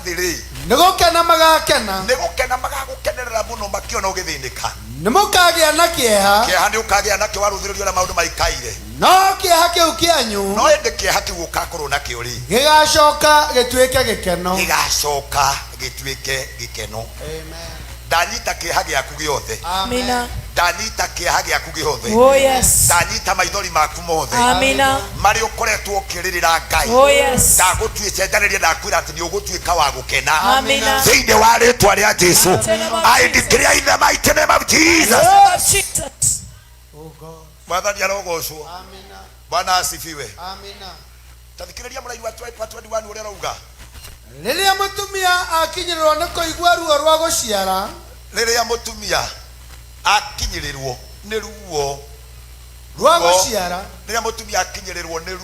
Thĩ rĩ, Nĩ gũkena magakena. Nĩ gũkena magagũkenerera mũno makĩona ũgĩthĩnĩka. Nĩ mũkagĩa na kĩeha. Kĩeha nĩ ũkagĩa nakĩo warũthĩrĩrio ũrĩa maũndũ maikaire. No kĩeha kĩu kĩanyu No ĩndĩ kĩeha kĩu ũgakorwo nakĩo rĩ, gĩgacoka gĩtuĩke gĩkeno. Gĩgacoka gĩtuĩke gĩkeno. Ndanyita kĩeha gĩaku gĩothe. Amina. Ndanyita kĩeha gĩaku gĩothe. Oh yes. Ndanyita maithori maku mothe Amina. Marĩa ũkoretwo ũkĩrĩrĩra Ngai. Oh yes. Ndagũtuĩcenjanĩria, ndakwĩra atĩ nĩ ũgũtuĩka wa gũkena Amina. Thĩinĩ wa rĩtwa rĩa Jesu. Name of I Jesus. declare in the mighty name of Jesus. Name of Jesus. Oh God. Mwathani arogocwo. Amina. Bwana asifiwe. Amina. Tathikĩrĩria mũraini wa 21 ũrĩa arauga. Rĩrĩa mũtumia akinyĩrĩrwo nĩ kũigua ruo rwa gũciara, Rĩrĩa mũtumia akinyĩrĩrwo nĩ ruo rwa gũciara, rĩrĩa mũtumia akinyĩrĩrwo nĩ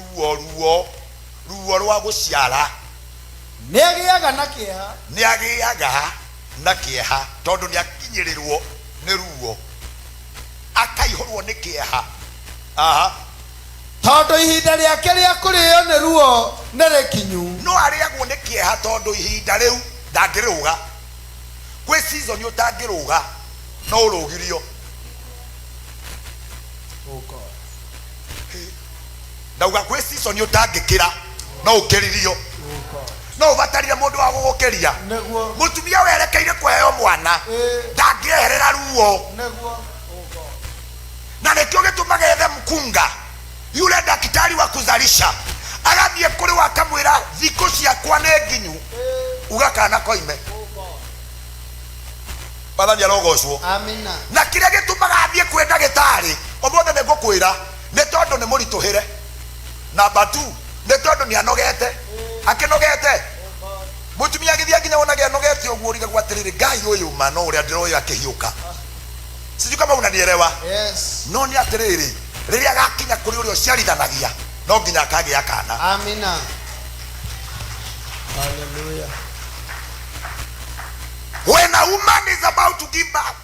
ruo rwa gũciara, nĩ agĩaga na kĩeha. Nĩ agĩaga na kĩeha tondũ nĩ akinyĩrĩrwo nĩ ruo, akaihũrwo nĩ kĩeha, aha. Tondũ ihinda rĩake rĩa kũrĩo nĩ ruo nĩ rĩkinyu. No arĩagwo nĩ kĩeha tondũ ihinda rĩu ndangĩrũga. Gwĩ season ũtangĩrũga, no ũrũgirio. Oh God. Ndauga gwĩ season ũtangĩkĩra, no ũkĩririo. Oh God. No ũbatarire mũndũ wa gũgũkĩria. Nĩguo. Mũtumia werekeire kũheo mwana ndangĩeherera ruo. Nĩguo. Oh God. Na nĩkĩo gĩtũmaga ethe mkunga, yule daktari wa kuzalisha, agathiĩ kũrĩ we akamwĩra, "Thikũ ciakwa nĩ nginyu, uga kana koime." Oh God. Mwathani arogocwo. Amina. Na kĩrĩa gĩtũmaga athiĩ kwĩ ndagĩtarĩ ũmũthĩ nĩ ngũkwĩra nĩ tondũ nĩ mũritũhĩre. Namba 2, nĩ tondũ nĩ anogete, akĩnogete. Mũtumia agĩthiĩ nginya wonage anogete ũguo, ũrigagwo atĩrĩrĩ, Ngai ũyũ ma no ũrĩa ndĩroyo akĩhiũka. Sijui kama unanielewa. Yes. No nĩ atĩrĩrĩ, rĩrĩa agakinya kũrĩ ũrĩa ũciarithanagia, no nginya akagĩa kana. Amina. Hallelujah. When a woman is about to give birth,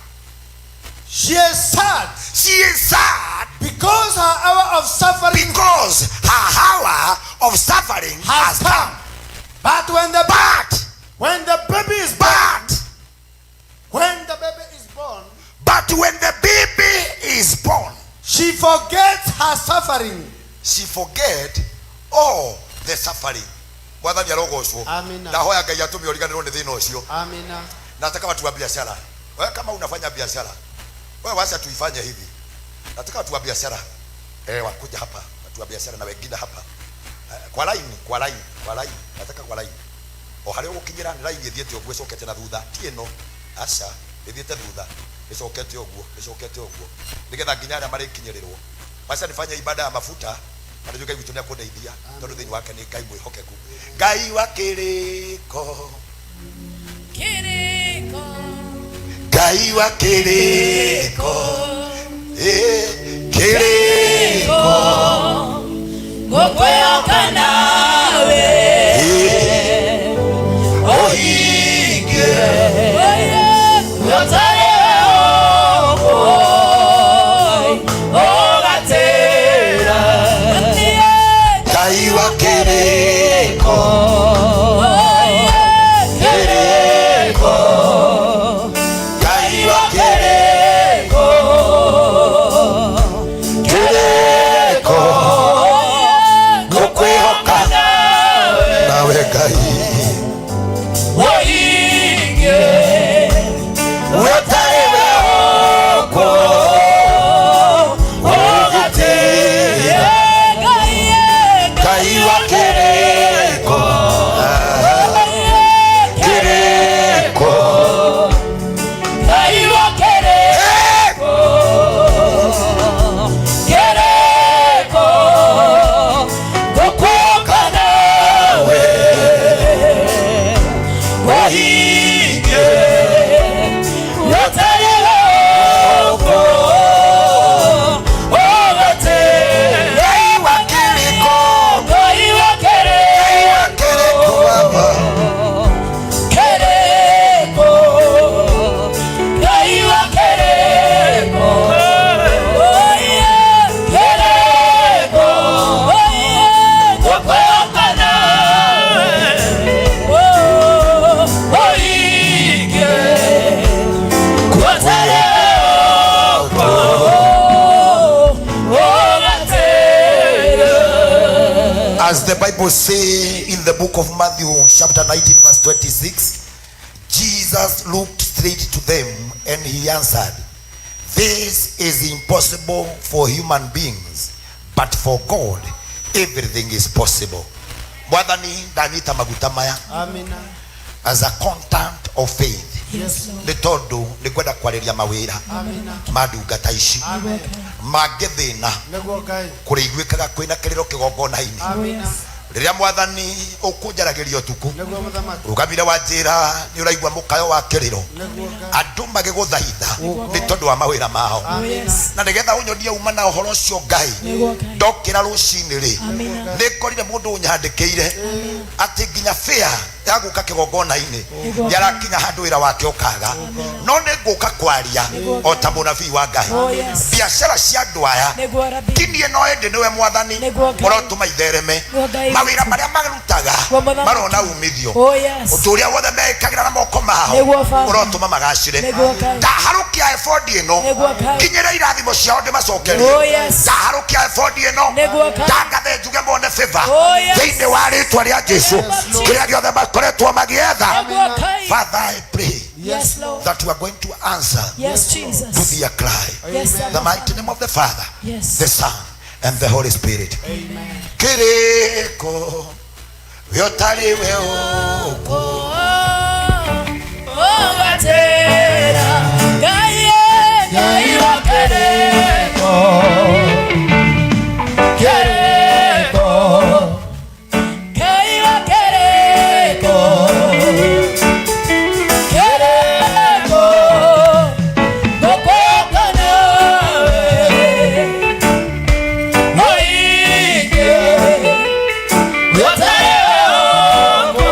She is sad she is sad because her hour of suffering because her hour of suffering has has come. come. But when the But when the baby is born, but when the baby is born, but when the baby is born, she forgets her suffering. She forget all the suffering. Mwathani arogocwo. Amina. Ndahoya Ngai atũme ũriganĩrwo nĩ thĩna ũcio. Amina. Nataka watu wa biashara, wewe kama unafanya biashara, wewe wacha tuifanye hivi. Nataka watu wa biashara, wakuja hapa, watu wa biashara na wengine hapa, kwa line, kwa line, kwa line. Nataka kwa line o harĩa ũgũkinyĩra nĩ line ĩthiĩte ũguo ĩcokete na thutha, ti ĩno, aca, ĩthiĩte thutha ĩcokete ũguo, ĩcokete ũguo, nĩgetha nginya arĩa marĩkinyĩrĩrwo. Wacha nifanye ibada ya mafuta, na nĩnjũĩ Ngai witũ nĩ akũndeithia tondũ thĩinĩ wake nĩ Ngai mwĩhokeku, Ngai wa kĩrĩko. Kiriko. Ngai wa kĩrĩko, kĩrĩko. Ngũkwĩhoka nawe. Ũhingie. Ũtarĩ ũguo, ũgatĩra. Ngai wa kĩrĩko, kĩrĩko, Ngai wa kĩrĩko, kĩrĩko, ngũkwĩhoka nawe Ngai. Ũhingie. Ũtarĩ ũguo ũgatĩra. Ngai wa kĩrĩko, kĩrĩko. Ngai wa kĩrĩko, kĩrĩko, ngũkwĩhoka nawe. Ũhingie. Ũtarĩ ũguo, ũgatĩra. Ngai wa kĩrĩko. Ngai wa Ngai wa kĩrĩko, kĩrĩko, Baba. Kĩrĩko, Ngai wa kĩrĩko, oh yeah, kĩrĩko, oh yeah, ngũkwĩhoka nawe, oh. the Bible say in the book of Matthew chapter 19 verse 26? Jesus looked straight to them and he answered, "This is impossible for human beings, but for God everything is possible." Mwathani, ndanyita maguta maya Amina. as a content of faith. Yes, Lord. Nĩ tondũ nĩ ngwenda kwarĩria mawĩra Amina. ma ndungata ici Amen. mangĩthĩna Nĩguo Ngai. kũrĩiguĩkaga kwĩna kĩrĩro kĩgongona-inĩ. Oh, Amina. yes. Rĩrĩa Mwathani ũkũnjaragĩria ũtukũ, Nĩguo Mũthamaki. rũgamire wa njĩra nĩ ũraigua mũkayo wa kĩrĩro, Nĩguo Ngai. andũ magĩgũthaitha nĩ tondũ wa mawĩra mao. Oh, yes. Na nĩgetha ũnyonie uma na ũhoro ũcio, Ngai, Nĩguo Ngai. ndokĩra rũcinĩ rĩ, Amina. nĩ ngorire mũndũ ũnyandĩkĩire atĩ nginya fare ya gũka kĩgongona-inĩ Nĩguo. nĩ arakinya handũ wĩra wake ũkaga, no nĩ ngũka kwaria Nĩguo. o ta mũnabii wa Ngai. Oh, yes. Biacara cia andũ aya, Nĩguo Rabi. tinie no ĩndĩ nĩwe Mwathani Nĩguo Ngai. ũrotũma ithereme. Nĩguo Ngai. Mawĩra marĩa marutaga Nĩguo Mũthamaki. marona umithio. Oh, yes. Ũndũ ũrĩa wothe mekagĩra na moko mao Nĩguo Baba. ũrotũma magacĩre. Nĩguo Ngai. Ndaharũkia ebodi ĩno, Nĩguo Ngai. nginyĩre irathimo ciao ndĩmacokerie. Oh, yes. Ndaharũkia ebodi ĩno, Nĩguo Ngai. ndangathe njuge mone favor Oh, yes. thĩinĩ wa rĩtwa rĩa Jesu, kĩrĩa gĩothe makoretwo magĩetha. Nĩguo Ngai. Father, I pray Yes, Lord. that you are going to answer Yes, to Jesus. their cry. Yes, The Abba. mighty name of the Father, Yes. the Son, and the Holy Spirit. Kiriko we ũtarĩ we ũkũ. Oh, gatera, Ngai, Ngai wa kĩrĩko, kĩrĩko, Ngai wa kĩrĩko, kĩrĩko, ngũkwĩhoka nawe, mũingĩ, ũtarĩ ũkũ.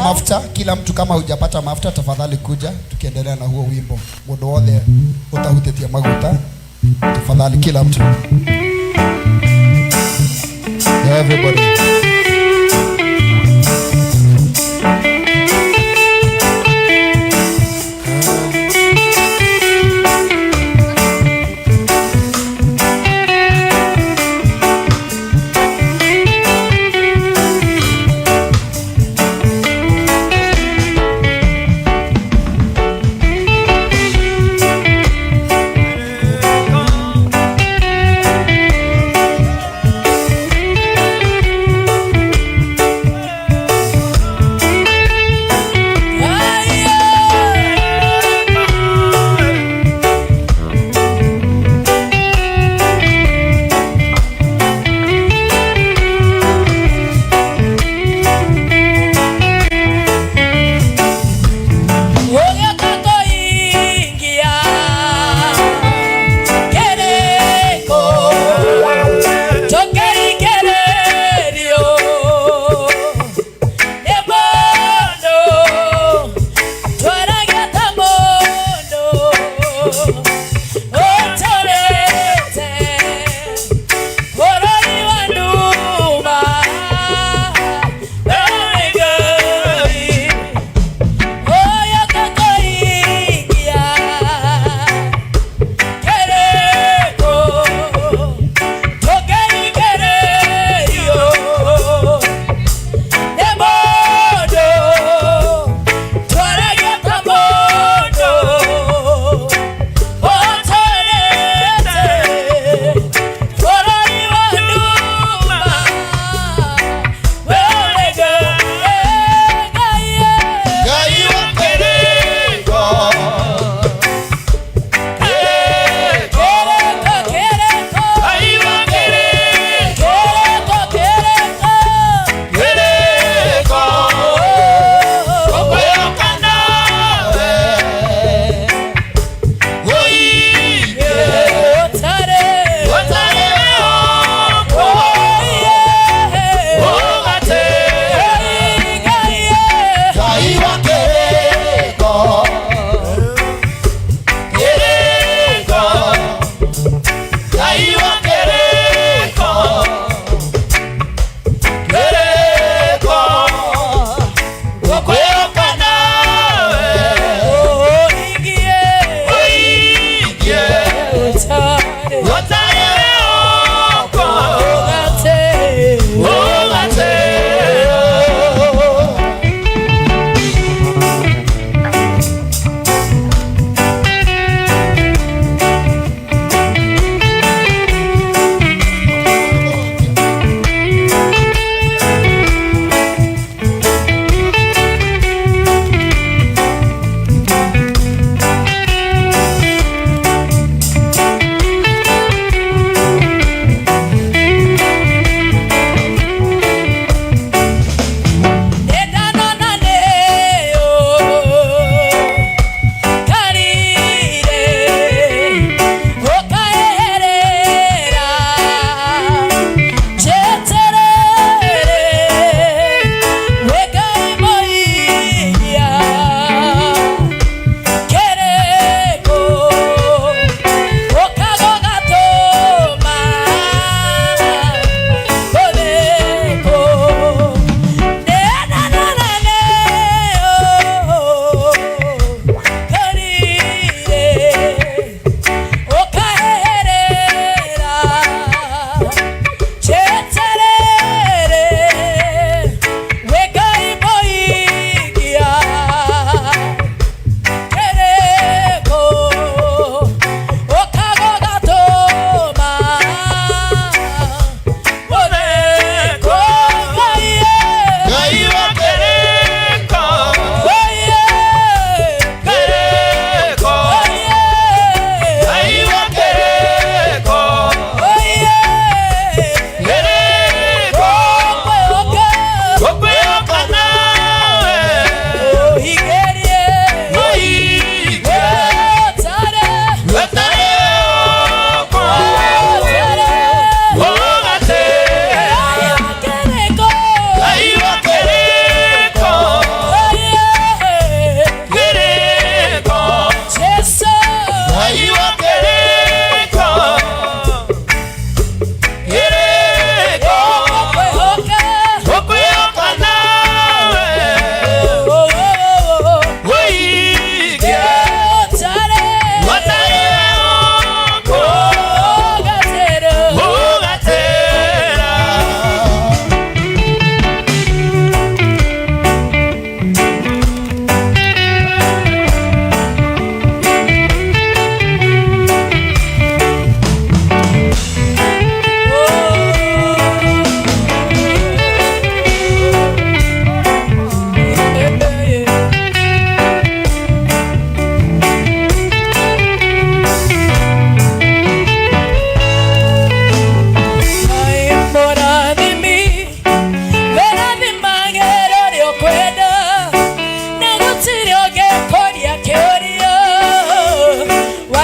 Mafuta, kila mtu kama hujapata mafuta tafadhali kuja tukiendelea na huo wimbo. Mundu wothe utahutetia maguta tafadhali kila mtu. Everybody.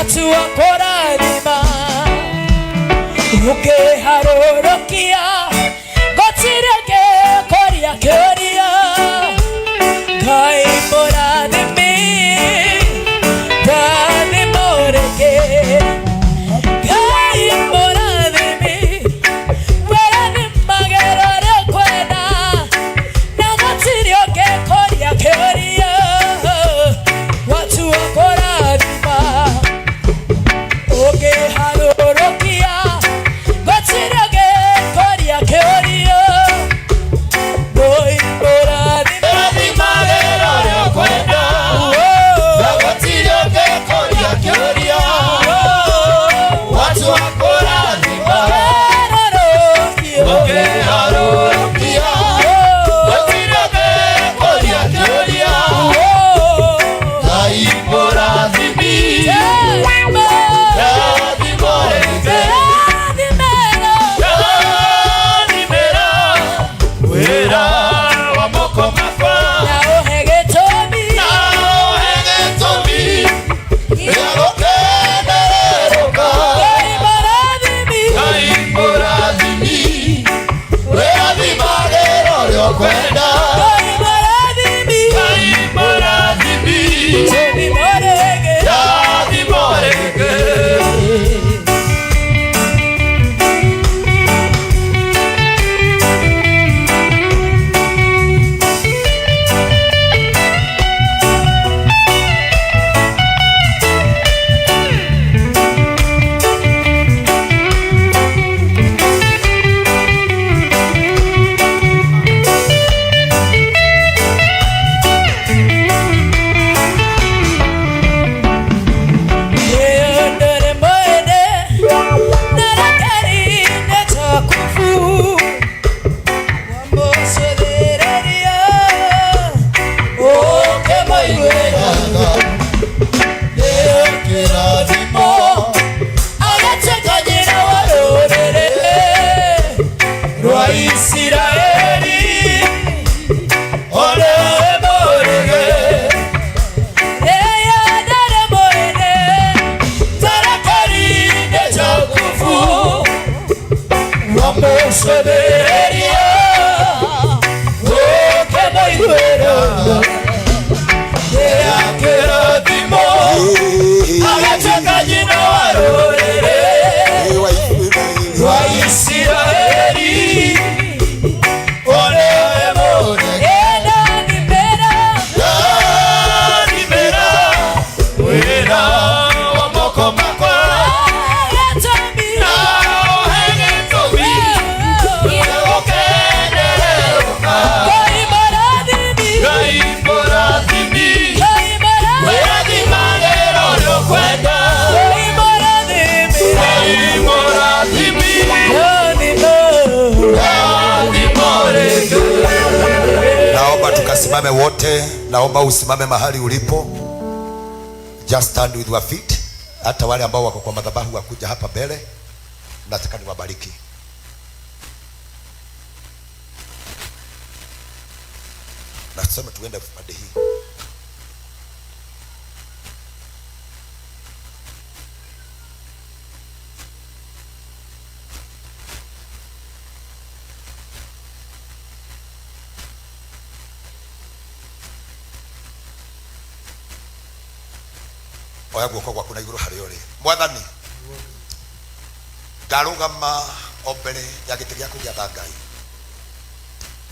Watua kũrathima ũkĩharũrũkia gũtirĩ ũngĩkũria kĩũria. Ngai mũrathimi, rathimo rĩngĩ. Ngai mũrathimi, wĩrathimagĩra ũrĩa ũkwenda, na gũtirĩ ũngĩkũria kĩũria. Watua kũrathima ũngĩharũrũkia gũtirĩ ũngĩkũria kĩũria. Ngai mũrathimi, Rathimagĩra ũrĩa ũkwenda, na gũtirĩ ũngĩkũria kĩũria. Watu wa kũrathima, ũngĩharũrũkia, gũtirĩ ũngĩkũria kĩũria. Ngai mũrathimi, rathimo rĩngĩ. Rathimĩra wĩra wa moko makwa, na ũhe gĩtũmi gĩa gũkenererũka. Ngai mũrathimi, wĩrathimagĩra ũrĩa ũkwenda. Ngai mũrathimi, rathimo rĩngĩ. Kĩrathimo rwa Isiraeli, ole mũrĩge. Tarakari-inĩ Jakubu, wamũcothereria, ũkĩmũiguĩra gĩa kĩrathimo, agatuĩka nyina wa rũrĩrĩ rwa Isiraeli, ole mũrĩge. Rathimĩra wĩra wa moko makwa, na ũhe gĩtũmi gĩa gũkenererũka. Ngai mũrathimi, wĩrathimagĩra ũrĩa ũkwenda. Ngai mũrathimi, rathimo rĩngĩ. Naomba tukasimame wote, naomba usimame mahali ulipo. Just stand with your feet. Hata wale ambao wako kwa madhabahu wakuja hapa mbele, nataka niwabariki. Nasema tuende pande hii. Oya guoko gwaku na igũrũ harĩa ũrĩ. Mwathani, ndarũgama o mbere ya gĩtĩ gĩaku gĩa tha Ngai,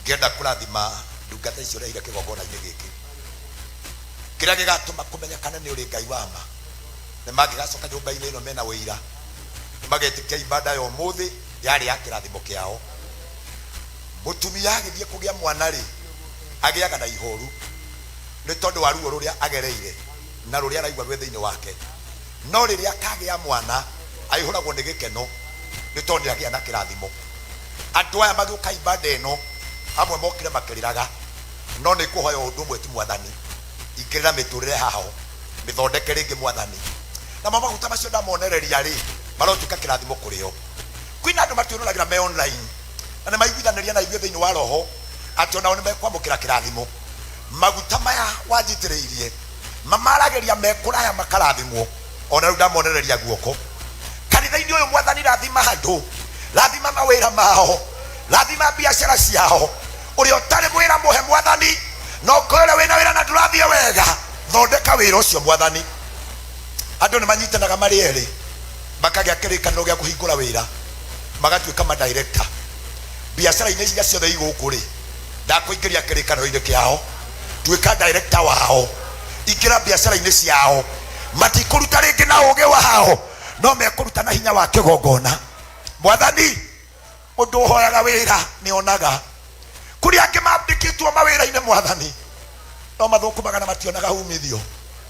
ngĩenda kũrathima ndungata icio ũrehire kĩgongona-inĩ gĩkĩ, kĩrĩa gĩgatũma kũmenyekane nĩ ũrĩ Ngai wa ma. Nĩ mangĩgacoka nyũmba-inĩ ĩno mena ũira, nĩ magetĩkia ibada ya ũmũthĩ yarĩ ya kĩrathimo kĩao. Mũtumia agĩthiĩ kũgĩa mwana rĩ, agĩaga na ihoru nĩ tondũ wa ruo rũrĩa agereire na rũrĩa araigua rwĩ thĩinĩ wake. No rĩrĩa akagĩa mwana aihũragwo nĩ gĩkeno nĩ tondũ nĩ agĩa na kĩrathimo. Andũ aya magĩũka ibada ĩno, amwe mokire makĩrĩraga, no nĩ kũhoya ũndũ ũmwe tu, Mwathani, ingĩrĩra mĩtũrĩre haho, mĩthondeke rĩngĩ Mwathani. Namo maguta macio ndamonereria rĩ, marotuĩka kĩrathimo kũrĩ o. Kwĩna andũ matwĩroragĩra me online na nĩ maiguithanĩria na ithuĩ thĩinĩ wa roho atĩ onao nĩ mekwamũkĩra kĩrathimo. Maguta maya wanjitĩrĩirie mamaragĩria me kũraya makarathimwo. Ona rĩu ndamonereria guoko kanitha-inĩ ũyũ. Mwathani, rathima andũ, rathima mawĩra mao, rathima biacara ciao. Ũrĩa ũtarĩ wĩra mũhe, Mwathani, na ũkorwo ũrĩa wĩna wĩra na ndũrathiĩ wega, thondeka wĩra ũcio, Mwathani. Andũ nĩ manyitanaga marĩ erĩ, makagĩa kĩrĩkanĩro gĩa kũhingũra wĩra, magatuĩka madirector biacara-inĩ iria ciothe igũkũ rĩ. Ndakũingĩria kĩrĩkanĩro-inĩ kĩao, tuĩka director wao, ingĩra biacara-inĩ ciao. Matikũruta rĩngĩ na ũgĩ wao, no mekũruta na hinya wa kĩgongona. Mwathani, mũndũ ũhoyaga wĩra nĩ onaga. Kũrĩ angĩ mandĩkĩtwo mawĩra-inĩ, Mwathani, no mathũkũmaga na mationaga umithio.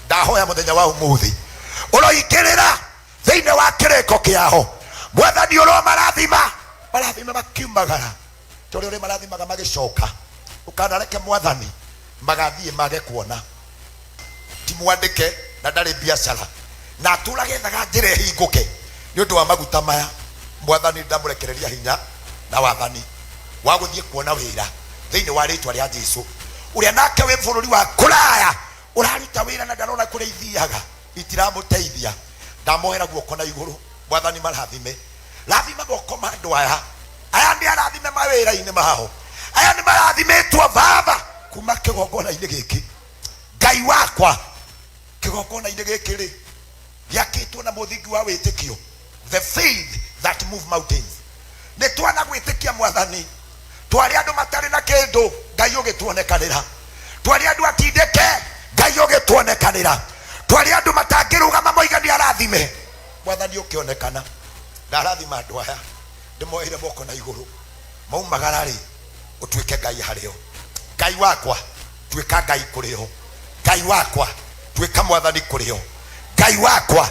Ndahoya mũthenya wa ũmũthĩ ũroingĩrĩra thĩinĩ wa kĩrĩko kĩao. Mwathani, ũromarathima, marathime makiumagara tũrĩ ũrĩ marathimaga magĩcoka. Ũkanareke, Mwathani, magathiĩ mage kuona. Ti mwandĩke na ndarĩ biacara na atũraga ethaga njĩra ĩhingũke. Nĩ ũndũ wa maguta maya, Mwathani, ndamũrekereria hinya na wathani wa gũthiĩ kuona wĩra thĩinĩ wa rĩtwa rĩa Jesu. Ũrĩa nake wĩ bũrũri wa kũraya ũraruta wĩra na ndarona kũrĩa ithiaga itiramũteithia, ndamohera guoko na igũrũ. Mwathani, marathime, rathima moko ma andũ aya. Aya nĩ arathime mawĩra-inĩ mao, aya nĩ marathimĩtwo, Baba, kuma kĩgongona-inĩ gĩkĩ. Ngai wakwa, kĩgongona-inĩ gĩkĩ rĩ gĩakĩtwo na mũthingi wa wĩtĩkio, the faith that move mountains. Nĩ twana gwĩtĩkia, Mwathani. Twarĩ andũ matarĩ na kĩndũ, Ngai ũgĩtuonekanĩra. Twarĩ andũ atindĩke, Ngai ũgĩtuonekanĩra. Twarĩ andũ matangĩrũgama moiga nĩ arathime, Mwathani ũkĩonekana. Ndarathima andũ aya, ndĩmoeire moko na igũrũ. Maumagara rĩ, ũtuĩke Ngai harĩo. Ngai wakwa, tuĩka Ngai kũrĩo. Ngai wakwa, tuĩka Mwathani kũrĩo. Ngai wakwa,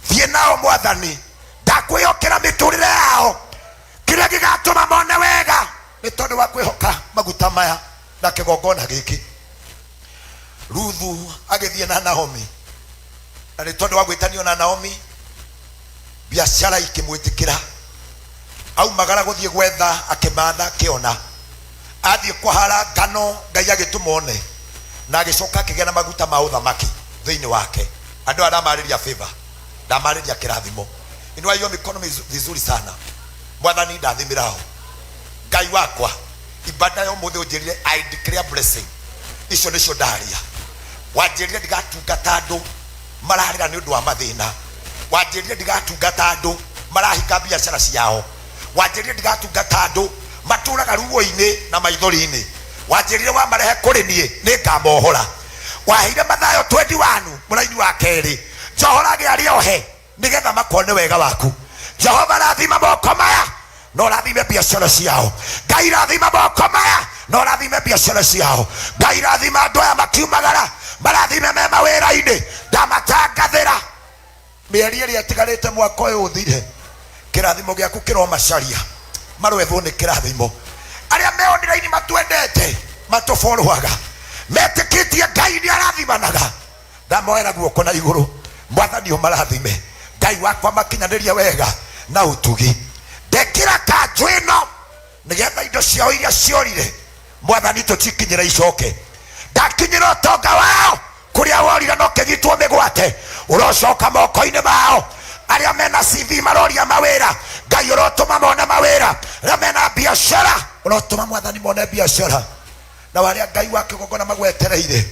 thiĩ nao. Mwathani, ndakwĩhokera mĩtũrĩre yao, kĩrĩa gĩgatũma mone wega nĩ tondũ wa kwĩhoka maguta maya na kĩgongona gĩkĩ. Ruthu agĩthiĩ na Naomi, na nĩ tondũ wa gwĩtanio na Naomi, biacara ikĩmwĩtĩkĩra. Aumagara gũthiĩ gwetha, akĩmatha, akĩona. Athiĩ kũhara ngano, Ngai agĩtũma one, na agĩcoka akĩgĩa na maguta ma ũthamaki thĩinĩ wake. Andũ aya ndamarĩria favor, ndamarĩria kĩrathimo. Inua hiyo mikono vizuri sana. Mwathani, ndathimĩrao. Ngai wakwa, ibada ya ũmũthĩ ũnjĩrire, "I declare blessing." Icio nĩcio ndaria. Wanjĩrire ndigatungata andũ mararĩra nĩ ũndũ wa mathĩna. Wanjĩrire ndigatungata andũ marahinga biacara ciao. Wanjĩrire ndigatungata andũ matũraga ruo-inĩ na maithori-inĩ. Wanjĩrire wamarehe kũrĩ niĩ nĩ ngamohora. Waheire Mathayo 21 mũraini wa kerĩ, njohorage arĩa ohe nĩgetha makone wega waku. Jehova, rathima moko maya no rathime biacara ciao. Ngai, rathima moko maya no rathime biacara ciao. Ngai, rathima andũ aya makiumagara, marathime me mawĩra-inĩ. Ndamatangathĩra mĩeri ĩrĩa ĩtigarĩte mwaka ũyũ ũthire, kĩrathimo gĩaku kĩromacaria, marwethwo nĩ kĩrathimo. Arĩa me online matwendete, matũborwaga, metĩkĩtie Ngai nĩ arathimanaga, ndamoera guoko na igũrũ. Mwathani, ũmarathime. Ngai wakwa, makinyanĩrie wega na ũtugi. Ndekĩra kanjũ ĩno nĩgetha indo ciao iria ciorire, Mwathani, tũcikinyĩre icoke. Ndakinyĩra ũtonga wao kũrĩa worire no kĩnyitwo mĩgwate, ũrocoka moko-inĩ mao. Arĩa mena CV maroria mawĩra, Ngai, ũrotũma mone mawĩra. Arĩa mena biacara, ũrotũma, Mwathani, mone biacara. Na arĩa, Ngai wa kĩgongona, magwetereire,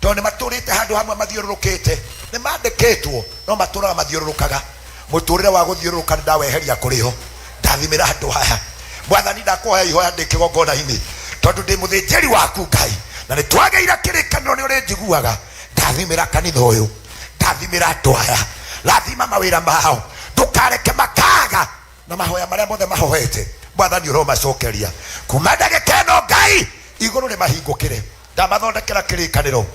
tondũ nĩ matũrĩte handũ hamwe mathiũrũrũkĩte, nĩ mandĩkĩtwo no matũraga mathiũrũrũkaga. Mũtũrĩre wa gũthiũrũrũka nĩ ndaweheria kũrĩ o. Ndathimĩra andũ aya, Mwathani. Ndakũhoya ihoya ndĩ kĩgongona-inĩ, tondũ ndĩ mũthĩnjĩri waku, Ngai, na nĩ twagĩire kĩrĩkanĩro nĩ ũrĩnjiguaga. Ndathimĩra kanitha ũyũ, ndathimĩra andũ aya, rathima mawĩra mao, ndũkareke makaga na mahoya marĩa mothe mahoete. Mwathani, ũromacokeria kuma ndagĩka ĩno. Ngai, igũrũ nĩ mahingũkĩre. Ndamathondekera kĩrĩkanĩro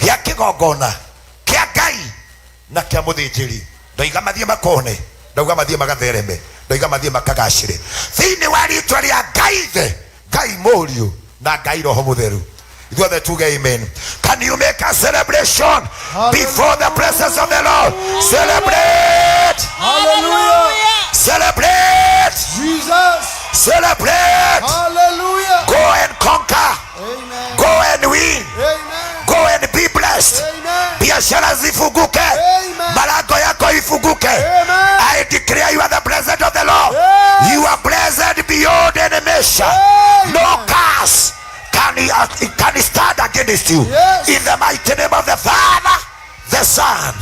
gĩa kĩgongona kĩa Ngai na kĩa mũthĩnjĩri. Ndoiga mathiĩ makone, ndauga mathiĩ magathereme, ndoiga mathiĩ makagacĩre thĩinĩ wa rĩtwa rĩa Ngai Ithe, Ngai Mũriũ na Ngai Roho Mũtheru. Ithuothe tuge amen. Can you make a celebration before the presence of the Lord? Celebrate! Hallelujah. Celebrate! Jesus. Celebrate! Hallelujah. Go and conquer. Amen. Go and win. Amen. Go and be blessed. Amen. Biashara zifunguke. Amen. Malango yako. against you. Yes. In the mighty name of the Father, the Son,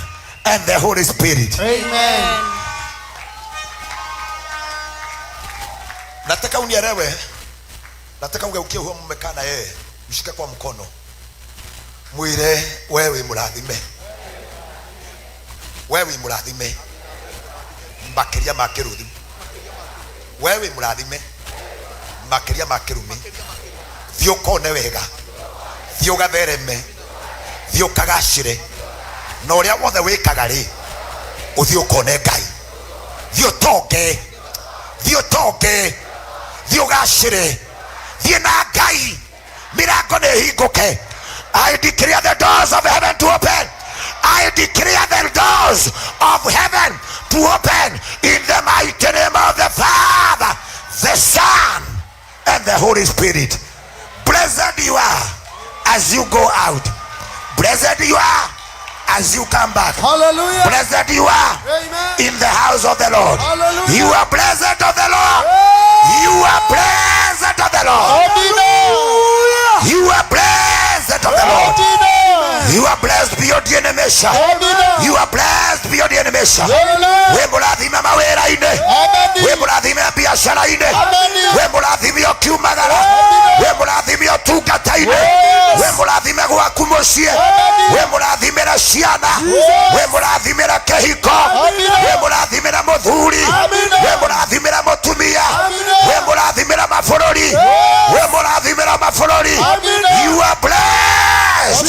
and the Holy Spirit. Amen. Nataka unielewe, nataka ugeukie huo mmekaa na yeye, mshike kwa mkono, mwire wewe murathime, wewe murathime makiria ma kiruthi, wewe murathime makiria ma kirumi, thiĩ ũkone wega, thiĩ ũgathereme, thiĩ ũkagacĩre, na ũrĩa wothe wĩkaga rĩ, ũthiĩ ũkone Ngai, thiĩ ũtonge, thiĩ ũtonge, thiĩ ũgacĩre, thiĩ na Ngai, mĩrango nĩ ĩhingũke. I declare the doors of heaven to open. I declare the doors of heaven to open in the mighty name of the Father, the Son, and the Holy Spirit. Blessed you are as you go out. Blessed you are as you come back. Hallelujah. Blessed you are Amen. in the house of the Lord. Hallelujah. You are blessed of the Lord. You are blessed of the Lord. Hallelujah. You are blessed of the Lord. Amen. You are blessed beyond any measure. Amen. You are blessed beyond any measure. Hallelujah. Wĩ mũrathime mawĩra-inĩ, Amen. wĩ mũrathime biacara-inĩ, Amen. wĩ mũrathime ũkiumagara, wĩ mũrathime ũtungata-inĩ, Yes. wĩ mũrathime gwaku mũciĩ, Amen. wĩ mũrathimĩra ciana, wĩ mũrathimĩra kĩhiko, Amen. wĩ mũrathimĩra mũthuri, Amen. wĩ mũrathimĩra mũtumia, Amen. wĩ mũrathimĩra mabũrũri, wĩ mũrathimĩra mabũrũri. Amen. You are blessed,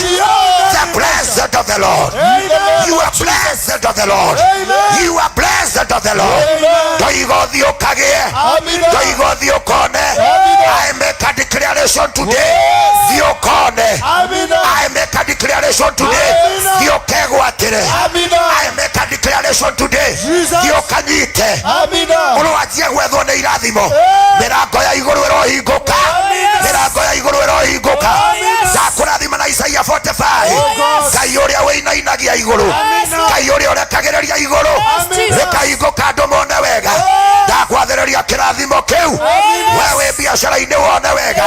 the blessed of the Lord. Amen. You are blessed of the Lord. Amen. You are blessed of the Lord. Amen. Ndoiga ũthiĩ ũkagĩe. Amen. Ndoiga ũthiĩ ũkone. Amen. I make a declaration today. Yes. Thiĩ ũkone. Amen. I make a declaration today. Amen. Thiĩ ũkegwatĩre. Amen. I make a declaration today. Jesus. Thiĩ ũkanyite. Amen. Ũrwanjie gwethwo nĩ irathimo. Mĩrango ya igũrũ ĩrohingũka. Mĩrango ya igũrũ ĩrohingũka. Ndakũrathima na Isaia 45. God. Ngai ũrĩa wĩinainagia igũrũ. Ngai ũrĩa ũrekagĩrĩria igũrũ. Jesus. Rĩkahingũka andũ mone wega. Ndakwathĩrĩria kĩrathimo kĩu. We wĩ biacara-inĩ wone wega.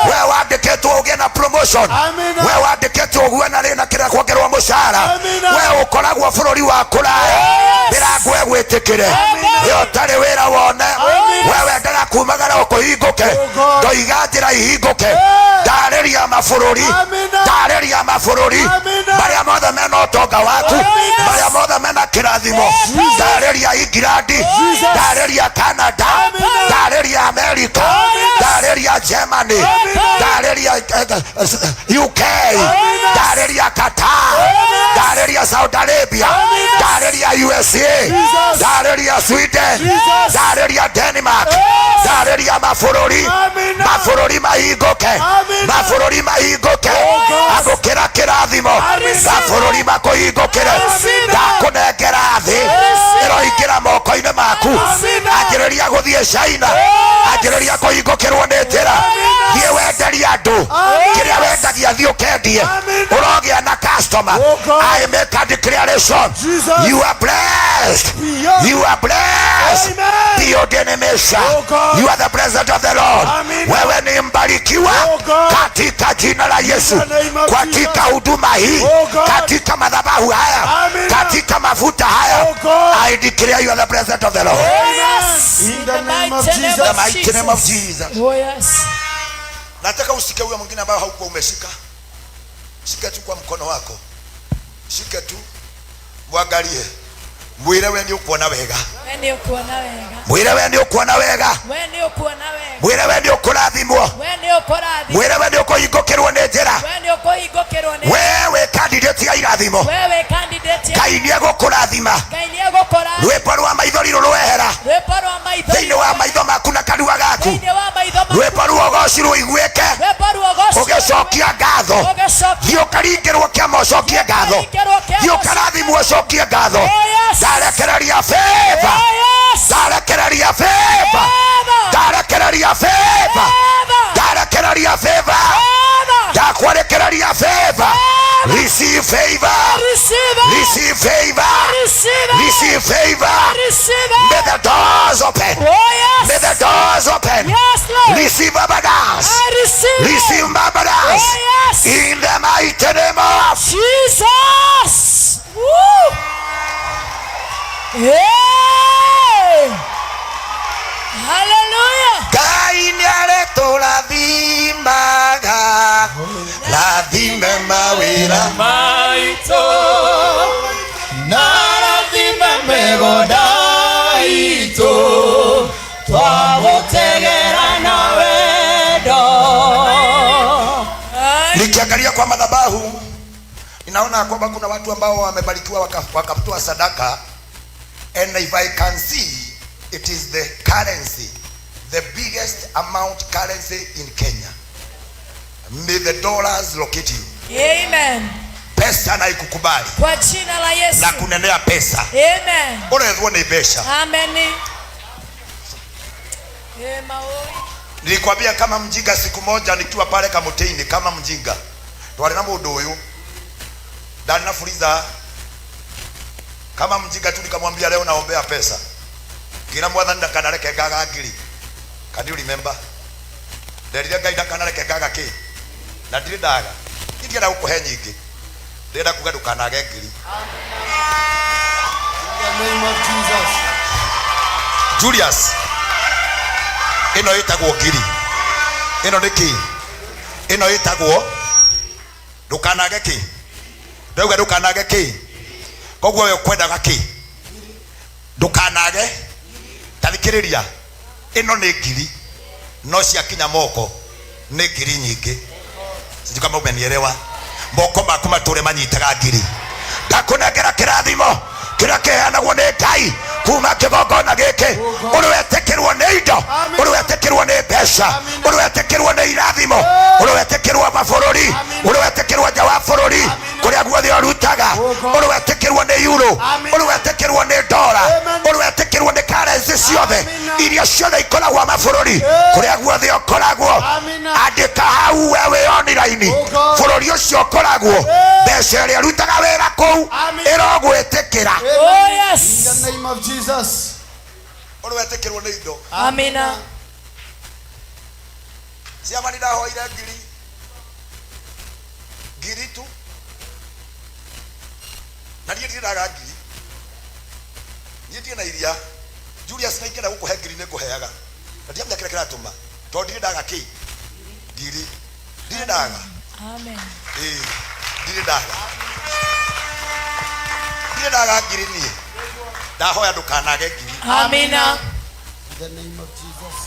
We wandĩkĩtwo ũgĩe na promotion. Amen. We wandĩkĩtwo ũgĩe na rĩna kĩrĩa kuongererwo mũcara. Amen. We ũkoragwo bũrũri wa kũraya. Mĩrango ĩgwĩtĩkĩre. We ũtarĩ wĩra wone. We wendaga kumagara ũkũhingũke. God. Ndoiga njĩra ihingũke. Ndarĩria mabũrũri. Amen. Ndarĩria mabũrũri Amen. marĩa mothe mena ũtonga waku, Amen. marĩa mothe mena kĩrathimo. Ndarĩria England, ndarĩria Canada, Amen. ndarĩria America, ndarĩria Germany, ndarĩria UK, ndarĩria Qatar, ndarĩria Saudi Arabia, ndarĩria USA, ndarĩria Sweden, ndarĩria Denmark, ndarĩria mabũrũri, Amen. mabũrũri mahingũke, Amen. mabũrũri mahingũke, amũkĩra kĩrathimo, mabũrũri makũhingũkĩre, ndakũnengera thĩ ĩroingĩra moko-inĩ maku, anjĩrĩria gũthiĩ China, anjĩrĩria kũhingũkĩrwo nĩ njĩra, thiĩ wenderie andũ kĩrĩa wendagia, thiĩ ũkendie, Amen. ũrogĩa na customer. Oh God. I make a declaration. Jesus. You are blessed. Beyond. You are blessed. Amen. Beyond any measure. Oh God. You are the blessed of the Lord. Amen. Wewe ni mbarikiwa Oh God. katika jina la Yesu, the name of katika Jesus. huduma hii, Oh God. katika madhabahu haya, Amen. katika mafuta haya. Oh God. I declare you are the blessed of the Lord. Yes. In the name of mighty name Jesus. The mighty name of Jesus. Oh yes. Nataka usike huyo mwingine ambayo haukuwa umeshika. Shika tu kwa mkono wako, shike tu, mwangalie, mwire we nĩ ũkuona wega, We nĩ ũkuona wega. mwire we nĩ ũkuona wega, We nĩ ũkuona wega. mwire we nĩ ũkũrathimwo, We nĩ ũkũrathimwo. mwire we nĩ ũkũhingũkĩrwo nĩ njĩra, We nĩ ũkũhingũkĩrwo nĩ we wĩ candidate ya irathimo, We wĩ candidate ya Ngai nĩ egũkũrathima, Ngai nĩ egũkũrathima. rwĩmbo rwa maithori rũrwehera Rwĩmbo rwa maitho thĩinĩ wa maitho maku na kanua gaku, thĩinĩ wa maitho maku. rwĩmbo rwa ũgoci rũiguĩke Rwĩmbo rwa ũgoci ũgĩcokia ngatho, ũgĩcokia thiĩ ũkaringĩrwo kĩama ũcokie ngatho, Ũkaringĩrwo kĩama thiĩ ũkarathimwo ũcokie ngatho, Oh, yes. ndarekereria favor, Oh, yes. ndarekereria favor, Favor. ndarekereria favor, Favor. ndarekereria favor, Favor. ndakwarekereria favor, Favor. Receive favor. Receive it. Receive favor. Receive it. Receive favor. Receive it. May the doors open. Oh yes. May the doors open. Yes, Lord. Receive abundance. I receive it. Receive abundance. Oh yes. In the mighty name of Jesus. Woo. Hey. Hallelujah. Ngai nĩaretũrathimaga rathime mawĩra Maitũ na rathime mĩgũnda itũ twagũtegera na wendo. Nikiangalia kwa madhabahu ninaona kwamba kuna watu ambao wamebarikiwa wakatoa sadaka, and if I can see, it is the currency, the biggest amount currency in Kenya. May the dollars locate you. Amen. Pesa na ikukubali Kwa jina la Yesu. na kunenea pesa. Amen. Urethwo nĩ mbeca. Amen. Ema oi. Nilikwambia kama mjinga siku moja nikiwa pale Kamutini, kama mjinga twari na mundu uyu ndari na fuliza kama mjinga tu, nikamwambia leo naombea pesa, ngira Mwathani ndakanareke ngaga ngiri. Can you remember? Nderire Ngai ndakanareke ngaga ki na ndirĩ ndaga, ndienda gũkũhe nyingĩ, ndĩrenda kuga ndũkanage ngiri. In the name of Jesus. Julius, ĩno ĩtagwo ngiri, ĩno nĩ kĩ? Ĩno ĩtagwo ndũkanage kĩ? Ndauga ndũkanage kĩ? Koguo we ũkwendaga kĩ? Ndũkanage. Tathikĩrĩria, ĩno nĩ ngiri, no ciakinya moko nĩ ngiri nyingĩ. Sijui kama umenielewa. Moko maku matũre manyitaga ngiri. Ndakũnengera kĩrathimo kĩrĩa kĩheanagwo nĩ Ngai kuma kĩgongona gĩkĩ, ũrĩ wetĩkĩrwo nĩ indo, ũrĩ wetĩkĩrwo nĩ mbeca, ũrĩ wetĩkĩrwo nĩ irathimo, ũrĩ wetĩkĩrwo mabũrũri, ũrĩ wetĩkĩrwo nja wa bũrũri, kũrĩa guothe ũrutaga, ũrĩ wetĩkĩrwo nĩ euro, ũrĩ wetĩkĩrwo nĩ dora, ũrĩ wetĩkĩrwo nĩ currency ciothe iria ciothe ikoragwo mabũrũri, kũrĩa guothe ũkoragwo. Andĩka hau we wĩ online, bũrũri ũcio ũkoragwo, mbeca ĩrĩa ĩrutaga wĩra kũu ĩrogwĩtĩkĩra. Oh yes. In the name of Jesus. Ũrĩ wetĩkĩrwo nĩ indo. Amina. Ciama nĩ ndahoire ngiri ngiri tu, na niĩ ndirĩ ngiri, niĩ ndirĩ na iria. Julius, na ingĩenda gũkũhe ngiri nĩ ngũheaga, na ndiamenya kĩrĩa kĩratũma, tondũ ndirĩ ndaga kĩ ngiri, ndirĩ ndaga. Amen. Ĩĩ, ndirĩ ndaga, ndirĩ ndaga ngiri. Niĩ ndahoya ndũkanage ngiri. Amina. In the name of Jesus.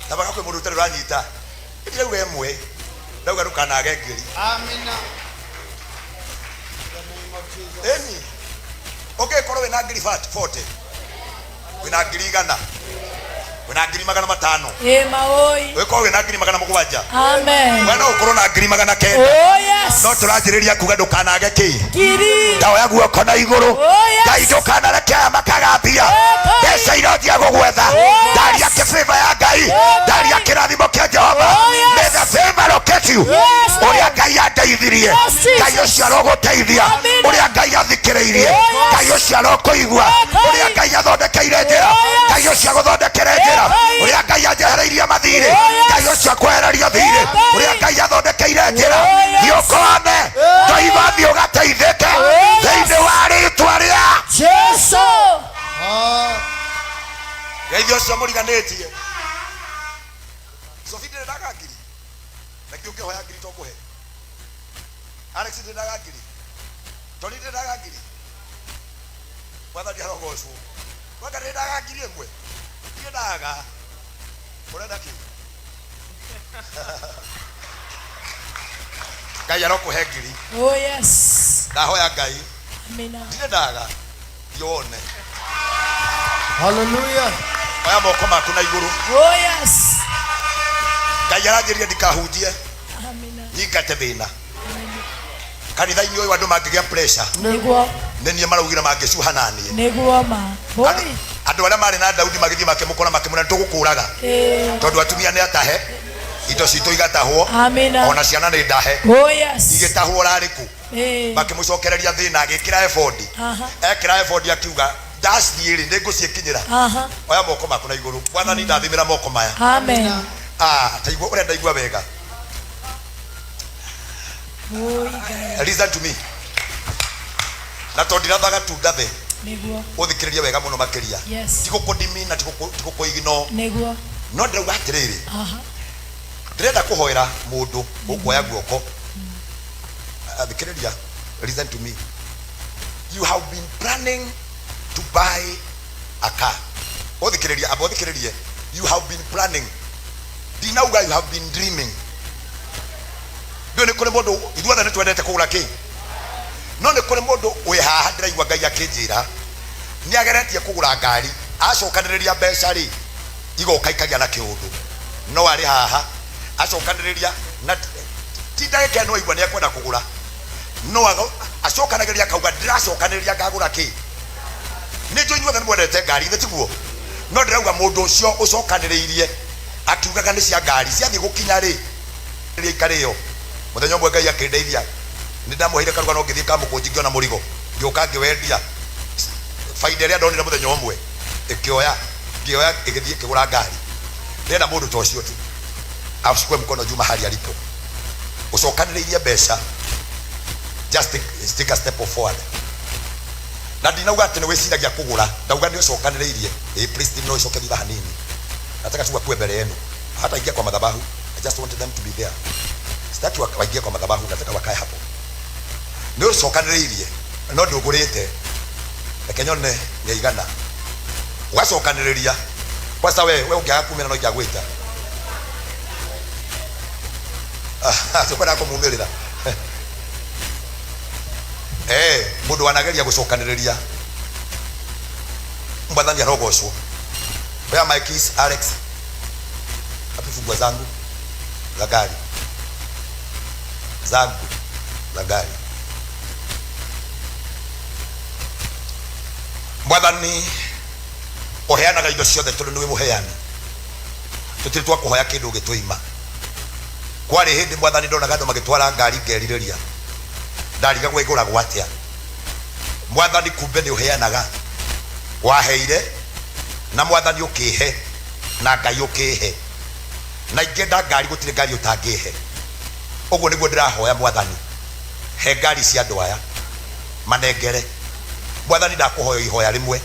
Tabaga kwĩ mũndũ ũtarĩ ũranyita, ndĩrauga ĩmwe, ndauga ndũkanage ngiri. Amina. In the name of Jesus. Ĩni ũngĩkorwo wĩna ngiri 40, wĩna ngiri 100, wĩna ngiri 500, Ema oi. ũgĩkorwo wĩna ngiri 700, Amen. we no ũkorwo na ngiri 900. Oh yes. No tũranjĩrĩria kuga ndũkanage kĩ. Ngiri. Ndaoya guoko na igũrũ. Oh yes. Ngai, ndũkanareke aya makagambia mbeca irothia gũgwetha. Yes. Ndaria kĩbĩba ya Ngai, ndaria kĩrathimo kĩa Jehova. Oh, yes. May the favor locate you. Yes, Lord. Ũrĩa Ngai andeithirie, Yes, Jesus. Ngai ũcio arogũteithia. Amina. Ũrĩa Ngai athikĩrĩirie, Oh, yes. Ngai ũcio arokũigua. Ngai. Ũrĩa Ngai athondekeire njĩra, Oh, yes. Ngai ũcio agũthondekere njĩra. Ngai. Ũrĩa Ngai anjehereirie mathirĩ, Oh, yes. Ngai ũcio akwehereria thirĩ. Ngai. Ũrĩa Ngai athondekeire njĩra, Oh, yes. thiĩ ũkone ndoiva, thiĩ ũgateithĩke yes. thĩinĩ wa rĩtwa rĩa Jesu. Ah, Ngeithio ũcio mũriganĩtie. Sophie, ndĩrĩ ndaga ngiri, na kĩ ũngĩhoya ngiri tũkũhe. Alex, ndĩrĩ ndaga ngiri. Tony, ndĩrĩ ndaga ngiri. Mwathani arogocwo. Wanga ndĩrĩ ndaga ngiri ĩmwe, ndirĩ ndaga. Ũrenda kĩ? Ngai arokũhe ngiri. Oh yes. Ndahoya Ngai. Amina. Ndirĩ ndaga, thiĩ wone. Hallelujah. Oya moko maku na igũrũ. Oh yes. Ngai aranjĩrire ndikahunjie Amina. nyingate thĩna kanitha-inĩ ũyũ. Andũ mangĩgĩa pressure, Niguo. nĩ niĩ maraugire mangĩcuha naniĩ. Niguo ma. Boy. Andũ arĩa marĩ na Daudi magĩthiĩ makĩmũkora, makĩmwĩra, nĩtũgũkũraga, Eh. tondũ atumia nĩ atahe. Indo citũ igatahwo. Amina. Ona ciana nĩ ndahe. Oh yes. Igĩtahwo ũrarĩ kũ? Eh. Makĩmũcokereria thĩna, agĩkĩra ebodi. Aha. Ekĩra ebodi akiuga, ndaciĩ rĩ, nĩ ngũciĩkinyĩra. Aha. Oya moko maku na igũrũ. Mwathani, ndathimĩra moko maya. Amen. Ah, taigua ũrĩa ndaigua wega. Oi Ngai. Listen to me, na tondũ ndirathaga tu ndathe. Nĩguo. Ũthikĩrĩrie wega mũno makĩria. Yes. Tigũkũdimina, tigũkũigino. Nĩguo. No ndĩrauga atĩrĩrĩ, Aha. ndĩrenda kũhoera mũndũ ũkuoya guoko. Thikĩrĩria, listen to me. You have been planning to buy a car. Ũthikĩrĩrie, amba ũthikĩrĩrie. You have been planning, ndinauga you have been dreaming. Ndiũĩ nĩ kũrĩ mũndũ, ithuothe nĩ twendete kũgũra kĩ, no nĩ kũrĩ mũndũ wĩ haha ndĩraigua Ngai akĩnjĩra nĩ ageretie kũgũra ngari, acokanĩrĩria mbeca rĩ, igoka ikagĩa na kĩũndũ, no arĩ haha acokanĩrĩria na ti ndagĩka ĩno aigua nĩ ekwenda kũgũra, no acokanagĩrĩria akauga, ndĩracokanĩrĩria ngagũra kĩ. Nĩ njũĩ inyuothe nĩ mwendete ngari, ithe tiguo? No ndĩrauga mũndũ ũcio ũcokanĩrĩirie akiugaga nĩ cia ngari ciathiĩ gũkinya rĩ, rĩrĩa ikarĩo. Mũthenya ũmwe Ngai akĩndeithia, nĩ ndamũheire karugano, ngĩthiĩ kamũkũnji, ngĩona mũrigo, ngĩũka ngĩwendia. Baida ĩrĩa ndonire mũthenya ũmwe ĩkĩoya, ngĩoya ĩgĩthiĩ ĩkĩgũra ngari. Ndĩrenda mũndũ ta ũcio tu achukue mkono juu mahali alipo, ũcokanĩrĩirie mbeca, just take a step forward. Na ndinauga atĩ nĩ wĩciragia kũgũra, ndauga nĩ ũcokanĩrĩirie. Eh, please, no icoke thutha hanini, nataka tu wakuwe mbele yenu, hata ingia kwa madhabahu. I just wanted them to be there. Sitaki waingie kwa madhabahu, nataka wakae hapo. Nĩ ũcokanĩrĩirie no ndũgũrĩte. Reke nyone nĩ aigana ũgacokanĩrĩria. Kwanza we ũngĩaga kumĩra no ingĩagwĩta tukwenda kũmumĩrĩra. Eh, mũndũ wanageria gũcokanĩrĩria, Mwathani arogocwo. Where my keys, Alex? Wapi funguo zangu za gari, zangu za gari? Mwathani ũheanaga indo ciothe, tondũ nĩwe mũheani, tũtirĩ twakũhoya kĩndũ ũgĩtũima. Kwarĩ hĩndĩ, Mwathani, ndonaga andũ magĩtwara ngari ngerirĩria, ndarigagwo ĩgũragwo atĩa. Mwathani, kumbe nĩ ũheanaga. Waheire na Mwathani ũkĩhe na Ngai ũkĩhe na ingĩenda ngari, gũtirĩ ngari ũtangĩhe. Ũguo nĩguo ndĩrahoya, Mwathani, he ngari cia andũ aya, manengere. Mwathani, ndakũhoya ihoya rĩmwe,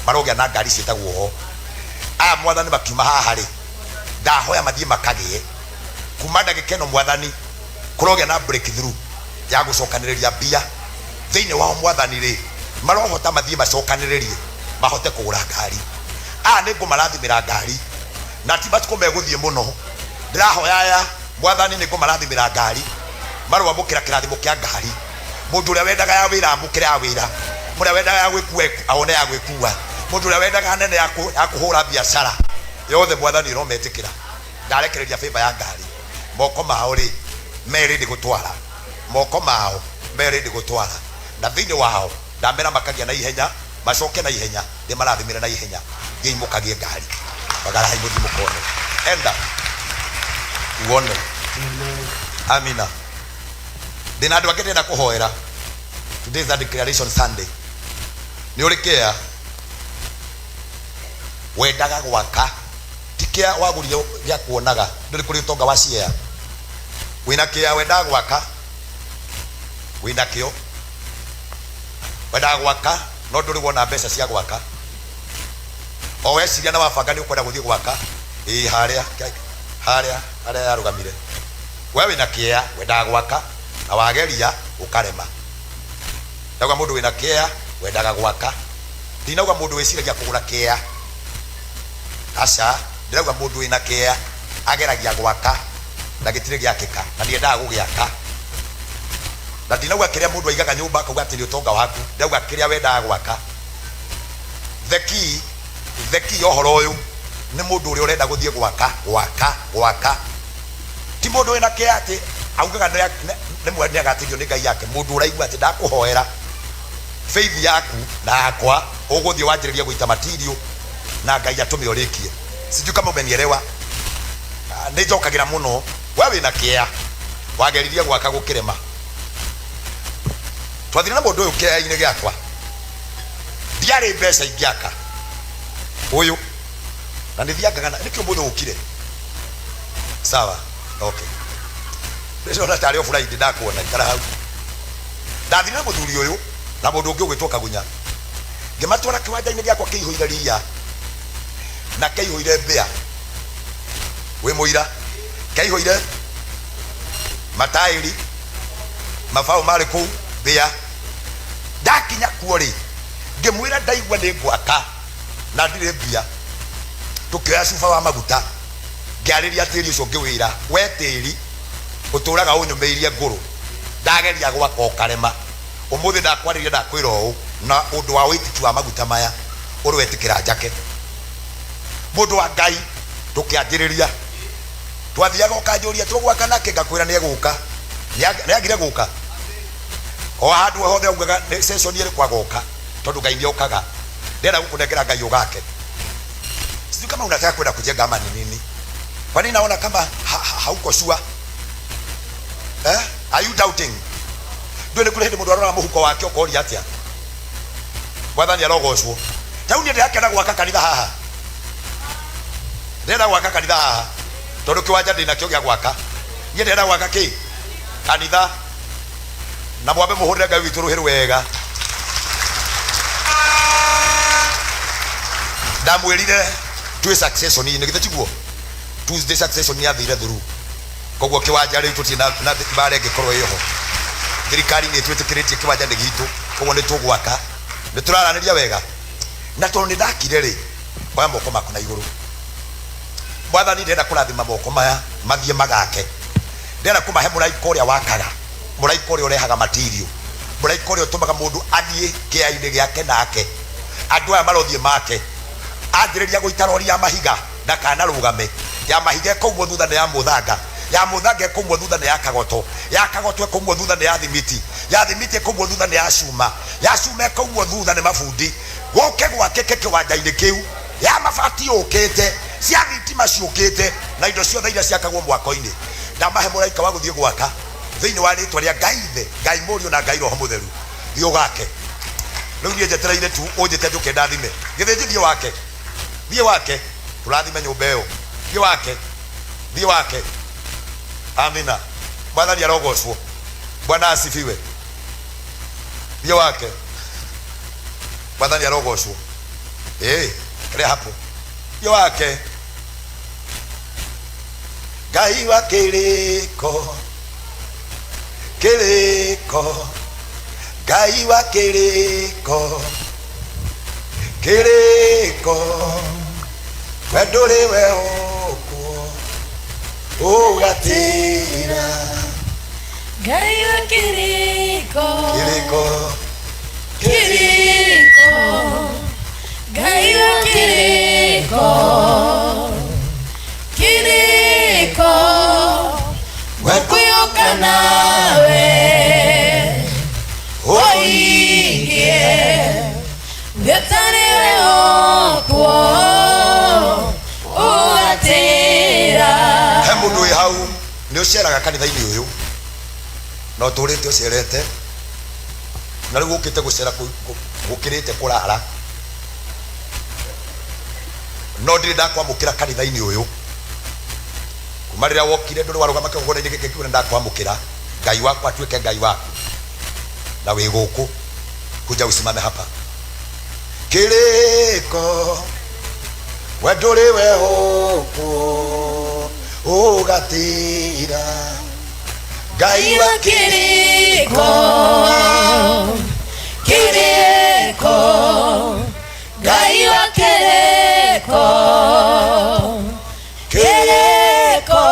marogĩa na ngari ciĩtagwo ho. Aya, Mwathani, makiuma haha rĩ, ndahoya mathiĩ makagĩe. Kuma ndagĩka ĩno, Mwathani, kũrogĩa na breakthrough ya gũcokanĩrĩria mbia thĩinĩ wao. Mwathani rĩ, marohota mathiĩ macokanĩrĩrie mahote kũgũra ngari. Aya nĩ ngũmarathimĩra ngari na ti matukũ megũthiĩ mũno. Ndĩrahoya aya, Mwathani, nĩ ngũmarathimĩra ngari, marwamũkĩra kĩrathimo kĩa ngari. Mũndũ ũrĩa wendaga ya wĩra amũkĩre ya wĩra, mũrĩa wendaga ya gwĩkua awone ya gwĩkua, mũndũ ũrĩa wendaga nene ya kũhũra biacara yothe, Mwathani, ũrometĩkĩra. Ndarekereria favor ya ngari moko mao rĩ, merĩ ndĩ gũtwara moko mao merĩ ndĩ gũtwara, na thĩinĩ wao ndamera makagĩa na ihenya, macoke na ihenya, ndĩ marathimĩre na ihenya. Thiĩi mũkagĩe ngari, magarahai, mũthiĩ mũkone, enda uone. Amina. Ndĩna andũ angĩ ndĩrenda kũhoera. Today is a declaration Sunday. Nĩ ũrĩ kĩa wendaga gwaka, ti kĩa wagũrire gĩa kuonaga, ndũrĩ kũrĩ ũtonga wa ciea. Wĩna kĩa wendaga gwaka, wĩna kĩo wendaga gwaka, no ndũrĩ wona mbeca cia gwaka. O weciria na wabanga nĩ ũkwenda gũthiĩ gwaka, ĩĩ, harĩa harĩa harĩa yarũgamire. We wĩna kĩea wendaga gwaka na wageria ũkarema. Ndauga mũndũ wĩna kĩea wendaga gwaka, ndinauga mũndũ wĩciragia kũgũra kĩea, aca. Ndĩrauga mũndũ wĩna kĩea ageragia gwaka na gĩtirĩ gĩakĩka na ndiendaga gũgĩaka. Na ndinauga kĩrĩa mũndũ aigaga nyũmba akauga atĩ nĩ ũtonga waku, ndĩrauga kĩrĩa wendaga gwaka. The key ya ũhoro ũyũ nĩ mũndũ ũrĩa ũrenda gũthiĩ gwaka, gwaka, gwaka, ti mũndũ wĩna kĩa atĩ augaga rĩmwe nĩ agatĩrio nĩ Ngai yake. Mũndũ ũraigua atĩ ndakũhoera faith yaku na yakwa, ũgũthiĩ wanjĩrĩria gũita material na Ngai atũme ũrĩkie. Sijui kama umenielewa. Nĩ njokagĩra mũno. We wĩna kĩea, wageririe gwaka gũkĩrema. Twathire na mũndũ ũyũ kĩea-inĩ gĩakwa, ndiarĩ mbeca ingĩaka ũyũ na nĩ thiangaga na nĩkĩo mũthĩ ũkire. Sawa, okay, ndĩrona tarĩ o Friday ndakuona. Ikara hau. Ndathire na mũthuri ũyũ na mũndũ ũngĩ ũgwĩtwo Kagunya, ngĩmatwara kĩwanja-inĩ gĩakwa kĩihũire ria na kĩihũire mbĩa. Wĩ mũira, kĩihũire mataĩri, mabaũ marĩ kũu, mbĩa. Ndakinya kuo rĩ, ngĩmwĩra ndaigua nĩ ngwaka na ndirĩ mbia. Tũkĩoya cuba wa maguta, ngĩarĩria tĩri ũcio, ngĩwĩra, we tĩri ũtũraga ũnyũmĩirie ngũrũ, ndageria gwaka ũkarema, ũmũthĩ ndakwarĩria, ndakwĩra ũũ na ũndũ wa wĩtĩki wa maguta maya ũrwetĩkĩra njake. Mũndũ wa Ngai, tũkĩanjĩrĩria. Twathiaga ũkanjũria tũgwaka nake, ngakwĩra nĩ egũka. Nĩ agire gũka o handũ hothe augaga nĩ session ĩrĩkũ agoka, tondũ Ngai nĩ okaga. Ndĩrenda gũkũnengera Ngai ũgake. Sijui kama unataka kwenda kujenga ama ni nini. Kwa nini naona kama hauko sure? Eh? Are you doubting? Ndũĩ nĩ kũrĩ hĩndĩ mũndũ aroraga mũhuko wake ũkoria atĩa. Mwathani arogocwo. Ta rĩu niĩ ndĩrakena gwaka kanitha haha, ndĩrenda gwaka kanitha haha tondũ kĩwanja ndĩnakĩo gĩa gwaka. Niĩ ndĩrenda gwaka kĩ kanitha, na mwambe mũhũrĩre Ngai witũ rũhĩ rwega. Ndamwĩrire twĩ succession-inĩ, githĩ tiguo? Tuesday succession nĩ yathire through, koguo kĩwanja rĩu tũtirĩ na mbara ĩngĩkorwo ĩho. Thirikari nĩ ĩtwĩtĩkĩrĩtie, kĩwanja nĩ gitũ, koguo nĩ tũgwaka. Nĩ tũraranĩria wega? Na tondũ nĩ ndakire rĩ, oya moko maku na igũrũ. Mwathani, ndĩrenda kũrathima moko maya mathiĩ magake. Ndĩrenda kũmahe mũraika ũrĩa wakaga, mũraika ũrĩa ũrehaga material, mũraika ũrĩa ũtũmaga mũndũ athiĩ kĩea-inĩ gĩake nake. Andũ aya marothiĩ make anjĩrĩria gũita rori ya mahiga, ndakanarũgame. Ya mahiga ĩkũmwo thutha nĩ ya mũthanga, ya mũthanga ĩkũmwo thutha nĩ ya kagoto, ya kagoto ĩkũmwo thutha nĩ ya thimiti, ya thimiti ĩkũmwo thutha nĩ ya cuma, ya cuma ĩkũmwo thutha nĩ mabundi. Gũke gwakĩke kĩwanja-inĩ kĩu, ya mabati yũkĩte, cia thitima ciũkĩte, na indo ciothe iria ciakagwo mwako-inĩ. Ndamahe mũraika wa gũthiĩ gwaka thĩinĩ wa rĩtwa rĩa Ngai Ithe, Ngai Mũriũ na Ngai Roho Mũtheru. Thiĩ ũgake. Rĩu niĩ njetereire tu ũnjĩte njũke ndathime. Githĩ njithiĩ wake? Thiĩ wake, tũrathime nyũmba ĩyo. Thiĩ wake, thiĩ wake. Amina. Mwathani arogocwo. Bwana asifiwe. Thiĩ wake. Mwathani arogocwo. Ĩĩ, rĩa hapo. Thiĩ wake. Ngai wa kĩrĩko, kĩrĩko, Ngai wa kĩrĩko, kĩrĩko, we ndũrĩ we ũkwo ũgatĩra. Ngai wa kĩrĩko, kĩrĩko, kĩrĩko, Ngai wa kĩrĩko, kĩrĩko, ngũkwĩhoka nawe ũhingie gĩtarĩ we ũkwo ũgatĩra. He mũndũ wĩ hau nĩ ũceraga kanitha-inĩ ũyũ na ũtũrĩte ũcerete, na rĩu ũkĩte gũcera gũkĩrĩte kũrara, no ndirĩ ndakwamũkĩra kanitha-inĩ ũyũ kuma rĩrĩa wokire. Ndũrĩ warũgama kĩgongona-inĩ gĩkĩ ngiuga ndakwamũkĩra, Ngai wakwa atuĩke Ngai waku, na wĩ gũkũ. Kuja usimame hapa. Kĩrĩko, we ndũrĩ we ũkũ ũgatĩra. Ngai wa kĩrĩko, kĩrĩko, Ngai wa kĩrĩko, kĩrĩko,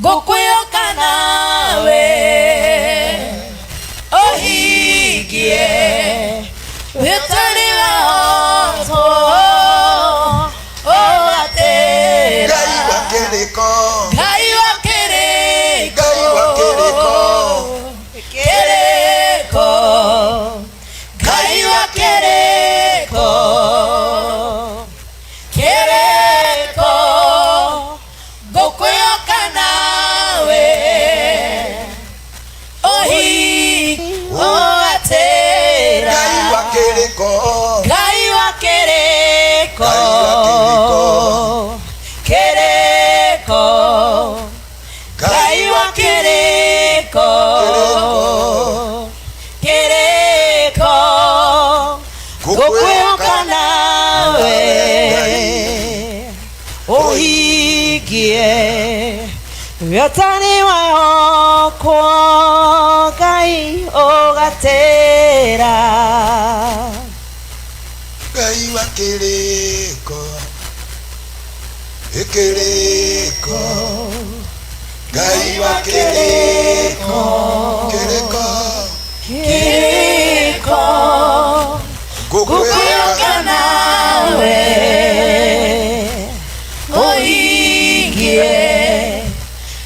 ngũkwĩhoka nawe ũhingie wĩtarĩ wahotwo ũgatĩra. Ngai wa kĩrĩko, Ngai wa kĩrĩko, Ngai wa kĩrĩko, kĩrĩko. Ũhingie wĩtani wakwa Ngai ũgatĩra. Ngai wa kĩrĩko ĩkĩrĩko Ngai wa kĩrĩko kĩrĩko Kĩrĩko ngũkwĩhoka ngũkwĩhoka nawe ũhingie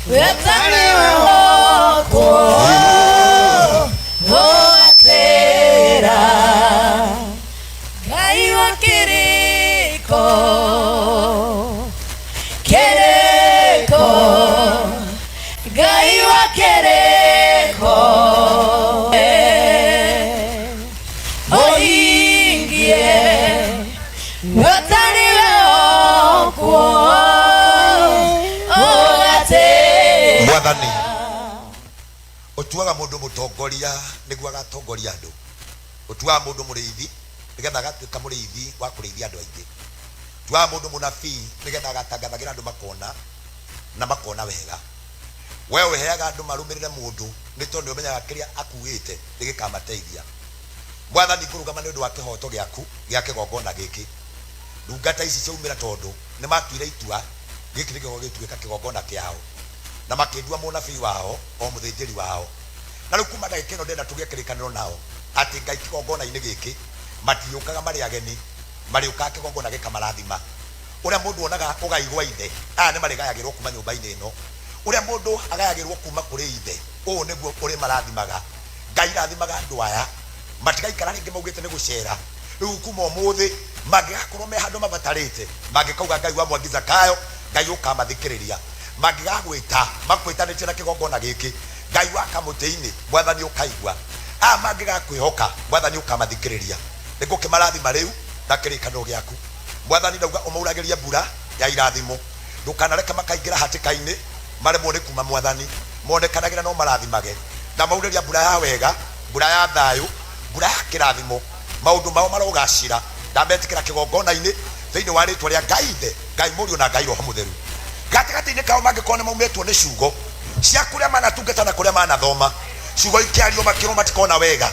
wĩtani wakwa ũgatĩra. Ngai wa kĩrĩko kĩrĩko Ngai wa kĩrĩko ũhingie wĩtani wakwa ũgatĩra. Mwathani ũtuaga mũndũ mũtongoria nĩguo agatongoria andũ, ũtuaga mũndũ mũrĩithi nĩgetha agatuĩka mũrĩithi wa kũrĩithia andũ aingĩ, ũtuaga mũndũ mũnabii nĩgetha agatangathagĩra andũ makona na makona wega. We ũheaga andũ marũmĩrĩre mũndũ nĩ tondũ nĩ ũmenyaga kĩrĩa akuĩte nĩ gĩkamateithia. Mwathani, ngũrũgama nĩ ũndũ wa kĩhoto gĩaku gĩa kĩgongona gĩkĩ. Ndungata ici ciaumĩra tondũ nĩ matuire itua gĩkĩ nĩkĩo gĩtuĩka kĩgongona kĩao, na makĩndua mũnabii wao o mũthĩnjĩri wao. Na rĩu kuma ndagĩka ĩno ndĩrenda tũgĩe kĩrĩkanĩro nao atĩ Ngai kĩgongona-inĩ gĩkĩ matiũkaga marĩ ageni, marĩũkaga kĩgongona gĩkamarathima. Ũrĩa mũndũ onaga ũgai gwa ithe, aya nĩ marĩgayagĩrwo kuma nyũmba-inĩ ĩno. Ũrĩa mũndũ agayagĩrwo kuma kũrĩ ithe, ũũ nĩguo ũrĩmarathimaga. Ngai rathimaga andũ aya matigaikara rĩngĩ maugĩte nĩ gũcera. Rĩu kuma ũmũthĩ mangĩgakorwo me handũ mabatarĩte, mangĩkauga Ngai wa Mwangi Zakayo, Ngai ũkamathikĩrĩria. Mangĩgagwĩta makwĩtanĩtie na kĩgongona gĩkĩ, Ngai wa kamũtĩ-inĩ, Mwathani ũkaigua. Aya mangĩgakwĩhoka, Mwathani ũkamathikĩrĩria. Nĩngũkĩmarathima rĩu na kĩrĩkanĩro gĩaku. Mwathani ndauga ũmauragĩrie mbura ya irathimo, ndũkanareke makaingĩra hatĩka-inĩ maremwo nĩ kuma. Mwathani monekanagĩra no marathimage, ndamaurĩria mbura ya wega, mbura ya thayũ, mbura ya kĩrathimo, maũndũ mao marogacĩra. Ndametĩkĩra kĩgongona-inĩ thĩinĩ wa rĩtwa rĩa Ngai Ithe, Ngai Mũriũ na Ngai Roho Mũtheru. Gatagatĩ-inĩ kao mangĩkorwo nĩ maumĩtwo nĩ ciugo cia kũrĩa manatungata na kũrĩa manathoma, ciugo ikĩario makĩrwo matikona wega,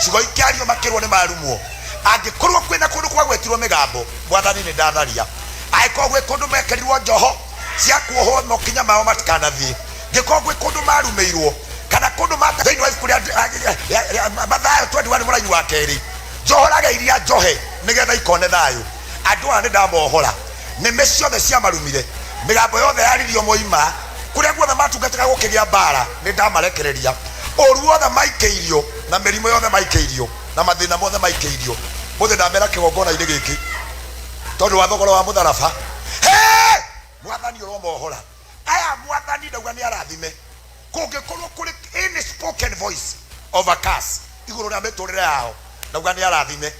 ciugo ikĩario makĩrwo nĩ marumwo. Angĩkorwo kwĩna kũndũ kwagwetirwo mĩgambo, Mwathani nĩ ndatharia. Angĩkorwo gwĩ kũndũ mekĩrirwo njoho cia kuohwo mokinya mao matikanathiĩ, ngĩkorwo gwĩ kũndũ marumĩirwo kana kũndũ mata thĩinĩ wa ibuku rĩa Mathayo 21 mũraini wa kerĩ, njohoraga iria njohe nĩgetha ikone thayũ. Andũ aya nĩ ndamohora nĩmĩ ciothe ciamarumire, mĩgambo yothe yaririo moima kũrĩa guothe matungataga gũkĩgĩa mbara, nĩ ndamarekereria. Ũru wothe maikĩirio na mĩrimũ yothe maikĩirio na mathĩna mothe maikĩirio, mũthĩ ndamera kĩgongona-inĩ gĩkĩ tondũ wa thogora wa mũtharaba. Hey! Mwathani ũromohora aya. Mwathani ndauga nĩ arathime. Kũngĩkorwo kũrĩ any spoken voice of a curse igũrũ rĩa mĩtũrĩre yao, ndauga nĩ arathime.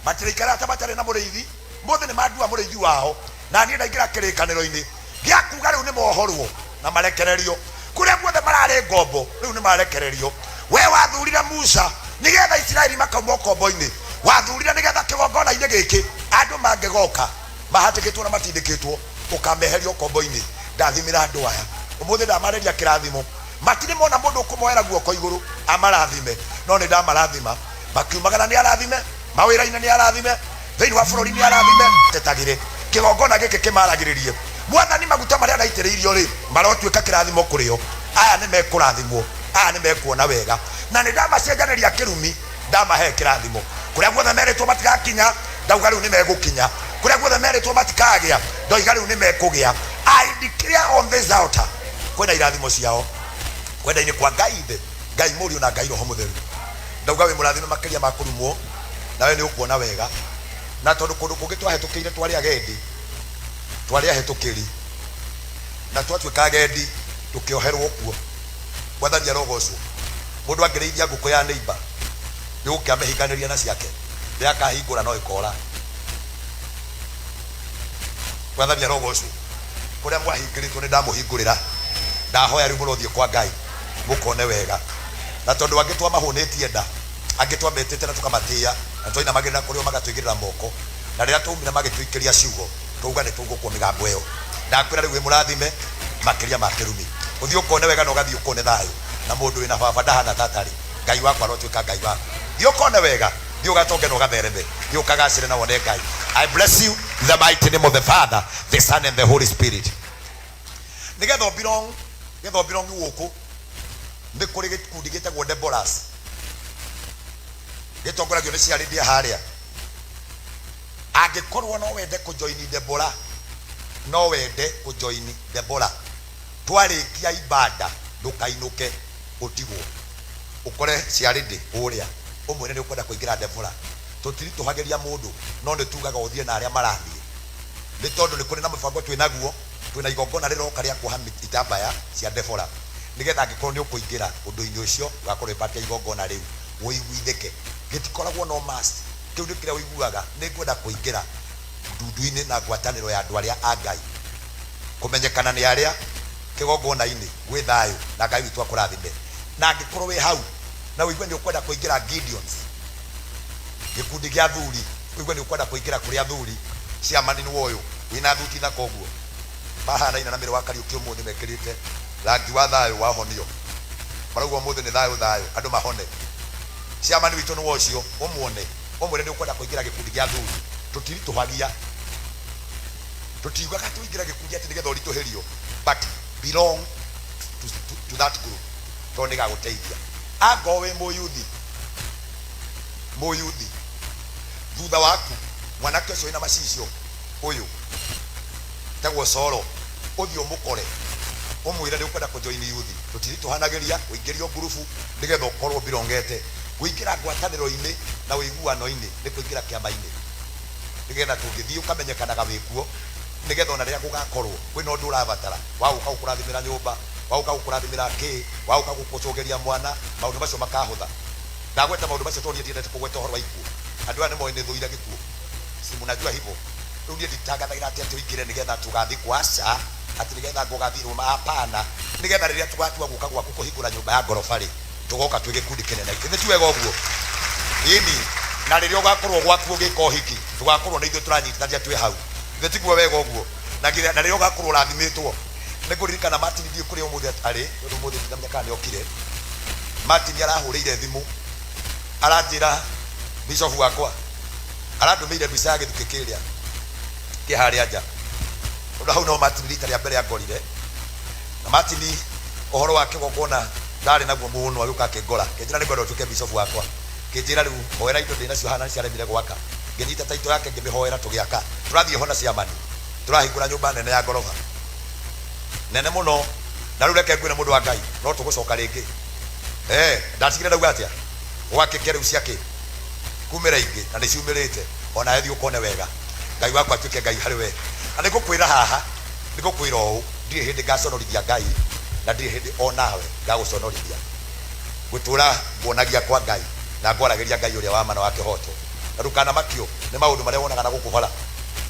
Matirĩikaraga ta matarĩ na mũrĩithi. Mũthĩ nĩ mandua mũrĩithi wao, na niĩ ndaingĩra kĩrĩkanĩro-inĩ gĩa kuga rĩu nĩ mohorwo na marekererio. Kũrĩa guothe mararĩ ngombo rĩu nĩ marekererio. We wathurire Musa nĩgetha Isiraeli makauma ũkombo-inĩ, wathurire nĩgetha kĩgongona-inĩ gĩkĩ andũ mangĩgoka mahatĩkĩtwo na matindĩkĩtwo, ũkameheria ũkombo-inĩ. Ndathimĩra andũ aya ũmũthĩ, ndamarĩria kĩrathimo. Matirĩ mona mũndũ ũkũmoera guoko igũrũ amarathime, no nĩ ndamarathima. Makiumagara nĩ arathime, mawĩra-inĩ nĩ arathime, thĩinĩ wa bũrũri nĩ arathime. Tetagĩre kĩgongona gĩkĩ kĩmaragĩrĩrie. Mwathani, maguta marĩa ndaitĩrĩirio rĩ marotuĩka kĩrathimo kũrĩ o. Aya nĩ mekũrathimwo, aya nĩ mekuona wega, na nĩ ndamacenjanĩria kĩrumi, ndamahe kĩrathimo. Kũrĩa guothe merĩtwo matigakinya, ndauga rĩu nĩ megũkinya. Kũrĩa guothe merĩtwo matikagĩa, ndoiga rĩu nĩ mekũgĩa. I declare on this altar kwĩna irathimo ciao kwenda-inĩ kwa Ngai Ithe, Ngai Mũriũ na Ngai Roho Mũtheru. Ndauga wĩ mũrathime makĩria ma kũrumwo, nawe nĩ ũkuona wega. Na tondũ kũndũ kũngĩ twahĩtũkĩire twarĩ agendi, twarĩ ahĩtũkĩri, na twatuĩka agendi tũkĩoherwo kuo. Mwathani arogocwo. Mũndũ angĩrĩithia ngũkũ ya neighbor nĩ gũkĩamĩhinganĩria na ciake, rĩrĩa akahingũra no ĩkora. Mwathani arogocwo. Kũrĩa mwahingĩrĩtwo nĩ ndamũhingũrĩra. Ndahoya rĩu mũrothiĩ kwa Ngai mũkone wega. Na tondũ angĩ twamahũnĩtie nda, angĩ twametĩte na tũkamatĩĩa, na twainamagĩrĩra kũrĩ o magatũigĩrĩra moko, na rĩrĩa twaumire magĩtũikĩria ciugo, twauga nĩ tũgũkwo mĩgambo ĩyo. Ndakwĩra rĩu wĩ mũrathime. Makĩria ma kĩrumi. Ũthiĩ ũkone wega na ũgathiĩ ũkone thayũ. Na mũndũ wĩna baba ndahana tatarĩ. Ngai wakwa arotuĩka Ngai waku. Thiĩ ũkone wega. Thiĩ ũgatonge na ũgathereme. Thiĩ ũkagacĩre na wone Ngai. I bless you in the mighty name of the Father, the Son and the Holy Spirit. Nĩgetha ũbelong, nĩgetha ũbelong gũkũ, nĩ kũrĩ gĩkundi gĩtagwo Deborahs. Gĩtongoragio nĩ Ciarĩndia harĩa. Angĩkorwo no wende kũjoini Deborah, no wende kũjoini Deborah, twarĩkia ibada ndũkainũke ũtigwo. Ũkore Ciarĩndĩ kũrĩa, ũmwĩre nĩ ũkwenda kũingĩra Deborah. Tũtiritũhagĩria mũndũ, no nĩ tugaga ũthiĩ na arĩa marathiĩ. Nĩ tondũ nĩ kũrĩ na mũbango twĩ naguo, twĩna igongona rĩroka rĩa kuoha itambaya cia Deborah. Nĩgetha angĩkorwo nĩ ũkũingĩra ũndũ-inĩ ũcio, ũgakorwo wĩ part ya igongona rĩu, ũiguithĩke. Gĩtikoragwo no must. Kĩu nĩ kĩrĩa ũiguaga, nĩ ngwenda kũingĩra ndundu-inĩ na ngwatanĩro ya andũ arĩa a Ngai. Kũmenyekana nĩ arĩa kĩgongona-inĩ gwĩ thayũ na Ngai witũ akũrathime. Na angĩkorwo wĩ hau na ũigue nĩ ũkwenda kũingĩra Gideons, gĩkundi gĩa athuri, ũigue nĩ ũkwenda kũingĩra kũrĩ athuri, chairman nĩ ũyũ wĩna thuti thaka ũguo, mahanaine na Mĩrũ wa Kariũki ũmũthĩ mekĩrĩte rangi wa thayũ wa honio. Marauga ũmũthĩ nĩ thayũ thayũ, andũ mahone. Chairman witũ nĩ ũcio, ũmuone, ũmwĩre nĩ ũkwenda kũingĩra gĩkundi gĩa athuri. Tũtiritũhagia. Tũtiugaga tũingĩre gĩkundi atĩ nĩgetha ũritũhĩrio, but belong to that group, tondũ nĩ gagũteithia. Angorwo wĩ mũyuthi, mũyuthi, thutha waku mwanake ũcio wĩna macicio ũyũ tagwo Soro, ũthiĩ ũmũkore ũmwĩre nĩ ũkwenda kũjoin youth. Tũtiritũhanagĩria ũingĩrio ngurubu nĩgetha ũkorwo ũbirongete. Kũingĩra ngwatanĩro-inĩ na ũiguano-inĩ nĩ kũingĩra kĩama-inĩ, nĩgetha tũngĩthiĩ ũkamenyekanaga wĩkuo, nĩgetha ona rĩrĩa gũgakorwo kwĩna ũndũ ũrabatara wa gũka gũkũrathimĩra nyũmba, wa gũka gũkũrathimĩra kĩ, wa gũka gũkũcũgĩria mwana, maũndũ macio makahũtha. Ndagweta maũndũ macio tondũ niĩ ndiendete kũgweta ũhoro wa ikuũ. Andũ aya nĩ moĩ nĩ thũire gĩkuũ, si mnajua hivyo. Rĩu niĩ nditangathagĩra atĩ atĩ ũingĩre nĩgetha tũgathikwo, aca, atĩ nĩgetha ngũgathirwo, hapana, nĩgetha rĩrĩa tũgatua gũka gwaku kũhingũra nyũmba ya ngoroba rĩ, tũgoka twĩ gĩkundi kĩnene. Githĩ ti wega ũguo? Ĩni, na rĩrĩa ũgakorwo gwaku ũgĩka ũhiki, tũgakorwo nĩ ithuĩ tũranyitithania twĩ hau. Githĩ tiguo wega ũguo? Na rĩrĩa ũgakorwo ũrathimĩtwo, nĩ ngũririkana Martin ndiũĩ kũrĩa ũmũthĩ arĩ, tondũ ũmũthĩ ndinamenya kana nĩ okire. Martin arahũrĩire thimũ, aranjĩra bishop wakwa, arandũmĩire mbica ya gĩthukĩ kĩrĩa kĩ harĩa nja. Tondũ hau no Martin rita rĩa mbere angorire. Na Martin ũhoro wa kĩgongona ndarĩ naguo mũno, agĩũka akĩngora, akĩnjĩra nĩ ngwenda ũtuĩke bishop wakwa. Akĩnjĩra rĩu hoera indo ndĩ nacio haha na nĩciaremire gwaka. Ngĩnyita taito yake ngĩmĩhoera tũgĩaka. Tũrathiĩ ho na ciamani, tũrahingũra nyũmba nene ya ngoroba nene mũno. Na rĩu reke ngwĩre mũndũ wa Ngai, no tũgũcoka rĩngĩ. Ndatigire ndauga atĩa? Gwakĩke rĩu ciakĩ kumĩra ingĩ, na nĩ ciumĩrĩte. Ona thiĩ ũkone wega. Ngai wakwa atuĩke Ngai harĩ we. Na nĩ ngũkwĩra haha, nĩ ngũkwĩra ũũ, ndirĩ hĩndĩ ngaconorithia Ngai, na ndirĩ hĩndĩ onawe ngagũconorithia. Ngũtũra nguonagia kwa Ngai, na ngwaragĩria Ngai ũrĩa wa ma na wa kĩhoto. Na ndũkanamakio nĩ maũndũ marĩa wonaga na gũkũ bara.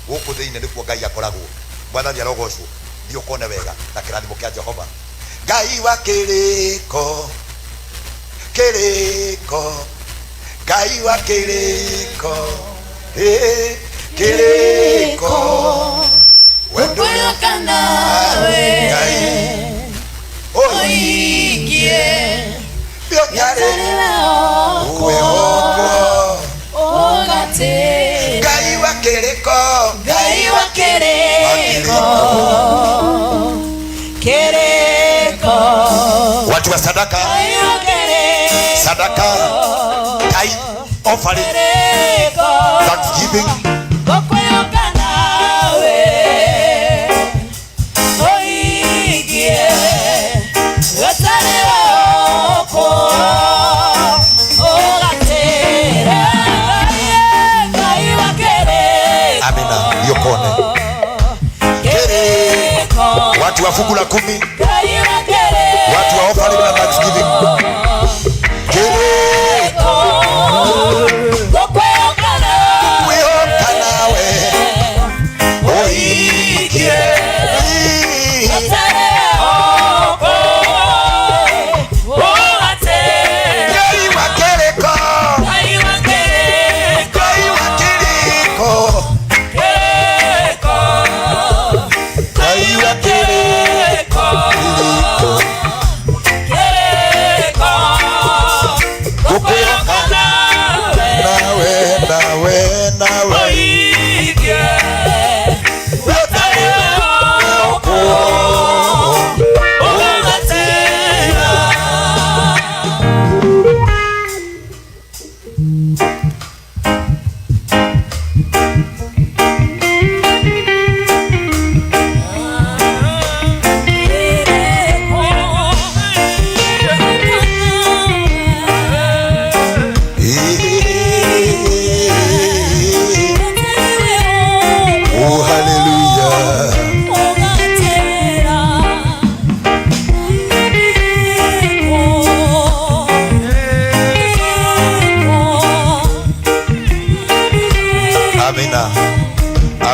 Gũkũ thĩinĩ nĩkuo Ngai akoragwo. Mwathani arogocwo. Thiĩ ũkone wega na kĩrathimo kĩa Jehova. Ngai wa kĩrĩko, kĩrĩko, Ngai wa kĩrĩko, kĩrĩko. Wendo Ngwĩhoka nawe, Ngai ũhingie ũtarĩ wĩhokwo, ũgatĩra. Ngai wa kĩrĩko, Ngai wa kĩrĩko, kĩrĩko. Watu wa sadaka, Ngai wa kĩrĩko, sadaka, tithe, offering, kĩrĩko. thanksgiving. Ngũkwĩhoka nawe, ũhingie ũtarĩ wĩhokwo, ũgatĩra. Ngai wa kĩrĩko, Amina. Thiĩ ũkone. kĩrĩko. Watu wa fungu la 10, Ngai wa kĩrĩko, watu wa offering na thanksgiving. Kĩrĩko. Ngũkwĩhoka nawe, Ngũkwĩhoka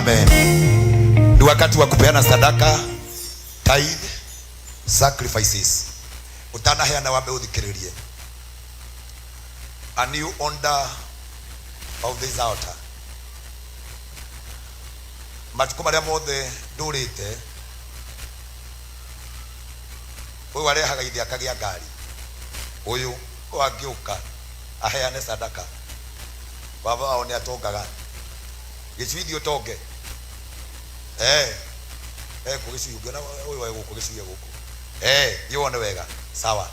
Amen. Ni wakati wa kupeana sadaka, tithe, sacrifices. Utanaheana wambe uthikiririe. A new order of this altar. Matukũ marĩa mothe ndũrĩte, ũyũ arehaga ithe akagĩa ngari, ũyũ ũyũ angĩũka aheane sadaka, baba wao nĩ atongaga. Gĩcuithi ũtonge, eh eh kũ gĩcui ũngĩona ũyũ e gũkũ, gĩcui e gũkũ, eh thiĩ wone wega. Sawa,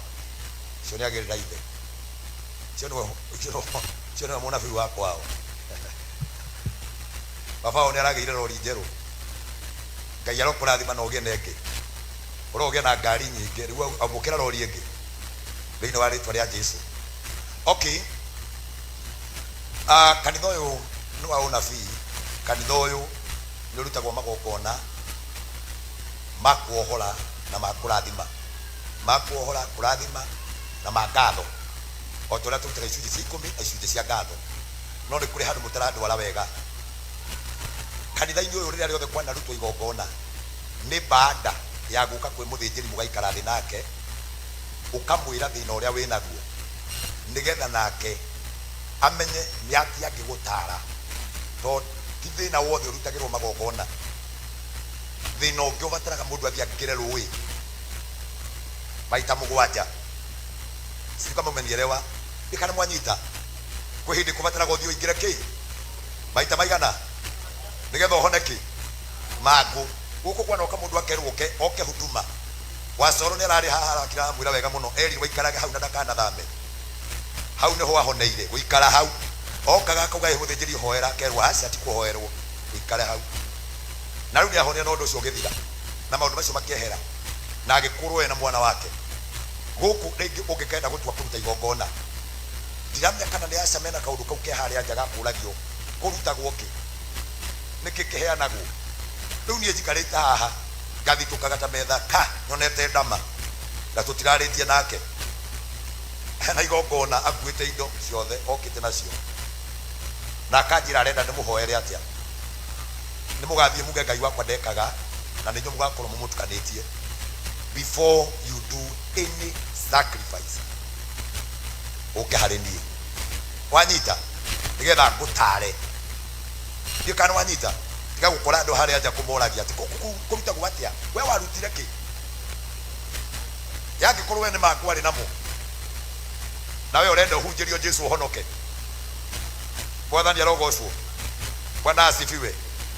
ũcio nĩ agĩrĩra ithe, ũcio nĩwe, ũcio nĩwe mũnabii wa kwao. Baba wao nĩ aragĩire rori njerũ. Ngai arokũrathima na ũgĩe na ĩngĩ, ũrogĩa na ngari nyingĩ rĩu, amũkĩra rori ĩngĩ thĩinĩ wa rĩtwa rĩa Jesu. Okay, kanitha ũyũ nĩ wa ũnabii. Kanitha ũyũ nĩ ũrutagwo magongona ma kuohora na ma kũrathima, ma kuohora, kũrathima na ma ngatho, o ta ũrĩa tũrutaga icunjĩ cia 10 na icunjĩ cia ngatho. No nĩ kũrĩ handũ mũtarandwara wega kanitha-inĩ ũyũ. Rĩrĩa rĩothe kwanarutwo igongona, nĩ baada ya gũka kwĩ mũthĩnjĩri, mũgaikara thĩ nake, ũkamwĩra thĩna ũrĩa wĩnaguo, nĩgetha nake amenye nĩ atĩa angĩgũtara, tondũ ti thĩna wothe ũrutagĩrwo magongona. Thĩna ũngĩ ũbataraga mũndũ athiĩ angĩre rũĩ maita 7. Sijui kama umenielewa. Nĩ kana mwanyita, kwĩ hĩndĩ kũbataraga ũthiĩ ũingĩre kĩ maita maigana nĩgetha ũhone kĩ mangũ. Gũkũ kwanoka mũndũ akerwo oke, oke huduma. Wacoro nĩ ararĩ haha, arakira amwĩra wega mũno, erirwo aikarage hau na ndakanathame hau, nĩho ahoneire gũikara hau. Okaga akauga, "Ĩ mũthĩnjĩri, hoera." Akerwo, "Aca, ti kũhoerwo, ũikare hau." Na rĩu nĩ ahonire na ũndũ ũcio ũgĩthira na maũndũ macio makĩehera na agĩkũrwo we na mwana wake. Gũkũ rĩngĩ ũngĩkenda gũtua kũruta igongona, ndiramenya kana nĩ aca mena kaũndũ kau ke harĩa nja gakũragio kũrutagwo kĩ, nĩkĩ kĩheanagwo. Rĩu niĩ njikarĩte haha ngathitũkaga ta metha ka nyonete ndama na tũtirarĩtie nake na igongona, akuĩte indo ciothe okĩte nacio na akanjĩra arenda ndĩmũhoere atĩa. Nĩ mũgathiĩ muge Ngai wakwa ndekaga, na nĩ inyuĩ mũgakorwo mũmũtukanĩtie. Before you do any sacrifice, ũke harĩ niĩ, wanyita, nĩgetha ngũtare. Ndiũ kana wanyita. Tiga gũkora andũ harĩa nja kũmoragia atĩ kũrutagwo atĩa, we warutire kĩ. Yangĩkorwo we nĩ mangũ arĩ namo na we ũrenda ũhunjĩrio Jesu ũhonoke, Mwathani arogocwo. Bwana asifiwe.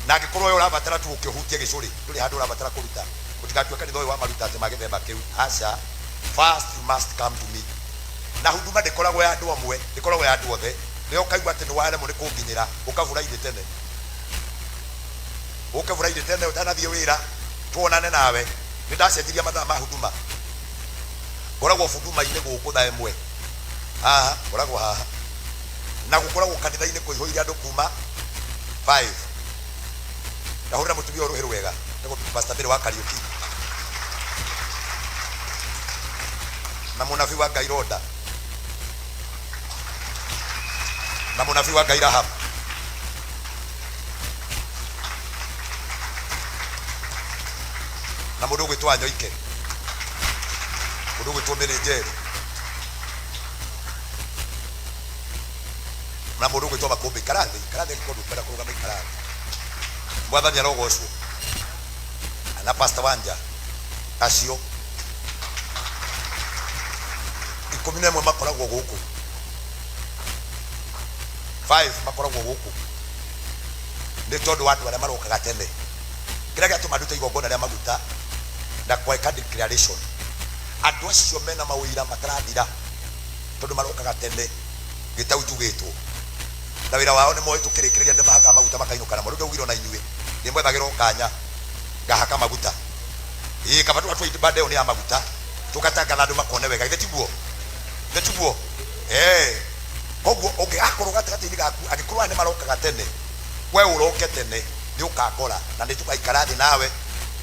Na angĩkorwo we ũrabatara tu ũkĩhutie gĩcũrĩ, ndũrĩ handũ ũrabatara kũruta, ũtigatue kanitha ũyũ wa maruta atĩ ma gĩthemba kĩu. Aca, first you must come to me. Na huduma ndĩkoragwo ya andũ amwe, ndĩkoragwo ya andũ othe. Rĩrĩa ũkaigua atĩ nĩ waremwo nĩ kũnginyĩra, ũka Friday tene, ũke Friday tene ũtanathiĩ wĩra, tuonane nawe. Nĩ ndacenjirie mathaa ma huduma. Ngoragwo huduma-inĩ gũkũ thaa 1 haha, ngoragwo haha na gũkoragwo kanitha-inĩ kũihũire andũ kuma 5. Ndahũrĩra mũtumia ũyũ rũhĩ rwega nĩguo Pastor Mary wa Kariuki na mũnabii wa Ngai Roda na mũnabii wa Ngai Rahab na mũndũ ũgwĩtwo Anyoike, mũndũ ũgwĩtwo Mary Njeri na mũndũ ũgwĩtwo Makũmbĩ. Ikara thĩ, ikara thĩ, angĩkorwo ndũkwenda kũrũgama, ikara thĩ. Mwathani arogocwo. Na Pastor Wanja, acio 11 makoragwo gũkũ, 5 makoragwo gũkũ nĩ tondũ wa andũ arĩa marokaga tene. Kĩrĩa gĩatũma ndute igongona rĩa maguta na gwĩka declaration, andũ acio mena mawĩra matarathira tondũ marokaga tene gĩtau njugĩtwo na wĩra wao nĩ moĩ tũkĩrĩkĩrĩria nĩ mahakaga maguta makainũka namo. Rĩu ndaugire ona inyuĩ ndĩmwethagĩra o kanya ngahaka maguta. Ĩĩ, kaba tũgatua ibanda ĩyo nĩ ya maguta, tũgatangatha andũ makone wega. Githĩ tiguo? Githĩ tiguo? Eh, koguo ũngĩgakorwo gatagatĩ-inĩ gaku, angĩkorwo aya nĩ marokaga tene, we ũroke tene, nĩ ũkangora na nĩ tũgaikara thĩ nawe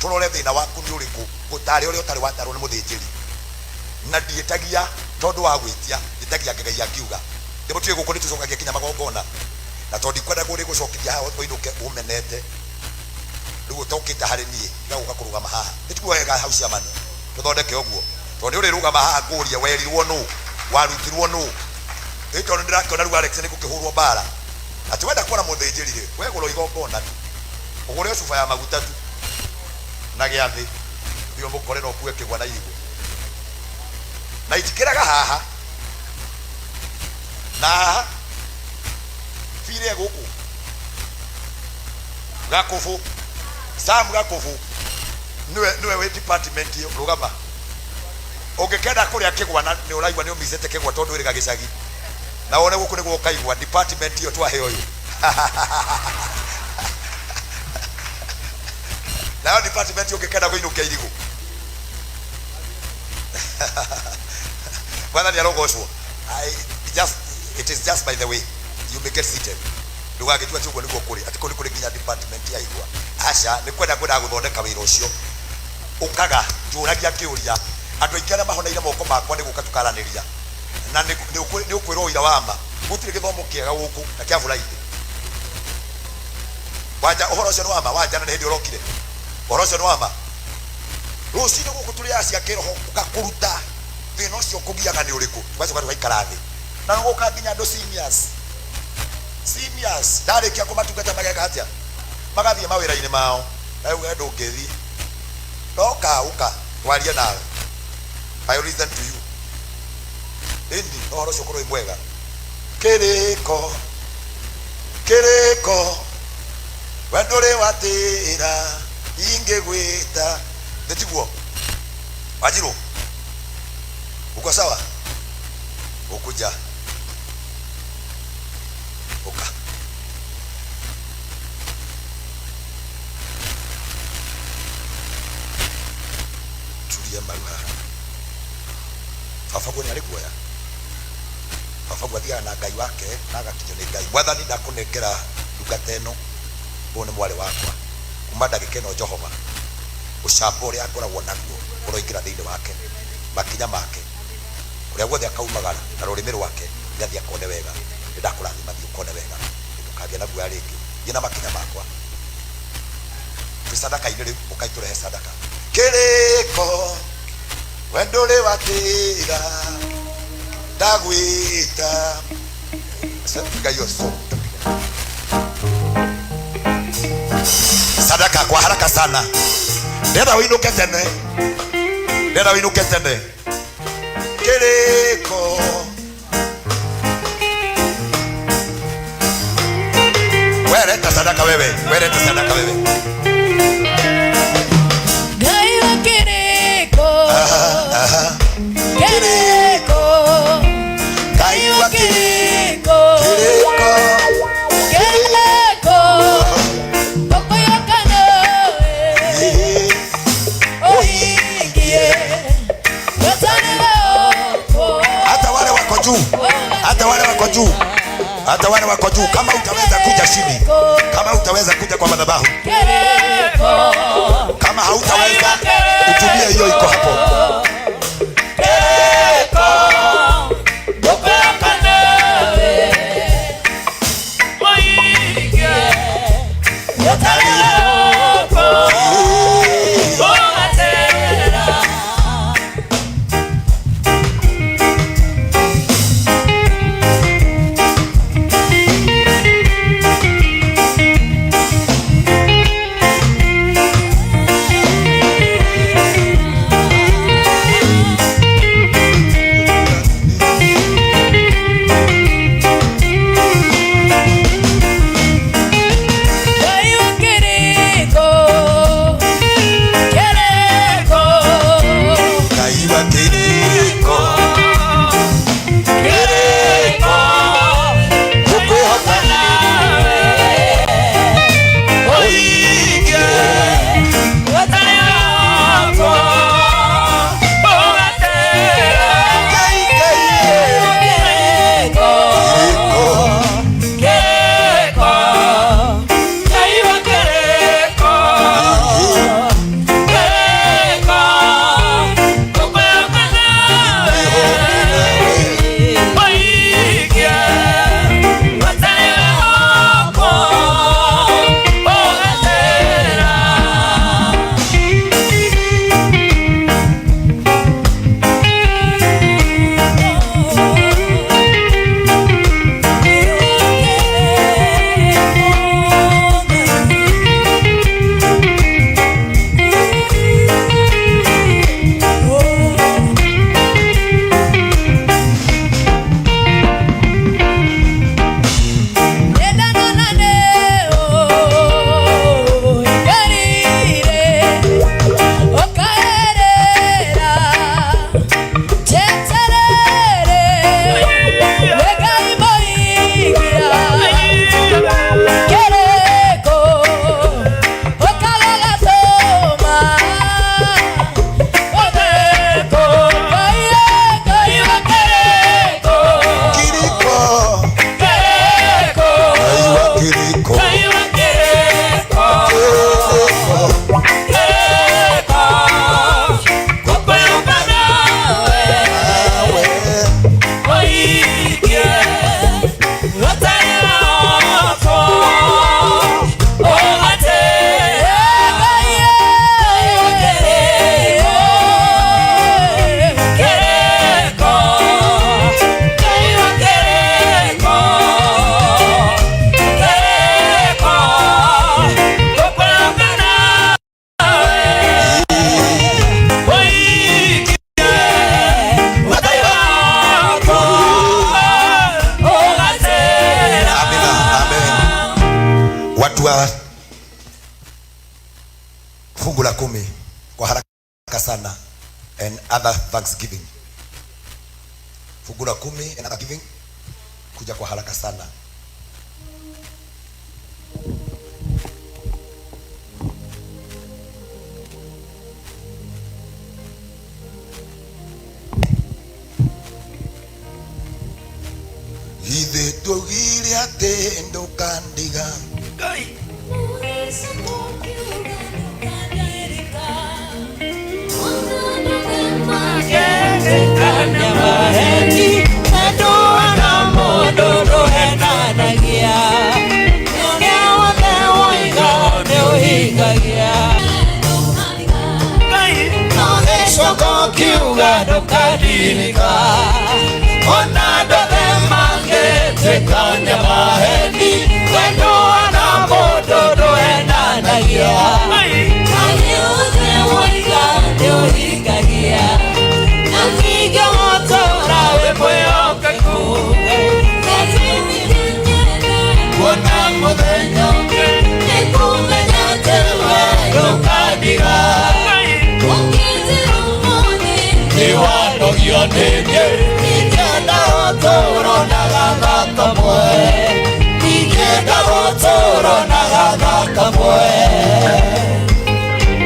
tũrore thĩna waku nĩ ũrĩkũ, gũtare ũrĩa ũtarĩ watarwo nĩ mũthĩnjĩri. Na ndiĩtagia tondũ wa gwĩtia, njĩtagia ngĩgeria ngiuga ndĩmũtuĩ gũkũ nĩ tũcokagia nginya magongona, na tondũ ndikwenda kũrĩ gũcokithia haha ũinũke ũmenete. Rĩu ũtokĩte harĩ niĩ tiga gũka kũrũgama haha. Nĩ wega hau ciamani tũthondeke ũguo, tondũ nĩ ũrĩrũgama haha ngũrie werirwo nũ, warutirwo nũ. Ĩ tondũ ndĩrakĩona rĩu Alex nĩ gũkĩhũrwo mbara atĩ wenda kuona mũthĩnjĩri rĩ, we gũra igongona tu, ũgũre cuba ya maguta tu na gĩathĩ, thiĩ ũmũkore na ũkue kĩgwa na irigũ na itikĩraga haha na haha bire gũkũ Gakubu Sam Gakubu niwe wĩ department ĩyo. Rũgama ũngĩkenda kũrĩa kĩgwa na nĩ ũraigua nĩ ũmicĩte kĩgwa tondũ wĩrĩga gĩcagi na wone gũkũ nĩguo ũkaigua department ĩyo twahe ũyũ nayo department ũngĩkenda kũinũkia irigũ. Mwathani arogocwo. It is just by the way, you may get seated. Ndũgagĩtua atĩ ũguo nĩguo kũrĩ, atĩ kũu nĩ kũrĩ nginya department ya igwa. Aca, nĩ kwenda kwendaga gũthondeka wĩra ũcio. Ũkaga njũragia kĩũria, andũ aingĩ arĩa mahoneire moko makwa nĩ gũka tũkaranĩria na nĩ ũkwĩrwo ũira wa ma. Gũtirĩ gĩthomo kĩega gũkũ na kĩa Friday. Wanja ũhoro ũcio nĩ wa ma, wanja na nĩ hĩndĩ ũrokire. Ũhoro ũcio nĩ wa ma. Rũcinĩ gũkũ tũrĩ acia kĩroho ũgakũruta thĩna ũcio ũkũgiaga nĩ ũrĩkũ, tũgacoka tũgaikara thĩ na gũka nginya andũ seniors. Seniors ndarĩkia kũmatungata mageka atĩa? Magathiĩ mawĩra-inĩ mao. Na rĩu we ndũngĩthiĩ, ndoka ũka twarie nawe. I will listen to you. Ĩni no ũhoro ũcio ũkorwo wĩ mwega. Kĩrĩko kĩrĩko we ndũrĩ watĩra ingĩgwĩta nĩ tiguo? Wanjirũ, uko sawa? Ukuja uka turie maru haha. Baba guo nĩ arĩ guoya. Baba guo athiaga na Ngai wake na agakinyio nĩ Ngai. Mwathani, ndakũnengera ndungata ĩno, ũyũ nĩ mwarĩ wakwa kuma ndagĩka ĩno. Jehova, ũcamba ũrĩa akoragwo naguo ũroingĩra thĩinĩ wake, makinya make kũrĩa guothe akaumagara na rũrĩmĩ rwake nĩathiĩ akone wega. Nĩ ndakũrathima, thiĩ ũkone wega, ndũkagĩa na guoya rĩngĩ. Thiĩ na makinya makwa. Twĩ sadaka-inĩ rĩu, ũkai tũrehe sadaka. Kĩrĩko we ndũrĩ watĩra ndagwĩta. Piga hiyo so. Sadaka kwa haraka sana. Ndenda ũinũke tene, ndenda ũinũke tene. Kĩrĩko wewe, leta sadaka wewe, wewe leta sadaka wewe. Ngai wa kĩrĩko, kĩrĩko, Ngai wa kĩrĩko, kĩrĩko, kĩrĩko, ngũkwĩhoka nawe ũhingie weterere wakwa. Hata wale wako juu, hata wale wako juu, hata wale wako juu, kama utaweza kuja chini, kama utaweza kuja kwa madhabahu, Kĩrĩko, kama hautaweza utumie hiyo iko hapo. Kĩrĩko, ngũkwĩhoka nawe ũhingie weterere wakwa ũgaterera. Watu wa fungu la kumi kwa haraka sana and other thanksgiving. Fungu la kumi and other giving, kuja kwa haraka sana. Ithe tugire atĩ ndũkandiga. Kiuga ndukandirika ona andũ mangĩtuĩka maheni wendo na mũndũ ndũhenanagia woiga nĩũhingagia na ningĩ gũtũũra wĩ mwĩhokeku kuona mũthenya ũngĩ nĩkũmenya atĩ we ndũkandiga nĩwanogio nĩ niĩ ingĩenda gũtũũrwo na gatha kamwe ingĩenda gũtũũrwo na gatha kamwe.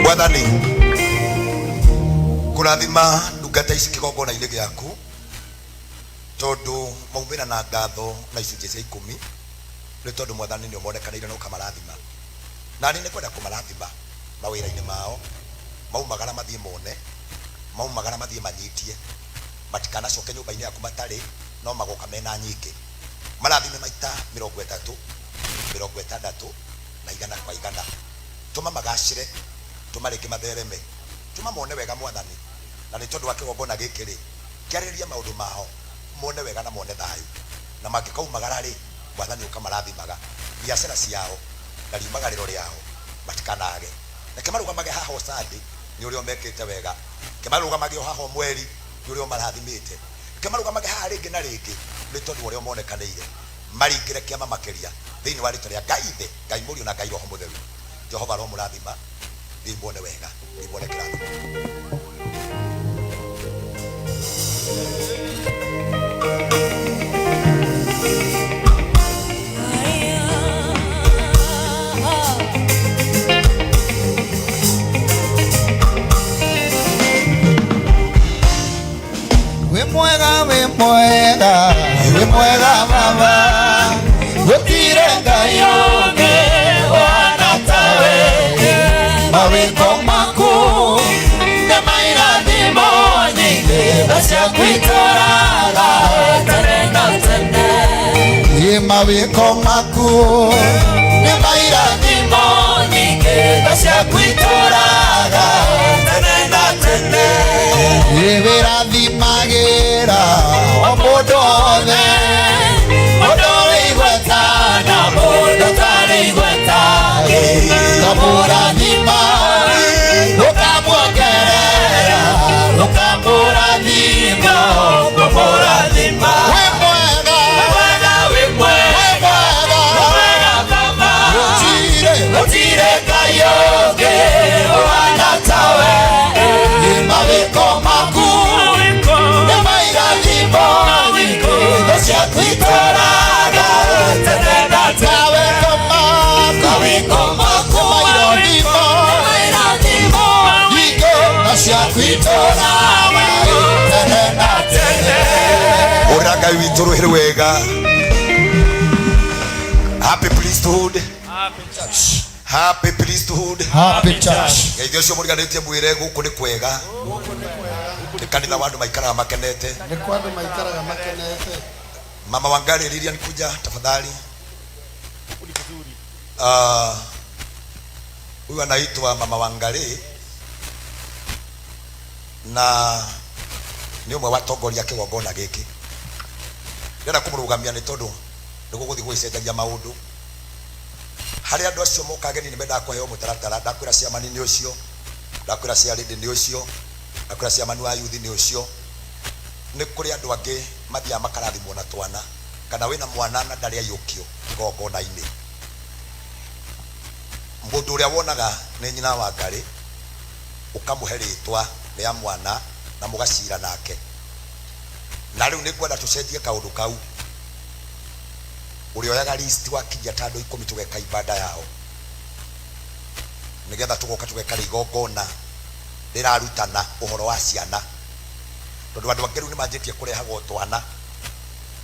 Mwathani, kũrathima ndungata ici kĩgongona-inĩ gĩaku tondũ maumĩra na ngatho na icunjĩ cia ikũmi nĩ tondũ Mwathani nĩ ũmonekanĩire na ũkamarathima. Na niĩ nĩ kwenda kũmarathima mawĩra-inĩ mao, maumagara mathiĩ mone, maumagara mathiĩ manyitie, matikanacoke nyũmba-inĩ yaku matarĩ no magoka mena nyingĩ. Marathime maita mĩrongo ĩtatũ, mĩrongo ĩtandatũ na igana kwa igana. Tũma magacĩre, tũma rĩngĩ mathereme, tũma mone wega Mwathani, na nĩ tondũ wa kĩgongona gĩkĩ rĩ, kĩarĩrĩria maũndũ mao, mone wega na mone thayũ, na mangĩkaumagara rĩ, Mwathani ũkamarathimaga biacara ciao na riumagarĩro rĩao matikanage. Reke marũgamage haha o Sunday nĩ ũrĩa mekĩte wega, reke marũgamage o haha o mweri nĩ ũrĩa marathimĩte, reke marũgamage haha rĩngĩ na rĩngĩ nĩ tondũ wa ũrĩa monekanĩire, maringĩre kĩama makĩria thĩinĩ wa rĩtwa rĩa Ngai Ithe, Ngai Mũriũ na Ngai Roho Mũtheru. Jehova aromũrathima, thiĩ muone wega, thiĩ muone kĩrathimo. Wĩ mwega, wĩ mwega, wĩ mwega baba, gũtirĩ Ngai ũngĩ ũhana tawe. Mawĩko maku nĩ mairathimo nyingĩ, tha ciaku itũũraga tene na tene. Ĩ mawĩko maku nĩ mairathimo nyingĩ, tha ciaku itũũraga tene na tene. Ĩ wĩrathimagĩra o mũndũ wothe, mũndũ wĩ igweta na mũndũ ũtarĩ igweta, Ũkamũrathima, ũkamuongerera, ũkamũrathima, ũkamũrathima. Wĩ mwega, Wĩ mwega, wĩ mwega, wĩ mwega, wĩ mwega baba, gũtirĩ, gũtirĩ Ngai ũngĩ ũhana tawe. Ĩ mawĩko maku nĩ mairathimo nyingĩ, tha ciaku itũũraga tene na tene. Mawĩko maku, Mawĩko maku mairathimo Mairathimo nyingĩ, tha ciaku itũũraga tene na tene. Ũrĩra Ngai witũ rũhĩ wega. Happy priesthood. Happy priesthood. Happy church. Ngeithio ũcio mũriganĩtie mwĩre gũkũ nĩ kwega. Nĩ kanitha wa andũ maikaraga makenete. Nĩ kwa andũ maikaraga makenete. Mama Wangari Lilian kuja tafadhali. Huyu anaitwa Mama Wangari na nĩ ũmwe wa atongoria kĩgongona gĩkĩ. Ndĩrenda kũmũrũgamia nĩ tondũ nĩ gũgũthiĩ gũgĩcenjagia maũndũ. Harĩ andũ acio moka ageni nĩ mendaga kũheo mũtaratara. Ndakwĩra ciamani nĩ ũcio, ndakwĩra ciarĩndĩ nĩ ũcio, ndakwĩra ciamani wa yuthi nĩ ũcio. Nĩ kũrĩ andũ angĩ mathiaga makarathimwo na twana, kana wĩna mwana na ndarĩ aiyũkio kĩgongona-inĩ. Mũndũ ũrĩa wonaga nĩ nyina wa Ngarĩ, ũkamũhe rĩtwa rĩa mwana na mũgacira nake. Na rĩu nĩ ngwenda tũcenjie kaũndũ kau. Ũrĩoyaga list wakinyia ta andũ ikũmi tũgeka ibada yao, nĩgetha tũgoka tũgeka rĩ igongona rĩrarutana ũhoro wa ciana, tondũ andũ angĩ rĩu nĩ manjĩtie kũrehagwo twana,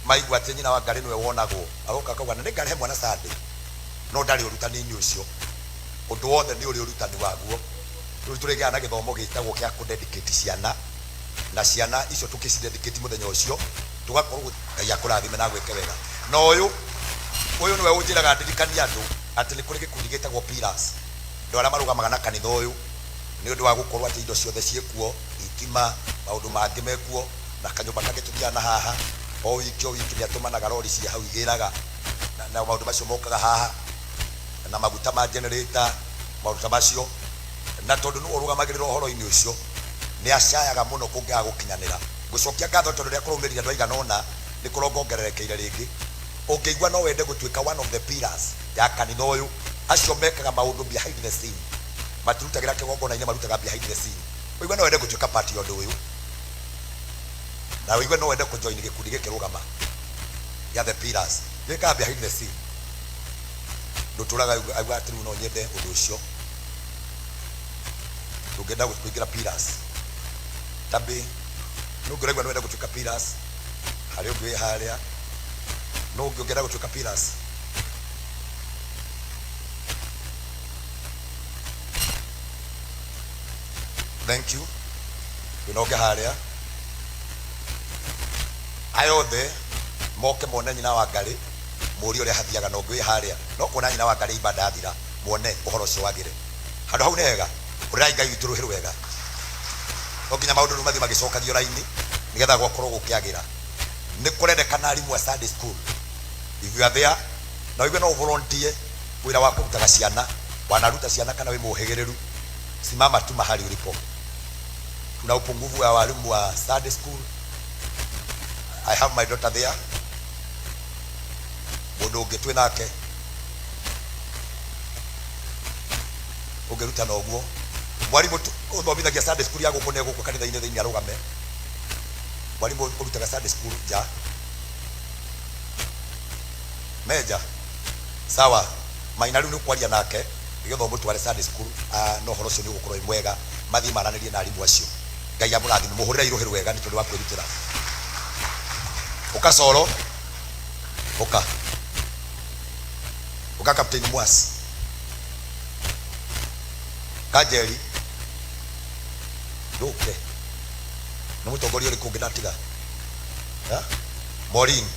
maigua atĩ nyina wa Ngarĩ nĩwe wonagwo, agoka akauga na nĩngarehe mwana Sunday, no ndarĩ ũrutani-inĩ ũcio. Ũndũ wothe nĩ ũrĩ ũrutani waguo. Rĩu tũrĩgĩaga na gĩthomo gĩtagwo kĩa kũ-dedicate ciana, na ciana icio tũkĩci-dedicate mũthenya ũcio, tũgakorwo. Ngai akũrathime na agwĩke wega. Na ũyũ, ũyũ nĩwe ũnjĩraga ndirikanie andũ atĩ nĩ kũrĩ gĩkundi gĩtagwo Pillars, andũ arĩa marũgamaga na kanitha ũyũ nĩ ũndũ wa gũkorwo atĩ indo ciothe ciĩ kuo, thitima, maũndũ mangĩ me kuo, na kanyũmba kangĩ tũthiaga na haha, o wiki o wiki nĩ atũmanaga rori ciĩ hau igĩraga, na maũndũ macio mokaga haha, na maguta ma generator, maũndũ ta macio. Na tondũ nĩwe ũrũgamagĩrĩra ũhoro-inĩ ũcio, nĩ acayaga mũno kũngĩaga gũkinyanĩra. Ngũcokia ngatho tondũ rĩrĩa kũraumĩrire andũ aigana ũna, nĩ kũrongongererekeire rĩngĩ. Ũngĩigua no wende gũtuĩka one of the pillars ya kanitha ũyũ, acio mekaga maũndũ behind the scene, matirutagĩra kĩgongona-inĩ, marutaga behind the scene. Ũigue no wende gũtuĩka part ya ũndũ ũyũ, na ũigue no wende kũ join gĩkundi gĩkĩ rũgama gĩa the pillars, gĩkaga behind the scene. Ndũtũraga auga atĩ rĩu no nyende ũndũ ũcio. Ndũngĩenda kũingĩra pillars. Tabĩ, nũ ũngĩ ũraigua no wende gũtuĩka pillars? Harĩ ũngĩ wĩ harĩa. Nũ ũngĩ ũngĩenda gũtuĩka pillars? Thank you. Kwĩna ũngĩ harĩa. Aya othe moke mone nyina wa Ngarĩ, mũrie ũrĩa hathiaga, na ũngĩ wĩ harĩa no kuona nyina wa Ngarĩ ibada yathira, muone ũhoro ũcio wagĩre. Handũ hau nĩ hega. Hũrĩrai Ngai witũ rũhĩ rwega. No nginya maũndũ rĩu mathiĩ magĩcokagio raini nĩgetha gwakorwo gũkĩagĩra. Nĩ kũrendekana arimũ a Sunday school. If you are there, na ũigue no ũvolunteer wĩra wa kũrutaga ciana, wanaruta ciana kana wĩ mũhĩgĩrĩru, simama tu mahali ulipo. Tuna upungufu wa walimu wa Sunday school. I have my daughter there. Mũndũ ũngĩ twĩ nake ũngĩrutana ũguo, mwarimũ ũthomithagia Sunday school ya gũkũ nĩ gũkũ kanitha-inĩ thĩinĩ arũgame. Mwarimũ ũrutaga Sunday school nja meja sawa maina rĩu nĩ kwaria nake nĩgetha ũmũtware Sunday school, na ũhoro ũcio nĩ ũgũkorwo wĩ mwega, mathiĩ maranĩrie na arimũ acio. Ngai amũrathime, mũhũrĩre irũhĩ rwega nĩ tondũ wa kwĩrutĩra. Ũka coro, ũka ũka Captain Mwasi Kanjeri, ndũke nĩ mũtongoria ũrĩkũ ũngĩ ndatiga? Ha? Maureen,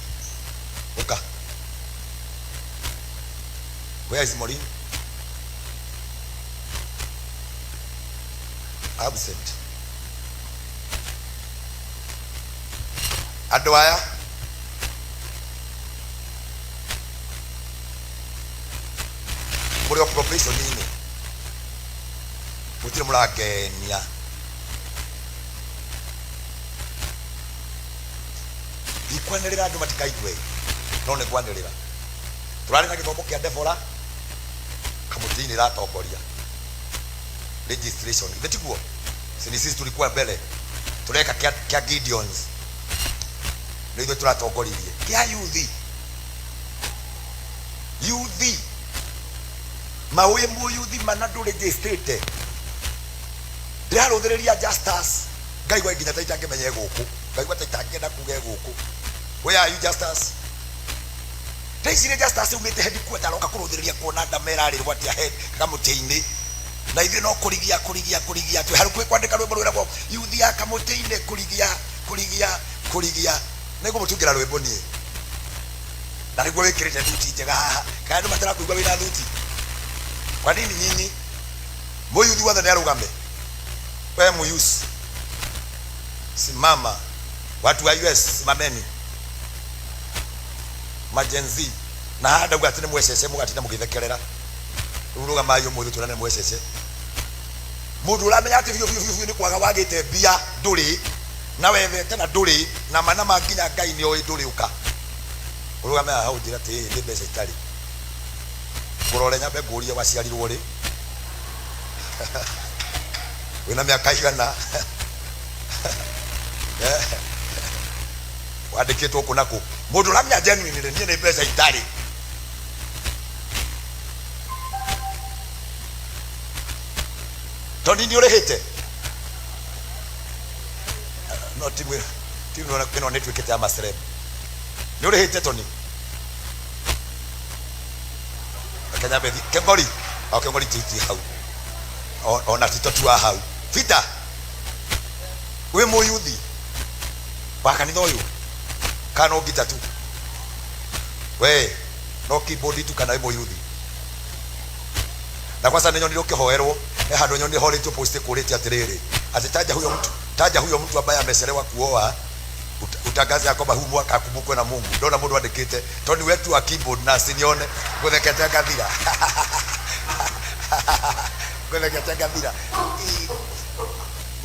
ũka. Where is Maureen? Absent. Andũ aya mũrĩ o probation-inĩ, mũtirĩ mũrangenia. Ndikwanĩrĩra andũ matikaigue, no nĩ ngwanĩrĩra. Tũrarĩ na gĩthomo kĩa Deborah Kamũtĩ-inĩ ĩratongoria registration, githĩ tiguo? Si ni sisi tulikuwa mbere tureka kĩa kĩa Gideons, nĩ ithuĩ tũratongoririe kĩa yuthi yuthi mawĩ mũyuthi mana ndũrĩgĩstĩte. Ndĩrarũthĩrĩria Justus, ngaigua nginya ta itangĩmenya e gũkũ, ngaigua ta itangĩenda kuga e gũkũ. Where are you, Justus? Ndeciria Justus aumĩte headquarter aroka kũrũthĩrĩria kuona ndama ĩrarĩrwo atĩa head kamũtĩ-inĩ, na ithuĩ no kũrigia kũrigia kũrigia twĩ hakuhĩ kwandĩka rwĩmbo rwĩragwo yuthi ya kamũtĩ-inĩ, kũrigia kũrigia kũrigia. Nĩngũmũtungĩra rwĩmbo niĩ, na nĩguo wĩkĩrĩte thuti njega haha. Kana andũ matarakũigua wĩna thuti? Kwa nini nyinyi mũyuthi wothe nĩ arũgame? We mũyusi simama, watu wa US simameni, ma-Gen Z na haha ndauga atĩ nĩ mwecece, mũgatinda mũgĩthekerera. Rĩu rũgamai ũmũthĩ twĩrane mwecece. Mũndũ ũramenya atĩ biũ biũ biũ biũ nĩ kwaga wagĩte mbia ndũrĩ na wethete na ndũrĩ na ma na ma nginya Ngai nĩ oĩ ndũrĩ, ũka ũrũgame haha ũnjĩre atĩ ĩĩ nĩ mbeca itarĩ. Ngũrore nyambe ngũrie waciarirwo rĩ, wĩna mĩaka igana, wandĩkĩtwo kũ na kũ. Mũndũ ũramenya genuine rĩ, niĩ nĩ mbeca itarĩ. Tondũ nĩ ũrĩhĩte no timu timu ĩno nĩ ĩtuĩkĩte ya maceleb. Nĩ ũrĩhĩte Tony? Kenya bethi Kengori o Kengori titi hau ona tito tu hau Peter wĩ mũyuthi wa kanitha ũyũ kana no ngita tu we no keyboard tu kana wĩ mũyuthi? Na kwanza nĩ nyonire ũkĩhoerwo he handũ, nyonire horetio post kũrĩte atĩrĩrĩ atĩ taja huyo mtu, taja huyo mtu ambaye amechelewa kuoa, utangaze ya kwamba huu mwaka akumbukwe na Mungu. Ndona mũndũ andĩkĩte Tony wetu wa keyboard na sinione ngũthekete ngathira, ngũthekete ngathira.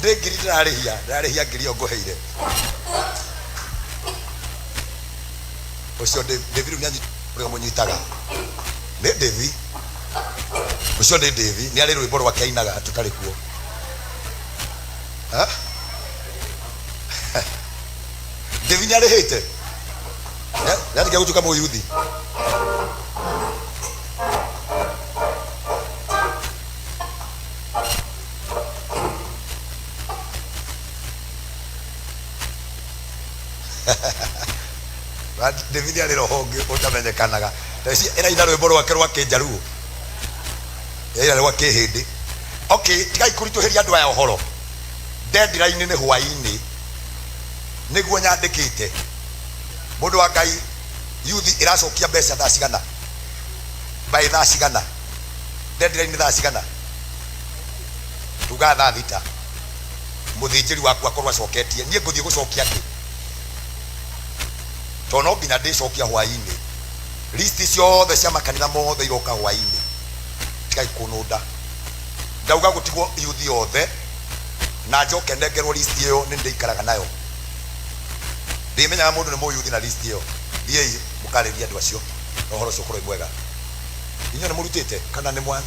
Ndĩ ngiri ndĩrarĩhia, ndĩrarĩhia ngiri ĩyo ngũheire ũcio. David rĩu nĩanyi ũrĩa mũnyitaga nĩ David ũcio, nĩ David nĩ arĩ rwĩmbo rwake ainaga tũtarĩ kuo. Ha? David nĩ arĩhĩte nĩatigia gũtuĩka mũyuthi. David arĩ roho ũngĩ ũtamenyekanaga. Taici ĩraina rwĩmbo rwake rwa kĩnjaruo, ĩraina rwa kĩhĩndĩ. Okay, tigai kũritũhĩria andũ aya ũhoro. Deadline nĩ hwaĩ-inĩ nĩguo nyandĩkĩte. Mũndũ wa Ngai, yuthi ĩracokia mbeca thaa cigana? By thaa cigana? Deadline nĩ thaa cigana? Tugaga thaa 6 mũthĩnjĩri waku akorwo acoketie. Niĩ ngũthiĩ gũcokia kĩ tondũ no nginya ndĩcokia hwaĩ-inĩ. List ciothe cia makanitha mothe iroka hwaĩ-inĩ. Tigai kũnũnda. Ndauga gũtigwo yuthi yothe na njoke nengerwo list ĩyo. Nĩ ndĩikaraga nayo, ndĩmenyaga mũndũ nĩ mũyuthi na list ĩyo. Thiĩi mũkarĩrie andũ acio na ũhoro ũcio ũkorwo wĩ mwega. Inyuĩ nĩ mũrutĩte kana nĩ mwa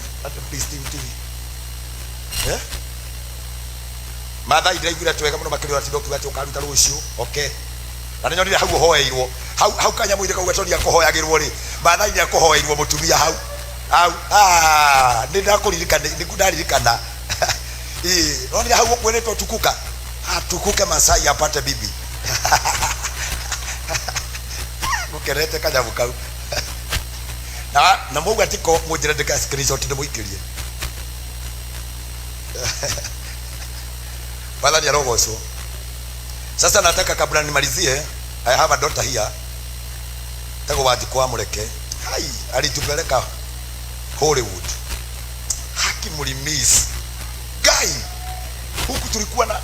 list TV, eh? Mathai ndĩraiguire twega mũno makĩria ũratinda ũkiuga atĩ ũkaruta rũciũ. Okay, na nĩ nyonire hau ũhoeirwo hau hau kanyamũ-inĩ kau gatoni akũhoyagĩrwo rĩ. Mathai nĩ akũhoeirwo mũtumia hau hau. Ah, nĩ ndakũririkana, nĩ ndaririkana. Ĩĩ, nonire hau ũkwĩrĩtwo tukuka atukuke Masai apate bibi. Ngũkenete kanyamũ kau na mauga tiko mũnjĩre ndĩka screenshot ndĩmũikĩrie. Mwathani arogocwo. Sasa nataka kabla nimalizie, I have a daughter here tagwo Wanjikũ wa Mũreke. Hai, alitupeleka Hollywood. Haki mlimiss Ngai. Huku tulikuwa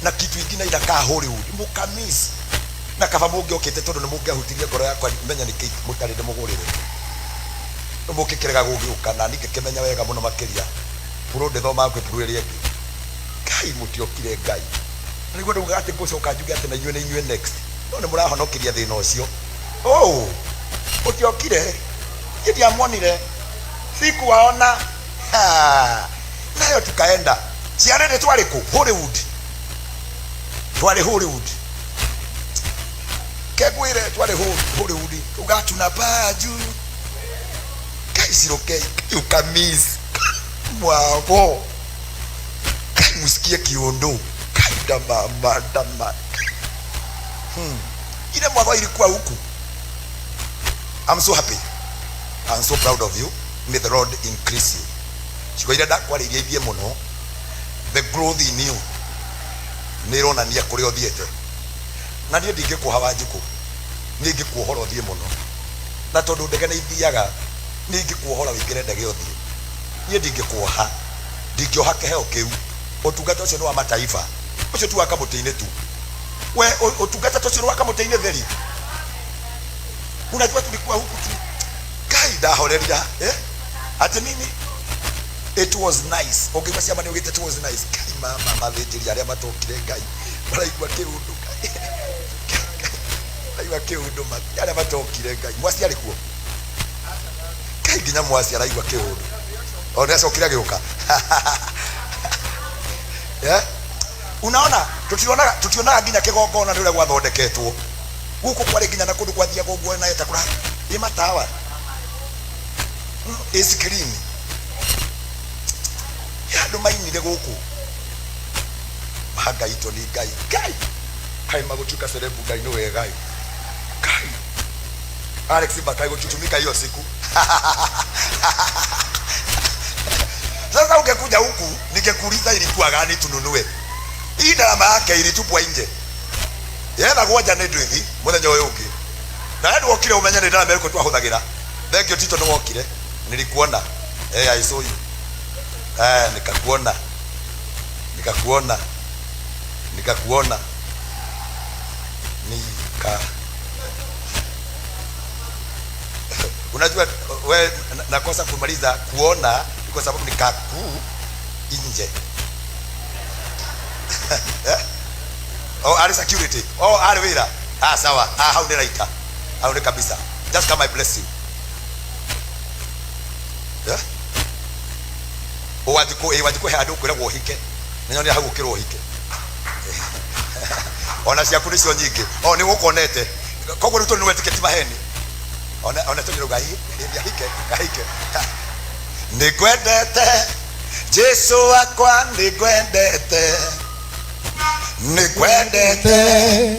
na kitu ingine inakaa Hollywood, mukamiss. Na kaba mũngĩokĩte tondũ nĩ mũngĩahutirie ngoro yakwa menya nĩkĩ mũtarĩ ndĩmũgũrĩre. Rĩu mũngĩkĩrega gũgĩũka na niĩ ngĩkĩmenya wega mũno makĩria puro ndĩthomaga kwĩ puro ĩrĩa ĩngĩ. Ngai, mũtiokire. Ngai, na nĩguo ndaugaga atĩ ngũcoka njuge atĩ na inyuĩ nĩ inyuĩ next, no nĩ mũrahonokiria thĩna ũcio. Oh, mũtiokire, niĩ ndiamuonire, sikuwaona. Ha, nayo tukaenda ciarĩrĩ twarĩ kũ Hollywood, twarĩ Hollywood. Kegwire twarĩ Hollywood, tuga tunapaa juu. Kaicirũkei ukamiss mwago. Kai, musikie kiondo kai dama dama. Ile mwago ilikuwa huku. I'm so happy, I'm so proud of you. May the Lord increase you. Ciugo iria ndakwarĩirie ithiĩ mũno, the growth in you nĩ ĩronania kũrĩa ũthiĩte. Na niĩ ndingĩkuoha, Wanjikũ, niĩ ingĩkuohora ũthiĩ mũno, na tondũ ndege nĩ ithiaga, niĩ ingĩkuohora ũingĩre ndege ũthiĩ. Niĩ ndingĩkuoha, ndingĩoha kĩheo kĩu. Ũtungata ũcio nĩ wa mataifa, ũcio ti wa kamũtĩ-inĩ tu. We ũtungata ta ũcio nĩ wa kamũtĩ-inĩ theri. Unajua tulikuwa huku tu. Kai, ndahoreria, eh? Ati nini? It was nice. Ũngĩigua ciama nĩ ugĩte it was nice. Kai, mama mathĩnjĩri arĩa matokire, Ngai, maraigua kĩũndũ. Ngai, maraigua kĩũndũ arĩa matokire. Ngai, mwaciarĩ kuo. Ngai, nginya mwasi araigua kĩũndũ o nĩ acokire agĩũka. Yeah? Unaona, tutionaga nginya kĩgongona nĩ ũrĩa gwathondeketwo gũkũ, kwarĩ nginya na kũndũ gwathiaga ũguo na etakũra ĩ matawa, ĩ screen ya andũ mainire gũkũ mahangaitwo nĩ Ngai. Ngai kai magũtuĩka cerebu. Ngai nĩ wega. Ngai Alex Bakai gũchuchumika hiyo siku. Sasa ungekuja huku ningekuuliza ilikuwa gani tununue. Hii ndarama yake ilitupwa nje, yethagwo nja nĩ nduithi mũthenya ũyũ ũngĩ, na we ndwokire ũmenye nĩ ndarama ĩrĩkũ twahũthagĩra. Thank you, Tito, nĩwokire, nilikuona. Eh, I saw you. Eh, nikakuona, nikakuona, nikakuona, nika unajua we nakosa kumaliza kuona ni kwa sababu nikaku nje. Eh? Oh, ari security. Oh, ari wira. Ah, sawa. Ah, hau ni raita, hau ni kabisa. Just come, I bless you. Yeah? Wanjikũ, ĩ Wanjikũ, he handũ ũkwĩragwo ũhike, nĩnyonire hau ũkĩrwo ũhike, ona ciaku nĩcio nyingĩ. O nĩ gũkonete koguo rĩu tondũ nĩwetĩkĩtie ti maheni, ona tũnyĩrauga hĩndĩ ahike ahike. Nĩngwendete Jesu wakwa, nĩngwendete, nĩngwendete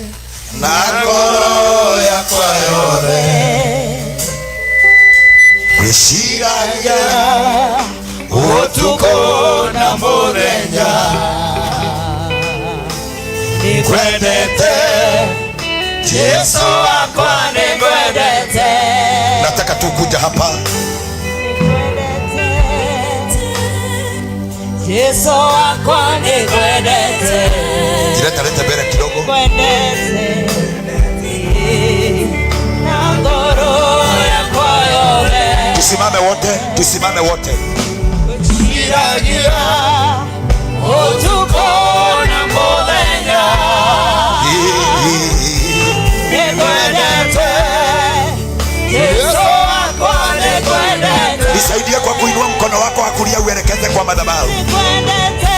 na ngoro yakwa yothe, gwĩciragia ũtukũ na mũthenya, nĩngwendete Jesu wakwa, nĩngwendete. Nataka tu kuja hapa. Jesu wakwa, nĩngwendete. Jileta, lete mbele kidogo. Nĩngwendete na ngoro yakwa yothe. Tusimame wote, tusimame wote. Gwĩciragia ũtukũ na mũthenya, nĩngwendete Jesu wakwa, nĩngwendete. Nisaidie kwa kuinua mkono wako wa kulia uelekeze kwa madhabahu. Nĩngwendete.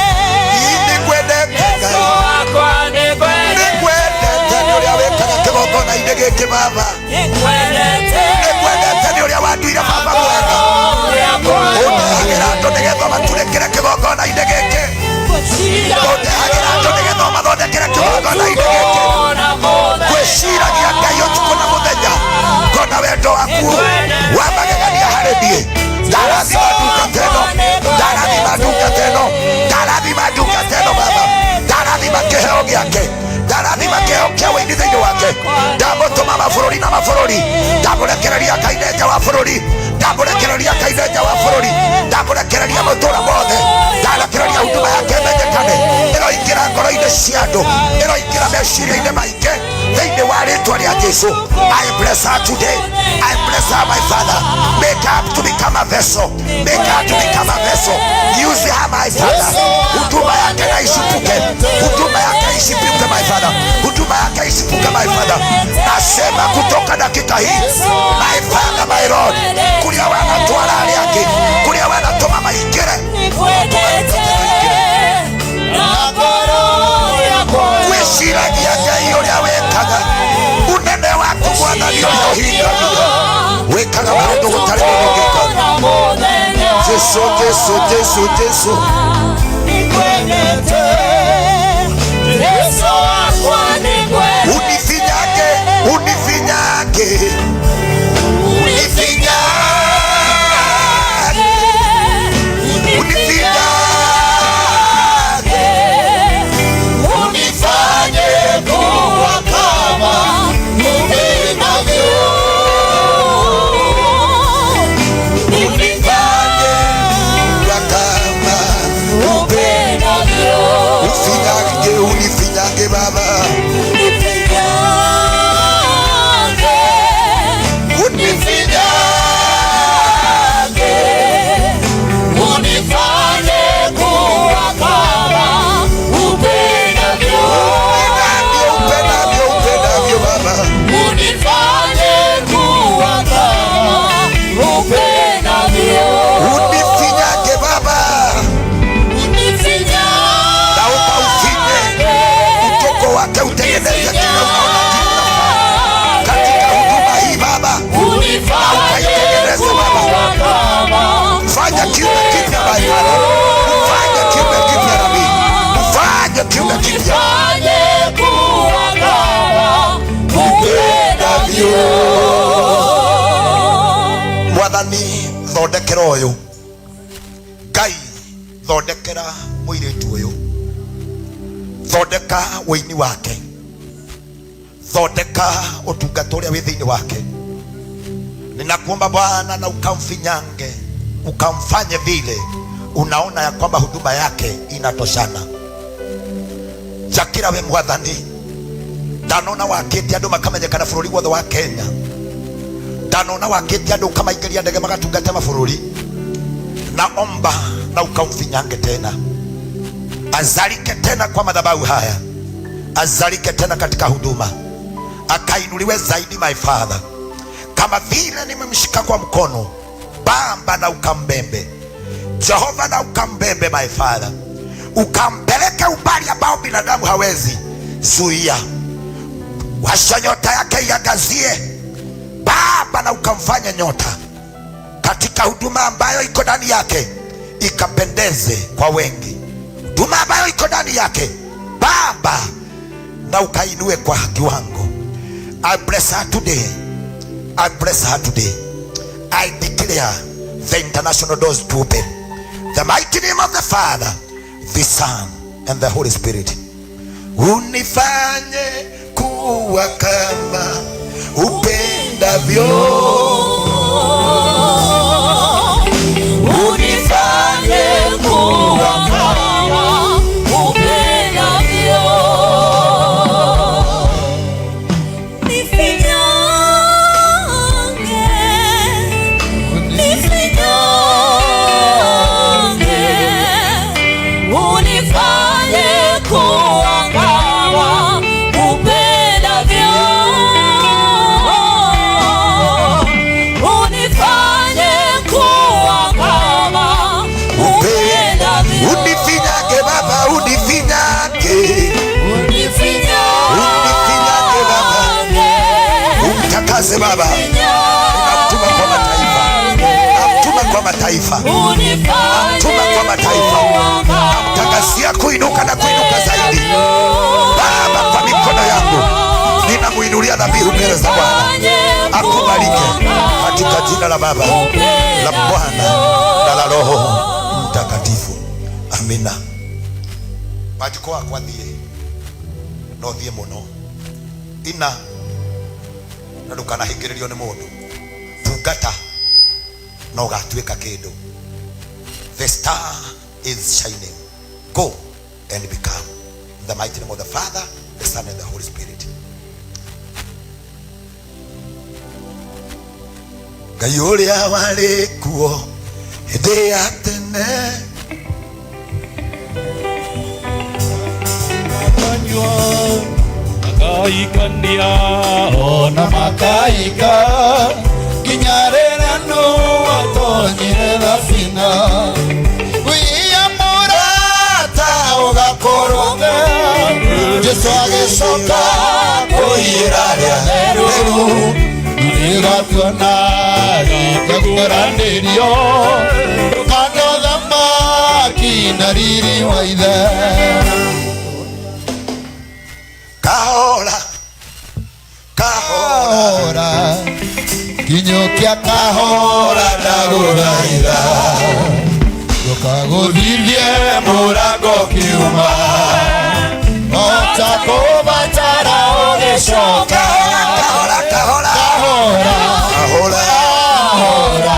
Nĩngwendete. Jesu Ngai. wakwa, nĩngwendete. Nĩngwendete nĩ ũrĩa wĩkaga kĩgongona-inĩ gĩkĩ, Baba. Nĩngwendete. Nĩngwendete nĩ ũrĩa wanduire baba mwega, ũndehagĩra andũ nĩgetha maturĩkĩre kĩgongona-inĩ gĩkĩ, ũndehagĩra andũ nĩgetha mathondekere kĩgongona-inĩ gĩkĩ. Gwĩciragia Ngai ũtukũ na mũthenya, ngona wendo waku wa magegania harĩ niĩ. Ndarathima ndungata ĩno, ndarathima ndungata ĩno, ndarathima ndungata ĩno, Baba. Ndarathima kĩheo gĩake, ndarathima kĩheo kĩa wĩini thĩinĩ wake. Ndamũtũma mabũrũri na mabũrũri, ndamũrekereria kaine nja wa bũrũri, ndamũrekereria kaine nja wa bũrũri, ndamũrekereria matũũra mothe, ndarekereria huduma yake ĩmenyekane, ĩroingĩra ngoro-inĩ cia andũ, ĩroingĩra meciria-inĩ maingĩ thĩinĩ wa rĩtwa rĩa Jesu. I bless her today. I bless her, my Father. Make her to become a vessel, make her to become a vessel. Use her, my Father. Huduma yake na ishipuke, huduma yake ishipuke, my Father, huduma yake ishipuke, my Father. Nasema kutoka dakika hii, my Father, my Lord, kuria wanatwara arĩa angĩ, kuria wanatũma maingĩre. Nĩngwendete na ngoro yakwa. Gwĩciragia Ngai ũrĩa wĩkaga, unene waku Mwathani, ũrĩa ũhingagia, wĩkaga maũndũ gũtarĩ mũndũ ũngĩka. Jesu, Jesu, Jesu, Jesu. Nĩngwendete Jesu wakwa, nĩngwendete. Unifinyage, unifinyage, unifinyage, unifinyage, unifanye kuwa kama upendavyo, unifanye kuwa kama Upendavyo. Mwathani thondekera ũyũ, Ngai thondekera mũirĩtu ũyũ, thondeka wĩini wake, thondeka ũtungata ũrĩa wĩ thĩinĩ wake. Ninakuomba Bwana, na ukamfinyange, ukamfanye vile unaona ya kwamba huduma yake inatoshana. Jakira we Mwathani, ndanona wakĩte andũ makamenyekana bũrũri wothe wa Kenya, ndanona wakĩte andũ ũkamaingĩria ndege magatungata mabũrũri. Naomba na ukamfinyange tena, azalike tena kwa madhabahu haya, azalike tena katika huduma, akainuliwe zaidi my Father, kama vile nimemshika kwa mkono Baba, na ukambembe Jehova, na ukambembe my Father, ukampeleke umbali ambao binadamu hawezi zuia. Washa nyota yake iangazie Baba, na ukamfanya nyota katika huduma ambayo iko ndani yake ikapendeze kwa wengi. Huduma ambayo iko ndani yake Baba, na ukainue kwa kiwango. I bless her today. I bless her today. I declare the international doors to open. The mighty name of the Father, the Son, and the Holy Spirit. Unifanye kuwa kama upendavyo. Unifanye kuwa kama upendavyo. Nifinyange, nifinyange, unifanye kuwa kama upendavyo. Unifanye kuwa kama upendavyo. Unifinyange Baba, unifinyange. Unifinyange Baba. Umtakase Baba. Namtuma kwa mataifa. Namtuma kwa mataifa. Namtuma kwa mataifa. Namtangazia kuinuka na kuinuka zaidi. Baba, kwa mikono yangu ninamuinulia dhabihu mbele za Bwana. Akubalike katika jina la Baba, la Bwana na la Roho Mtakatifu. Amina. Wanjikũ wakwa, thiĩ no thiĩ mũno ina na ndũkanahingĩrĩrio nĩ mũndũ. Tungata na ũgatuĩka kĩndũ. The star is shining. Go and become. In the mighty name of the Father, the Son, and the Holy Spirit. Ngai ũrĩa warĩ kuo hĩndĩ ya tene, Makaikania ona makaika nginya rĩrĩa Nuhu atonyire thabina. Wĩia mũrata ũgakorwo, Jesũ agĩcoka kũiyĩra rĩa rĩu nĩgatuona gĩkũranĩrio ndũkano thamaki na riri wa ithe. Kahora kahora. Kahora, kinyũkia kahora, ndagũthaitha ndũkagũthithie mũrango kiuma ota kũbatara ũgĩcoka. Kahora kahora. Kahora. Kahora. Kahora,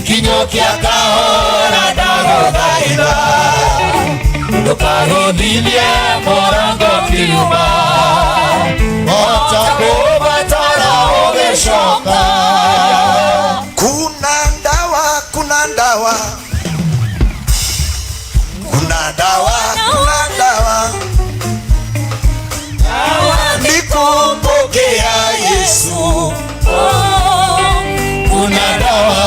kinyũkia kahora, ndagũthaitha ndũkagũthithie mũrango kiuma ota kũbatara ũgĩcoka. Kuna dawa, kuna dawa, kuna dawa, kuna dawa ni kumpokea Yesu. Kuna dawa.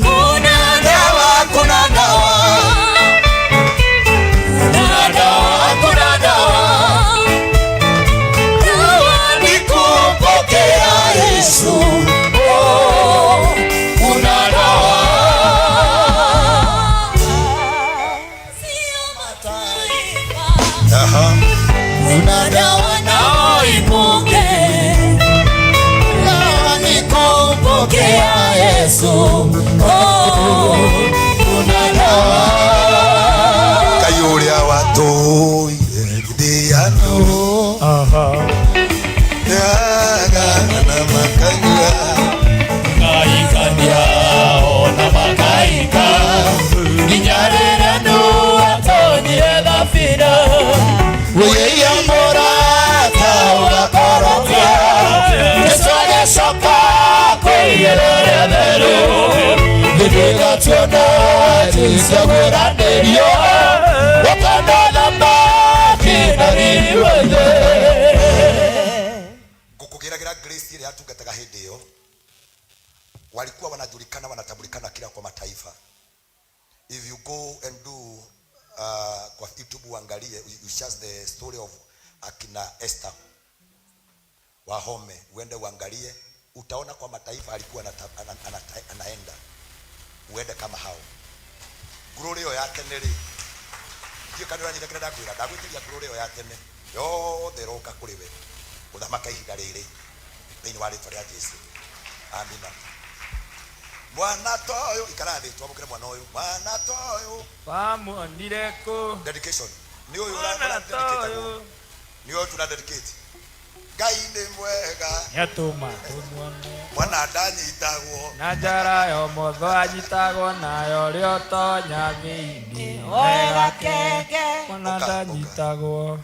Kuna dawa, kuna dawa, kuna dawa, kuna dawa. Dawa ni kumpokea Yesu. Kuna dawa. Sio mataifa. Aha. Kuna dawa. Naipokea. Yesu, oh, kuna dawa. Ngai ũrĩa watũire gĩthĩano nĩagana na makaigua Kaikania ona makaika nginya rĩrĩa Nuhu atonyire thabina. Wĩia mũrata ũgakoroka, Jesũ agĩcoka kwĩigĩra rĩa theru. Hĩndĩ ĩgatuona ticagũranĩrio, gũkona thamaki na riri wa ithe. Ngũkũgĩragĩra Grace ĩrĩa yatungataga hĩndĩ ĩyo, walikuwa wanajulikana, wanatambulikana kila kwa mataifa. If you go and do kwa YouTube uangalie, you search the story of akina Esther Wahome, uende uangalie, utaona kwa mataifa alikuwa anaenda, uende kama hao. Glory ĩyo ya tene rĩ, ndiũ kana ũranyita kĩrĩa ndakwĩra, ndagwĩtĩria glory ĩyo ya tene yothe ĩroka kũrĩ we gũthamaka ihinda rĩrĩ thĩinĩ wa rĩtwa rĩa Jesu, amina. Mwana toyo ikara thĩ, twamũkĩre mwana ũyũ, mwana toyo. Wamuonire kũ? Dedication nĩ ũyũ. Mwana Ũradedicatagwo toyo. nĩ ũyũ tũra dedicate. Ngai nĩ mwega. Nĩatũma tũmuone. Mwana ndanyitagwo na njara ya ũmotho, anyitagwo nayo ũrĩa ũtonya thĩinĩ. Oe gakenge. Mwana Ũka, ũka. ndanyitagwo,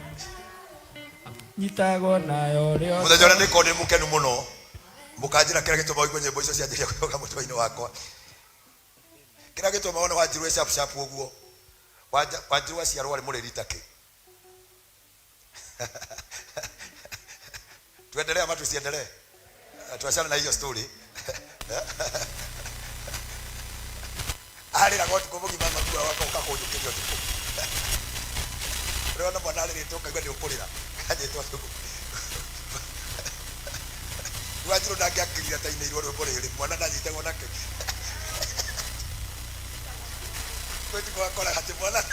nyitagwo nayo ũrĩa Mũthenya ũrĩa ndĩkorwo ndĩ mũkenu mũno, mũkanjĩra kĩrĩa gĩtũma ũigue nyĩmbo icio cianjĩria kũrũga mũtwe-inĩ wakwa, kĩrĩa gĩtũma wone wanjirwe sharp sharp ũguo. Wanjirwe aciarwo arĩ mũrĩri takĩ. Tuendelee ama tusiendelee? Tuachane na hiyo story. Arĩraga ũtukũ mũgima, makua waka ũkakũnjũkĩria ũtukũ. Ũrĩona mwana arĩrĩte ũkaigua nĩ ũkũrĩra, kanyĩtwo ũtukũ. Wanjirũ ndangĩakirire tainĩirwo rwĩmbo rĩrĩ, mwana ndanyitagwo nake gwĩtikũ wakora atĩ mwana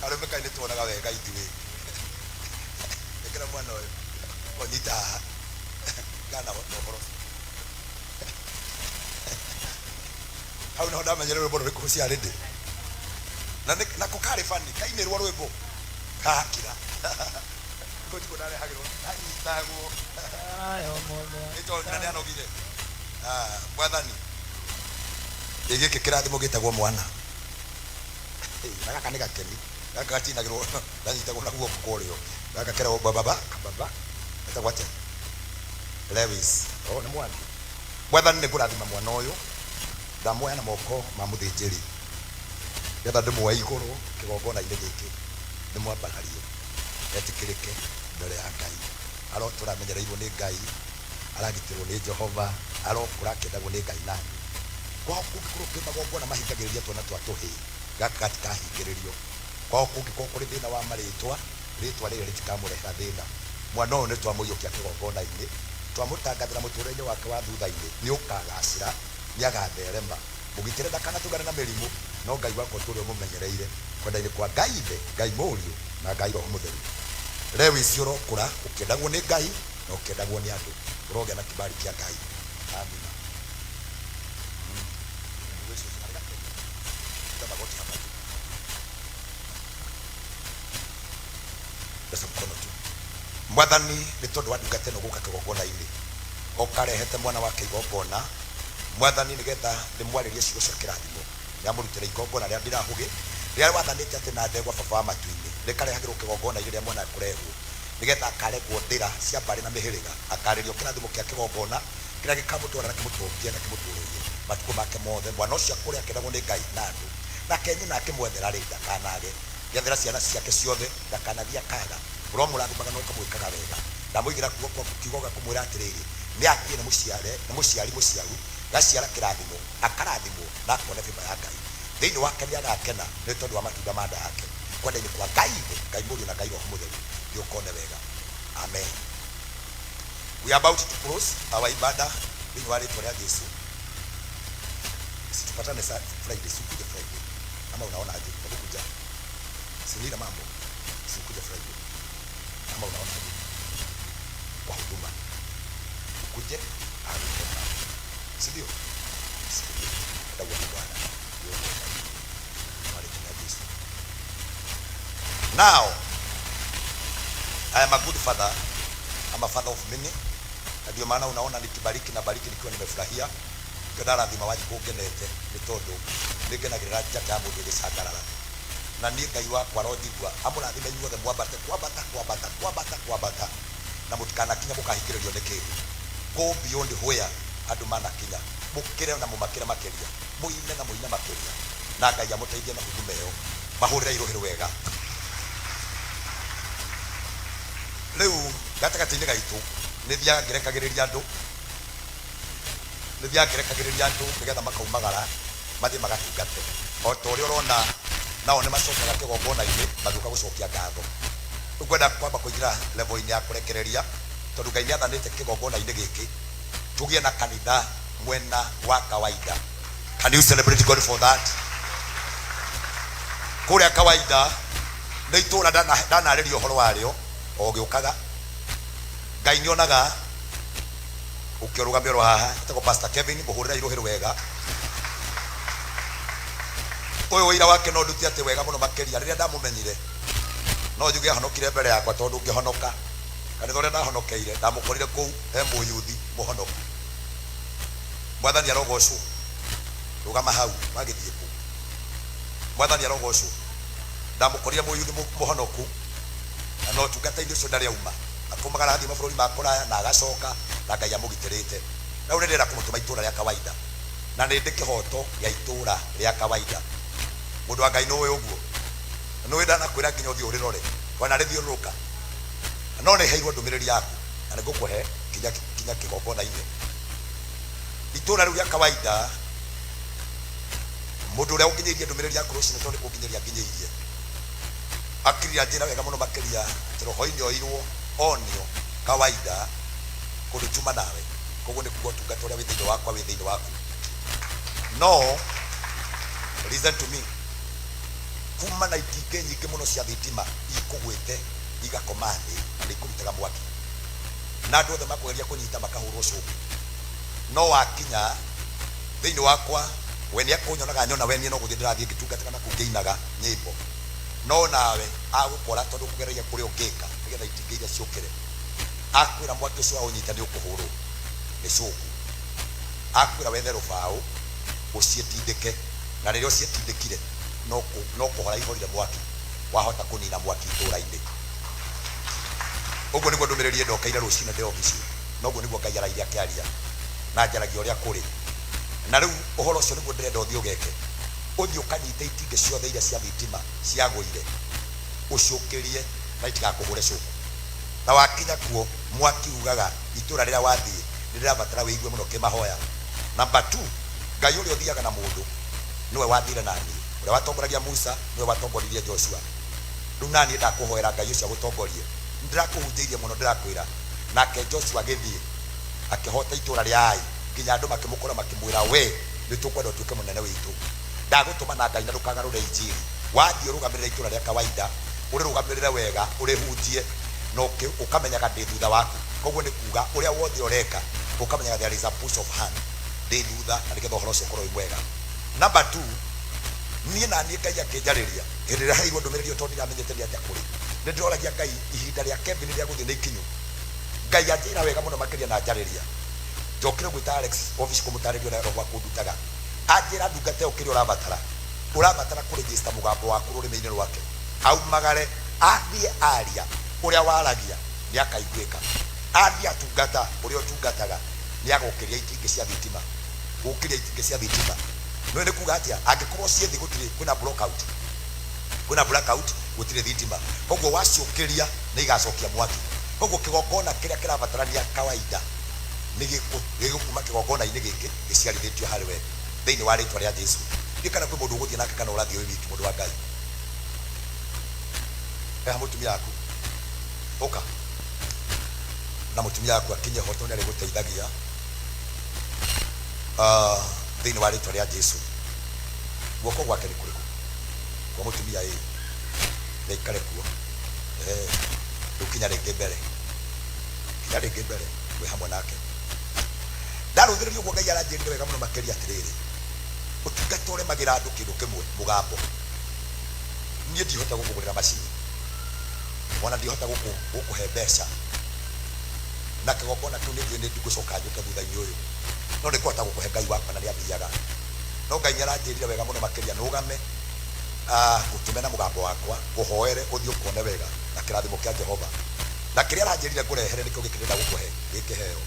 arũme kaĩ nĩtuonaga wega ithuĩ. Ĩkĩra mwana ũyũ ũnyita haha gana ũhoro hau niho ndamenyere rwĩmbo rũrĩkũ ciarĩ ndĩ na nako karĩ bani kainĩrwo rwĩmbo kakira gwĩtikũ ndarehagĩrwo anyitagwo Njara ya ũmotho. Nĩ tondũ nyina nĩanogire. Ah, mwathani, ĩ gĩkĩ kĩrathimo gĩtagwo mwana. Ĩ, na gaka nĩ gakeni, gaka gatinagĩrwo ganyitagwo na guoko kwa ũrĩo, gaka keragwo baba kababa, getagwo atĩa? Lewis. Oh, nĩ mwana. Mwathani, nĩ ngũrathima mwana ũyũ, ndamuoya na moko ma mũthĩnjĩri nĩgetha ndĩmuoe igũrũ kĩgongona-inĩ gĩkĩ, ndĩmwambararie etĩkĩrĩke mbere ya Ngai. Arotũra amenyereirwo nĩ Ngai, aragitĩrwo nĩ Jehova, arokũra akĩendagwo nĩ Ngai nani kwao. Kũngĩkorwo kwĩ magongona mahingagĩrĩria twana twa tũhĩĩ, gaka gatikahingĩrĩrio. Kwao kũngĩkorwo kũrĩ thĩna wa marĩtwa, rĩtwa rĩrĩ rĩtikamũrehera thĩna. Mwana ũyũ nĩ twamũiyũkia kĩgongona-inĩ, twamũtangathĩra mũtũrĩre-inĩ wake wa thutha-inĩ nĩ ũkagacĩra, nĩ agatherema, mũgitĩre ndakanatũngane na mĩrimũ, no Ngai wakwa ũtũre ũmũmenyereire kwenda-inĩ kwa Ngai Ithe, Ngai Mũriũ na Ngai Roho Mũtheru. Lewis, ũrokũra ũkĩendagwo nĩ Ngai na ũkĩendagwo nĩ andũ, ũrogĩa na kibali kĩa Ngai, amina. Piga magoti hapa juu. Ndece mkono tu. Mwathani, nĩ tondũ wa ndungata ĩno gũka kĩgongona-inĩ, ũkarehete mwana wake igongona, mwathani, nĩgetha ndĩmwarĩrie ciugo cia kĩrathimo, nĩamũrutĩra igongona rĩa ndirahũgĩ rĩrĩa wathanĩte atĩ na ndegwa, baba wa matu-inĩ, rĩkarehagĩrwo kĩgongona-inĩ rĩrĩa mwana ekũrehwo, nĩgetha akaregwo ndĩra cia mbarĩ na mĩhĩrĩga, akarĩrio kĩrathimo kĩa kĩgongona kĩrĩa gĩkamũtwara na kĩmũtũngie na kĩmũtũrĩrie matukũ make mothe. Mwana ũcio akũre akĩendagwo nĩ Ngai na andũ, nake nyina akĩmwethera rĩ ndakanage gethera ciana ciake ciothe, ndakanathiĩ akaga. Ũromũrathimaga na ũkamwĩkaga wega. Ndamũigĩra guoko gwaku kiugo gĩa kũmwĩra atĩrĩrĩ, nĩ athiĩ, nĩ mũciare, nĩ mũciari mũciaru gaciara kĩrathimo, akarathimwo na akone favor ya Ngai thĩinĩ wake, nĩ agakena nĩ tondũ wa matunda ma nda yake, kwenda-inĩ kwa Ngai Ithe, Ngai Mũriũ na Ngai Roho Mũtheru. Thiĩ ũkone wega, amen. We are about to close our ibada thĩinĩ wa rĩtwa rĩa Jesu. Situpatane sa Friday, sikuje Friday ama unaona aje? Hebu kuja sinina mambo, sikuje Friday ama unaona aje? Kwa huduma ukuje, si ndio? Ndauga nĩ Bwana. Kwa jina la Yesu. Now, I am a good father. I'm a father of many. Na ndio maana unaona nikibariki na bariki nikiwa nimefurahia. Ndio ndarathima Wanjikũ ngenete nĩ tondũ nĩ ngenagĩrĩra njata ya mũndũ ĩgĩcangarara. Na niĩ Ngai wakwa aronjigua amũrathime inyuothe mwambate kwambata kwambata kwambata kwambata na mũtikanakinya mũkahingĩrĩrio nĩ kĩndũ. Go beyond where andũ manakinya, mũkĩre na mũmakĩre makĩria, mũine na mũine makĩria, na Ngai amũteithie na huduma ĩyo. Mahũrĩre irũhĩ wega. Rĩu gatagatĩ-inĩ gaitũ nĩ thiaga ngĩrekagĩrĩria andũ, nĩ thiaga ngĩrekagĩrĩria andũ nĩgetha makaumagara mathiĩ magatungate o ta ũrĩa ũrona nao nĩ macokaga kĩgongona-inĩ magĩũka gũcokia ngatho. Rĩu ngwenda kwamba kũingĩra level-inĩ ya kũrekereria tondũ Ngai nĩ athanĩte kĩgongona-inĩ gĩkĩ tũgĩe na kanitha mwena wa kawaida. Can you celebrate God for that? Kũrĩa kawaida nĩ itũũra ndanarĩria ũhoro warĩo o gĩũkaga. Ngai nĩ onaga ũkĩrũgamia oro haha etagwo Pastor Kevin, mũhũrĩre irũhĩ wega. Ũyũ ũira wake no ndute atĩ wega mũno makĩria rĩrĩa ndamũmenyire no njuge ahonokire mbere yakwa tondũ ngĩhonoka kanitha ũrĩa ndahonokeire ndamũkorire kũu he mũyuthi mũhonoku. Mwathani arogocwo. Rũgama hau wagĩthiĩ kũ. Mwathani arogocwo. Ndamũkorire mũyuthi mũhonoku na no ũtungata-inĩ ũcio ndarĩ auma, akomaga arathiĩ mabũrũri ma kũraya na agacoka na Ngai amũgitĩrĩte. Na rĩu nĩ ndĩrenda kũmũtũma itũũra rĩa kawaida na nĩ ndĩ kĩhoto gĩa itũũra rĩa kawaida. Mũndũ wa Ngai nĩũĩ ũguo, na nĩũĩ ndanakwĩra nginya ũthiĩ ũrĩrore wanarĩthiũrũrũka, no nĩ heirwo ndũmĩrĩri yaku na nĩ ngũkũhe kinya kĩgongona-inĩ. Itũũra rĩu rĩa kawaida, mũndũ ũrĩa ũnginyĩirie ndũmĩrĩri yaku rũcinĩ tondũ nĩ kũnginyĩria nginyĩirie, akirira njĩra wega mũno makĩria atĩ roho-inĩ oirwo onio kawaida kũndũ tuma nawe, koguo nĩ kuga ũtungata ũrĩa wĩ thĩinĩ wakwa wĩ thĩinĩ waku. No listen to me, kuma na itingĩ nyingĩ mũno cia thitima ikũgwĩte igakoma thĩ na nĩ ikũrutaga mwaki na andũ othe makũgeria kũnyita makahũrwo cũku, no wakinya thĩinĩ wakwa we nĩ akũnyonaga nyona we niĩ no gũthiĩ ndĩrathiĩ ngĩtungataga na kũu ngĩinaga nyĩmbo, no nawe agũkora tondũ kũgeragia kũrĩa ũngĩka nĩgetha itingĩ iria ciũkĩre, akwĩra mwaki ũcio waũnyita nĩ ũkũhũrwo nĩ cũku, akwĩra wethe rũbaũ ũciĩtindĩke, na rĩrĩa ũciĩtindĩkire no kũhora ihorire mwaki, wahota kũnina mwaki itũũra-inĩ. Ũguo nĩguo ndũmĩrĩri ĩndokeire rũcinĩ ndĩ obici, na ũguo nĩguo Ngai araire akĩaria na njaragia ũrĩa kũrĩ. Na rĩu ũhoro ũcio nĩguo ndĩrenda ũthiĩ ũgeke, ũthiĩ ũkanyite itingĩ ciothe iria cia thitima ciagũire ũciũkĩrie na itigakũhũre cũku. Na wakinya kuo mwaki ugaga itũũra rĩrĩa wathiĩ nĩ rĩrabatara wĩigue mũno kĩmahoya. Number 2, Ngai ũrĩa ũthiaga na mũndũ nĩwe wathire na niĩ, ũrĩa watongoragia Musa nĩwe watongoririe Joshua. Rĩu naniĩ ndakũhoera Ngai ũcio agũtongorie, nĩndĩrakũhunjĩirie mũno, ndĩrakwĩra. Nake Joshua agĩthiĩ akĩhota itũũra rĩa Ai nginya andũ makĩmũkora makĩmwĩra, we nĩ tũkwenda ũtuĩke mũnene witũ, ndagũtũma na Ngai na ndũkagarũre injiri. Wathiĩ ũrũgamĩrĩre itũũra rĩa kawaida, ũrĩrũgamĩrĩre wega, ũrĩhunjie na ũkamenyaga ndĩ thutha waku. Koguo nĩ kuga ũrĩa wothe ũreka ũkamenyaga there is a push of hand, ndĩ thutha, na nĩgetha ũhoro ũcio ũkorwo wĩ mwega. Number 2, niĩ na niĩ Ngai akĩnjarĩria hĩndĩ ĩrĩa heirwo ndũmĩrĩri ĩyo tondũ ndiramenyete nĩ atĩa kũrĩ, nĩ ndĩroragia Ngai ihinda rĩa Kevin rĩa gũthiĩ nĩ ikinyu. Ngai anjĩra wega mũno makĩria na njarĩria, njokire gwĩta Alex office kũmũtarĩria ũrĩa roho akũndutaga, anjĩra ndungata ĩyo kĩrĩa ũrabatara, ũrabatara kũregister mũgambo waku rũrĩmĩ-inĩ rwake, aumagare athiĩ aria ũrĩa waragia nĩ akaiguĩka, athiĩ atungata ũrĩa ũtungataga nĩ agũkĩria itingĩ cia thitima, gũkĩria itingĩ cia thitima. Nĩ nĩ kuga atĩa? Angĩkorwo ciĩ thĩ gũtirĩ, kwĩna blackout, kwĩna blackout gũtirĩ thitima, koguo waciũkĩria nĩ igacokia mwaki. Koguo kĩgongona kĩrĩa kĩrabatarania kawaida nĩ gĩgũkuma kĩgongona-inĩ gĩkĩ gĩciarithĩtio harĩ we thĩinĩ wa rĩtwa rĩa Jesu. Ndiũĩ kana kwĩ mũndũ ũgũthiĩ nake kana ũrathiĩ wĩ wiki, mũndũ wa Ngai. Eha mũtumia waku, ũka na mũtumia waku akinye ho tondũ nĩ arĩgũteithagia thĩinĩ wa rĩtwa rĩa Jesu. Guoko gwake nĩ kũrĩkũ? Kwa mũtumia ĩ nĩaikare kuo. Rĩu kinya rĩngĩ mbere, kinya rĩngĩ mbere wĩ hamwe nake. Ndarũthĩrĩria ũguo Ngai aranjĩrire wega mũno makĩria atĩrĩrĩ, Ũtungata ũremagĩra andũ kĩndũ kĩmwe, mũgambo. Niĩ ndihota gũkũgũrĩra macini, ona ndihota gũkũhe mbeca, na kĩgongona kĩu nĩ njũĩ nĩ ngũcoka njũke thutha-inĩ ũyũ, no nĩ ngũhota gũkũhe Ngai wakwa na nĩ athiaga. No Ngai nĩ aranjĩrire wega mũno makĩria nũgame, ngũtũme na mũgambo wakwa, ngũhoere ũthiĩ ũkone wega na kĩrathimo kĩa Jehova. Na kĩrĩa aranjĩrire ngũrehere nĩkĩo gĩkĩ ndĩrenda gũkũhe gĩ kĩheo,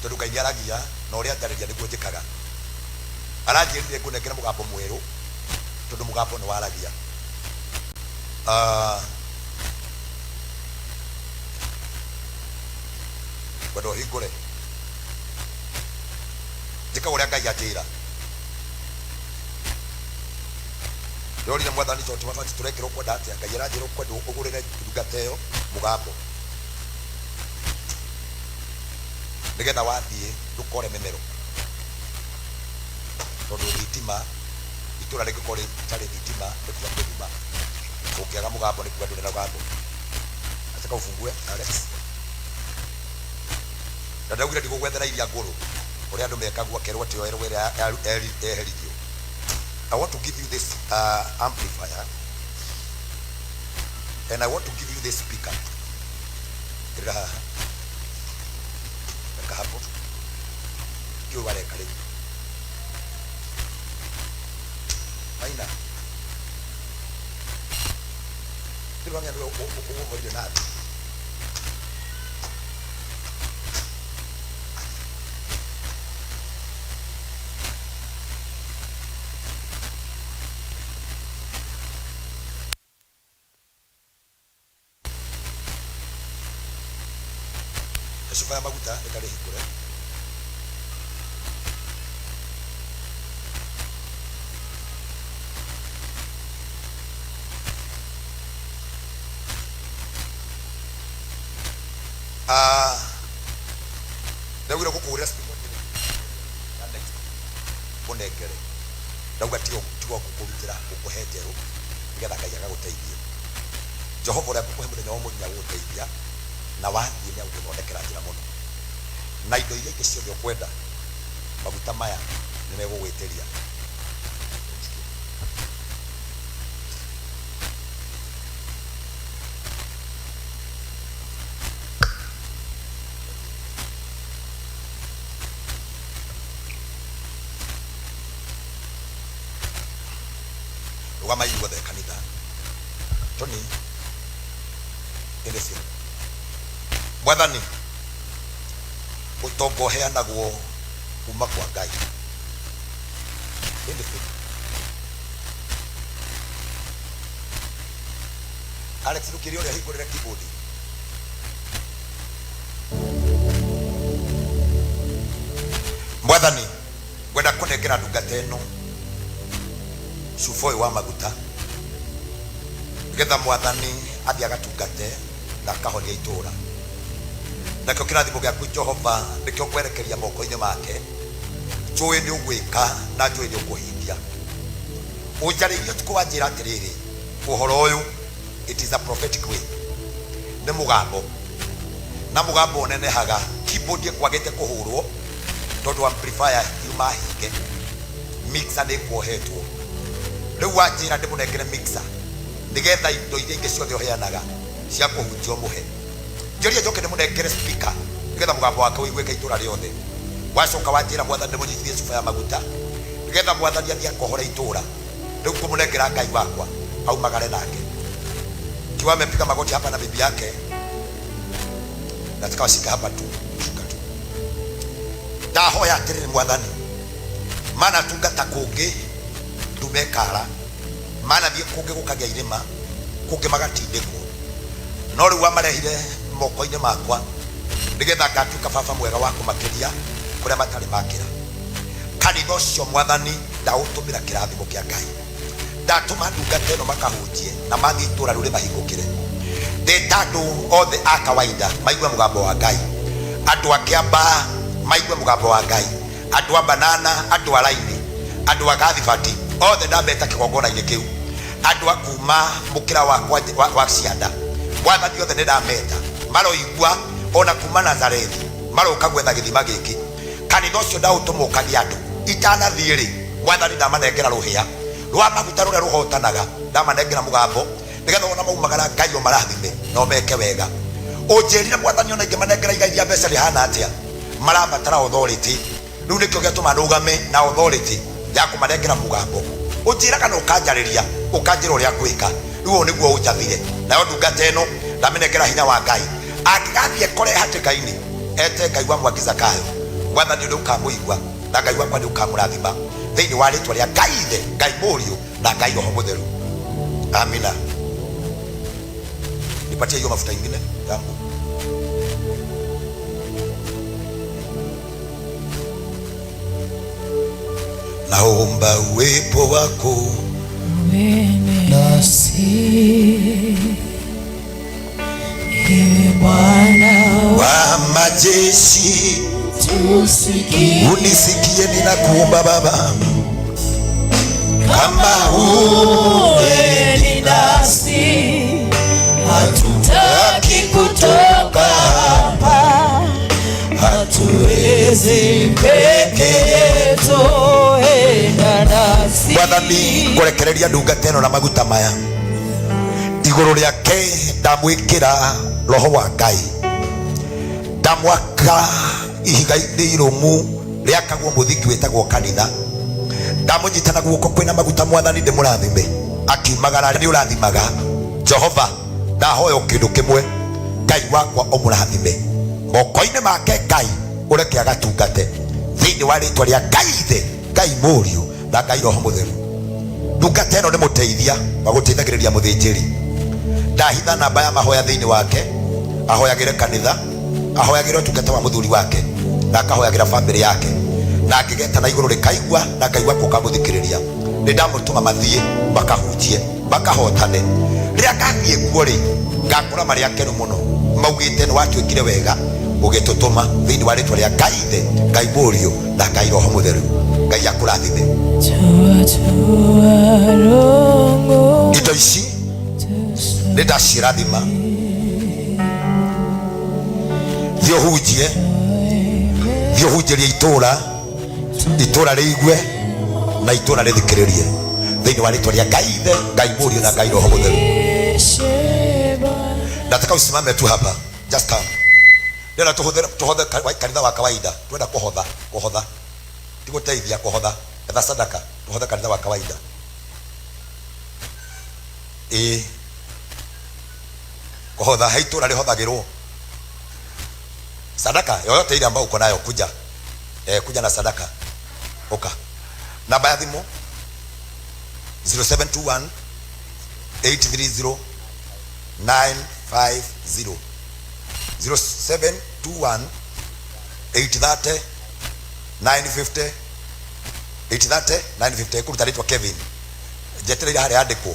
tondũ Ngai nĩ aragia na ũrĩa anjarĩria nĩguo njĩkaga. Aranjĩrire ngũnengere mũgambo mwerũ, tondũ mũgambo nĩ waragia. Ngwenda ũhingũre njĩka ũrĩa Ngai anjĩra. Ndĩrorire Mwathani, tondũ mabati tũrekĩrwo kwenda atĩa? Ngai aranjĩra ũkwenda ũgũrĩre ndungata ĩyo mũgambo, nĩgetha wathiĩ ndũkore mĩmero, tondũ thitima itũra rĩngĩkorwo rĩtarĩ thitima nĩ kuga kwĩ nduma. Ũngĩaga mũgambo nĩ kuga ndũrĩ na mũgambo. Nataka ufungue, Alex. Na ndaugire ndigũgwethera iria ngũrũ ũrĩa andũ mekagwo akerwo atĩ oerwo ĩrĩa eherithio. I want to give you this amplifier and I want to give you this speaker. Ĩrĩra haha, reka hapo kĩu wareka rĩu maina ndĩrona nĩwe ũgũkorire nathi. Cuba ya maguta ĩtarĩ hingũre. Ah, ndaugire gũkũgũrĩra speaker ya next ũnengere. Ndauga tiga tiga gũkũrutĩra, gũkũhe njerũ, nĩgetha Ngai agagũteithie. Jehova ũrĩa ngũkũhe mũthenya wa ũmũthĩ nĩagũgũteithia, na wathiĩ nĩagũgũthondekera njĩra mũno, na indo iria ingĩ ciothe ũkwenda, maguta maya nĩ megũgwĩtĩria. Rũgama inyuothe kanitha. Tony, ĩndĩ cio Mwathani, ũtonga ũheanagwo kuma kwa Ngai. Ĩndĩ cio Alex, ndũkĩre ũrĩa hingũrĩre keyboard. Mwathani, ngwenda kũnengera ndungata ĩno cuba ũyũ wa maguta, nĩgetha Mwathani athiĩ agatungate na akahonia itũũra. Nakĩo kĩrathimo gĩaku Jehova nĩkĩo ngwerekeria moko-inĩ make. Njũĩ nĩ ũgwĩka na njũĩ nĩ ũkũhingia. Ũnjarĩirie ũtukũ wanjĩra atĩrĩrĩ, ũhoro ũyũ, it is a prophetic way, nĩ mũgambo, na mũgambo ũnenehaga. Keyboard ĩkwagĩte kũhũrwo tondũ amplifier yuma hinge, mixer nĩ ĩkuohetwo. Rĩu wanjĩra ndĩmũnengere mixer, nĩgetha indo iria ingĩ ciothe ũheanaga cia kũhunjia ũmũhe. Njĩrire njoke ndĩmũnengere speaker, nĩgetha mũgambo wake ũiguĩke itũra rĩothe. Wacoka wanjĩra Mwathani ndĩmũnyitithie cuba ya maguta, nĩgetha Mwathani athiĩ akohore itũra. Rĩu ngũmũnengera Ngai wakwa aumagare nake. Kiwa amepiga magoti hapa na bibi yake, nataka washike hapa tu, shika tu. Ndahoya atĩrĩrĩ Mwathani, mana tungata kũngĩ ndume kara, mana thiĩ kũngĩ gũkagĩa irĩma, kũngĩ magatindĩkwo, no rĩu wamarehire moko-inĩ makwa, nĩgetha ngatuĩka baba mwega wa kũmakĩria kũrĩa matarĩ makĩra. Kanitha ũcio Mwathani ndaũtũmĩra kĩrathimo kĩa Ngai, ndatũma ndungata ĩno makahunjie na mathiĩ itũra rĩu rĩmahingũkĩre. Ndĩta andũ othe a kawaida maigue mũgambo wa Ngai, andũ a Kĩambaa maigue mũgambo wa Ngai, andũ a Banana, andũ a Raini, andũ a Gathibati, othe ndameta kĩgongona-inĩ kĩu, andũ a kuma mũkĩra wa cianda, Mwathani othe nĩ ndameta, maroigua ona kuma Nazarethi, maroka gwetha gĩthima gĩkĩ. Kanitha ũcio ndaũtũma ũkagĩa andũ. Itanathiĩ rĩ, Mwathani, ndamanengera rũhĩa rwa maguta rũrĩa rũhotanaga, ndamanengera mũgambo nĩgetha ona maumagara Ngai ũmarathime na ũmeke wega. Ũnjĩrire Mwathani, ona ingĩmanengera igai rĩa mbeca rĩhana atĩa, marabatara authority. Rĩu nĩkĩo gĩatũma ndũgame na authority ya kũmanengera mũgambo. Ũnjĩraga na ũkanjarĩria, ũkanjĩra ũrĩa ngwĩka. Rĩu ũũ nĩguo ũnjathire. Nayo ndungata ĩno ndamĩnengera hinya wa Ngai, angĩgathiĩ kore hatĩka-inĩ ete Ngai wa Mwangi Zakayo, Mwathani nĩ ũkamũigua na Ngai wakwa nĩ ũkamũrathima thĩinĩ wa rĩtwa rĩa Ngai Ithe, Ngai Mũriũ na Ngai Roho Mũtheru. Amina. Nipatie hiyo mafuta ingine yangu. Naomba uwepo wako Nasi Ewe Bwana wa majeshi, tusikie, unisikie ninakuomba Baba, kama uwe ni nasi, hatutaki kutoka hapa, hatuwezi peke yetu, enda nasi. Mwathani, ngũrekereria ndungata ĩno na maguta maya igũrũ rĩake. Ndamwĩkĩra roho wa Ngai, ndamwaka ihiga-inĩ irũmu rĩakagwo mũthingi wĩtagwo kanitha. Ndamũnyita na guoko kwĩna maguta. Mwathani, ndĩmũrathime akiumagara. Nĩ ũrathimaga Jehova. Ndahoya o kĩndũ kĩmwe, Ngai wakwa, ũmũrathime moko-inĩ make. Ngai, ũreke agatungate thĩinĩ wa rĩtwa rĩa Ngai Ithe, Ngai Mũriũ na Ngai Roho Mũtheru. Ndungata ĩno nĩ mũteithia wa gũteithagĩrĩria mũthĩnjĩri. Ndahitha namba ya mahoya thĩinĩ wake, ahoyagĩre kanitha, ahoyagĩre ũtungata wa mũthuri wake na akahoyagĩra bamĩrĩ yake, na angĩgeta na igũrũ rĩkaigua na Ngai wakwa ũkamũthikĩrĩria. Nĩ ndamũtũma mathiĩ makahunjie, makahotane. Rĩrĩa ngathiĩ kuo rĩ, ngakora marĩ akenu mũno, maugĩte nĩ watuĩkire wega ũgĩtũtũma. Thĩinĩ wa rĩtwa rĩa Ngai Ithe, Ngai Mũriũ na Ngai Roho Mũtheru, Ngai akũrathime. Tua tua rongo Indo ici nĩ ndacirathima. Thiĩ ũhunjie, thiĩ ũhunjĩrie itũũra, itũũra rĩigue na itũũra rĩthikĩrĩrie, thĩinĩ wa rĩtwa rĩa Ngai Ithe, Ngai Mũriũ na Ngai Roho Mũtheru. Nataka usimame tu hapa, just come. Ndĩrenda tũhũthĩre, tũhothe kanitha wa kawaida. Twenda kũhotha, kũhotha ti gũteithia, kũhotha, etha sadaka, tũhothe kanitha wa kawaida. Ĩĩ, kũhotha he itũũra rĩhothagĩrwo sadaka yoyote ile ambayo uko nayo. Kuja, kuja na sadaka. Oka namba ya thimũ 0721 830 950, 0721 830 950, 830 950. Kũruta rĩtwa Kevin. Njetereire harĩa andĩkwo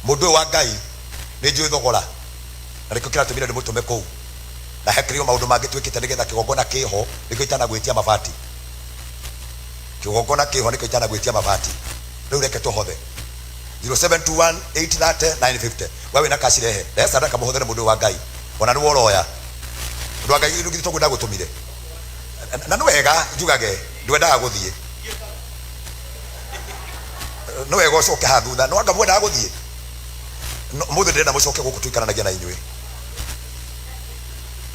mũndũ ũyũ wa Ngai. Nĩ njũĩ thogora na nĩkĩo kĩratũmire ndĩmũtũme kũu, na hekĩrio maũndũ mangĩ twĩkĩte nĩgetha kĩgongona kĩho. Nĩkĩo itanagwĩtia mabati. Kĩgongona kĩho, nĩkĩo itanagwĩtia mabati. Rĩu reke tũhothe 0721 830 950. We wĩna kaci, rehe, rehe sadaka mũhothere mũndũ ũyũ wa Ngai. Ona nĩwe ũroya mũndũ wa Ngai githĩ toguo ndagũtũmire? Na nĩ wega njugage ndwendaga gũthiĩ, nĩ wega ũcoke haha thutha. No anga mwendaga gũthiĩ? No, mũthĩ ndĩrenda mũcoke gũkũ tũikaranagia na inyuĩ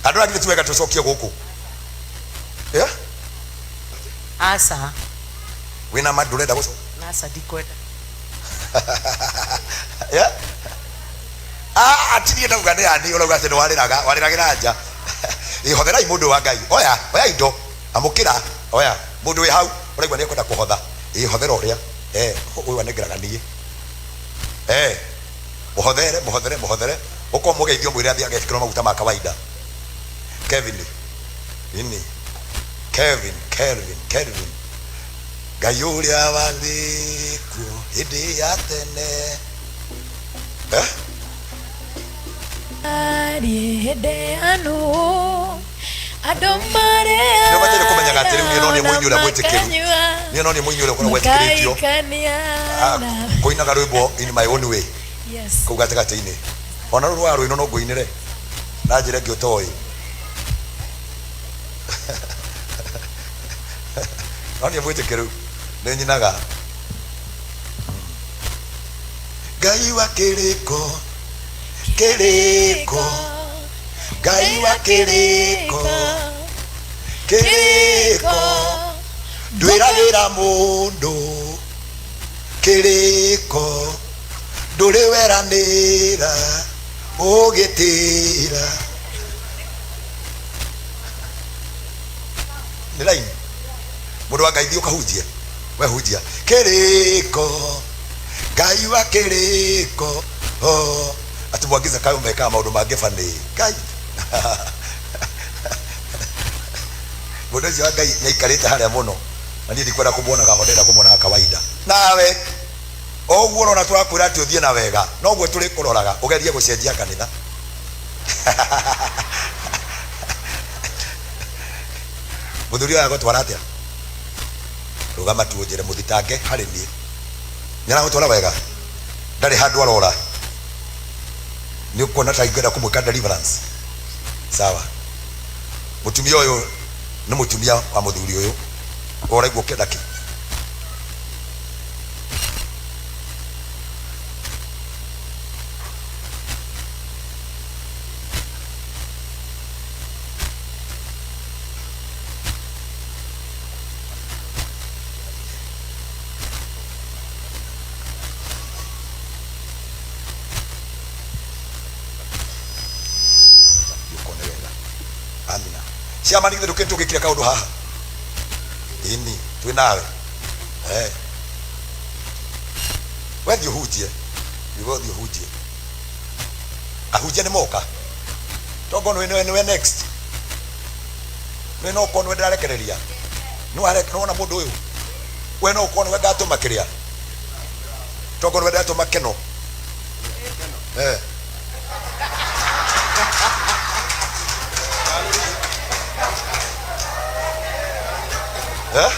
andũ arĩa. Ti wega tũcokie gũkũ? Yeah? Aca. Wĩna ma ndũrenda gũcoka? Aca, ndikwenda. Yeah? Ah, atinie ndauga nĩ yani ũrauga atĩ nĩ warĩraga, warĩragĩra nja. Ĩ, hotherai mũndũ wa Ngai. Oya, oya indo, amũkĩra, oya. Mũndũ wĩ hau ũraigua nĩ ekwenda kũhotha, ĩ, hothera ũrĩa ũyũ anengeraga niĩ. Mũhothere, mũhothere, mũhothere. Ũkorwo mũgeithio, mwĩre athiĩ agetĩkĩrwo maguta ma kawaida. Kevin ini, Kevin, Kelvin, Kelvin. Ngai ũrĩa warĩ kuo hĩndĩ ya tene, eh? Ariĩ hĩndĩ ya Nuhu andũ marĩ Nĩ ũbataire kũmenyaga atĩ rĩu niĩ no niĩ mũini ũrĩa mwĩtĩkĩru. Niĩ no niĩ mũini ũrĩa ũkoragwo etĩkĩrĩtio. Makaikania na kũinaga rwĩmbo in my own way. Yes. Kũu gatagatĩ-inĩ ona rũrũ wa rwĩno no ngũinĩre na njĩra ĩngĩ ũtoĩ. No niĩ mwĩtĩkĩru. Nĩ nyinaga. Ngai wa kĩrĩko, kĩrĩko, Ngai wa kĩrĩko, kĩrĩko, ndwĩragĩra mũndũ kĩrĩko, ndũrĩ weranĩra ũgĩtĩra. Nĩ raini mũndũ wa Ngai, thiĩ ũkahunjie, we hunjia kĩrĩko, Ngai wa kĩrĩko. Oh, atĩ Mwangi Zakayo mekaga maũndũ mangĩ bani Ngai. Mũndũ ũcio wa Ngai nĩaikarĩte harĩa mũno na niĩ ndikwenda kũmuonaga ho, ndĩrenda kũmuonaga kawaida. Nawe o ũguo ũrona tũrakwĩra atĩ ũthiĩ na wega, noguo tũrĩkũroraga ũgerie gũcenjia kanitha. Mũthuri ũyũ agũtwara atĩa? Rũgama tu ũnjĩre mũthitange harĩ niĩ. Nĩaragũtwara wega? Ndarĩ handũ arora? Nĩ ũkuona ta ingĩenda kũmwĩka deliverance? Sawa. Mũtumia ũyũ nĩ mũtumia wa mũthuri ũyũ. Ũraigua ũkĩenda kĩ? Ũkone wega. Amina. Ciama nĩ githĩ ndũkĩtũgĩkire kaũndũ haha? Ĩni, twĩ nawe. Eh. We thiĩ ũhunjie. Iwe ũthiĩ ũhunjie. Ahunjia nĩ moka. Tongo nĩwe nĩwe next. Nĩwe no ũkorwo nĩwe ndĩrarekereria. Nĩwona mũndũ ũyũ. We no ũkorwo nĩwe ngatũma kĩrĩa. Tongo nĩwe ndatũma keno. Eh. Eh?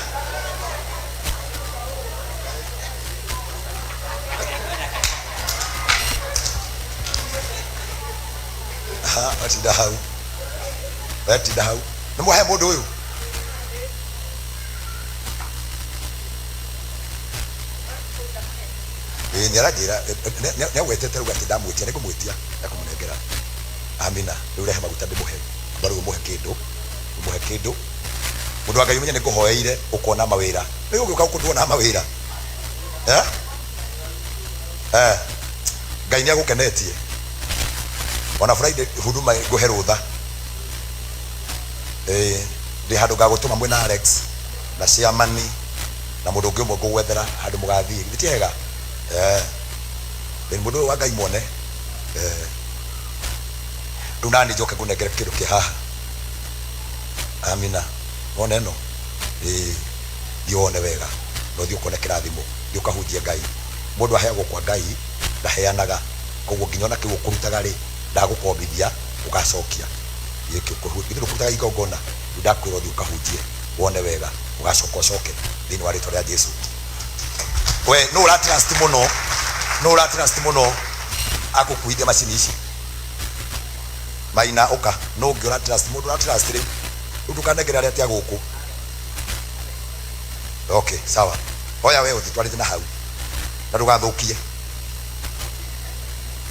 Ha, watinda hau. Watinda hau. Nĩ mwahe mũndũ ũyũ. Ĩĩ nĩ aranjĩra nĩ agwetete rĩu atĩ ndamwĩtia nĩ ngũmwĩtia ekũmũnengera. Amina. Rĩu rehe maguta ndĩmũhe. Amba rĩu ũmũhe kĩndũ. Ũmũhe kĩndũ. Mũndũ wa Ngai ũmenye nĩ ngũhoeire ũkona mawĩra. Rĩu ũgĩũka gũkũ nduonaga mawĩra. Eh? Eh. Ngai nĩ agũkenetie. Ona Friday huduma ngũhe rũtha. Ĩĩ ndĩ handũ ngagũtũma mwĩna Alex na ciamani na mũndũ ũngĩ ũmwe ngũgwethera handũ mũgathiĩ. Githĩ ti hega? Eh. Then mũndũ ũyũ wa Ngai muone. Eh. Rĩu nani njoke ngũnengere kĩndũ kĩ haha. Amina. Wona ĩno? Ĩĩ. Thiĩ wone wega. Na ũthiĩ ũkone kĩrathimo. Thiĩ ũkahunjie Ngai. Mũndũ aheagwo kwa Ngai ndaheanaga. Koguo nginya ona kĩu ũkũrutaga rĩ, ndagũkombithia ũgacokia. Gĩkĩ ũkũhu, githĩ ndũkũrutaga igongona? Rĩu ndakwĩra ũthiĩ ũkahunjie wone wega, ũgacoka ũcoke thĩinĩ wa rĩtwa rĩa Jesu. We nũ ũra trust mũno? Nũ ũra trust mũno agũkuithia macini ici? Maina ũka. Nũ ũngĩ ũra trust? Mũndũ ũra trust rĩu. Rĩu ndũkanengere arĩa ti a gũkũ. Okay, sawa. Oya we ũthiĩ twarĩte na hau. Na ndũgathũkie.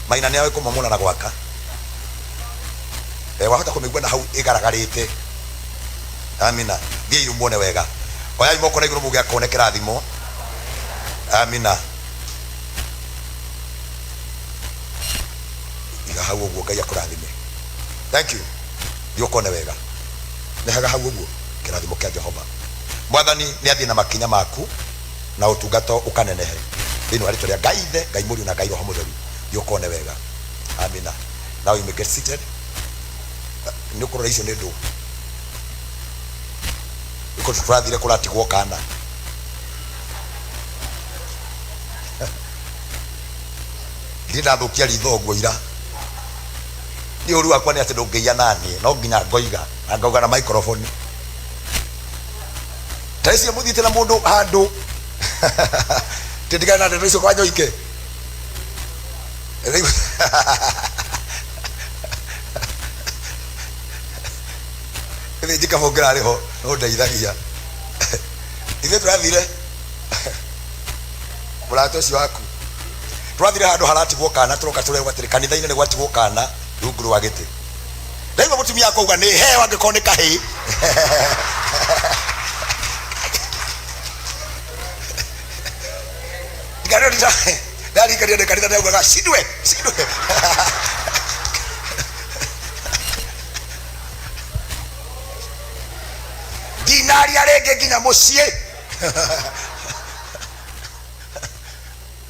Maina nĩ oĩ kũmomora na gwaka. Eh, wahota kũmĩigua na hau ĩgaragarĩte. Amina. Thiĩi muone wega. Oyai moko na igũrũ muge akone kĩrathimo. Amina. Iga hau ũguo Ngai akũrathime. Thank you. Thiĩ ũkone wega. Nĩ hega hau ũguo. Kĩrathimo kĩa Jehova. Mwathani nĩ athiĩ na makinya maku na ũtungata ũkanenehe. Thĩinĩ wa rĩtwa rĩa Ngai Ithe, Ngai Mũriũ na Ngai Roho Mũtheru. Thiĩ ũkone wega. Amina. Now you may get seated. Nĩ ũkũrora icio nĩ ndũ. Nĩkũ tũrathire kũratigwo kana. Ndirĩ ndathũkia ritho ũguo ira. Niĩ ũru wakwa nĩ atĩ ndũngĩiya naniĩ, no nginya ngoiga na ngauga na microphone. Ta icio mũthiĩte na mũndũ handũ tindigane na ndeto icio kwa nyoike. Rĩu Githĩ njikabũ ngĩrarĩ ho no ndeithagia. Ithuĩ tũrathire. Mũrata ũcio waku twathire handũ haratigwo kana tũroka tũrerwo atĩrĩ kanitha-inĩ nĩ gwatigwo kana rungu rwa gĩtĩ. Ndaigua mũtumia akauga nĩ heo angĩkorwo nĩ kahĩĩ. Ndarikania nĩ kanitha ndaugaga cindwe cindwe. Ndinaria rĩngĩ nginya mũciĩ.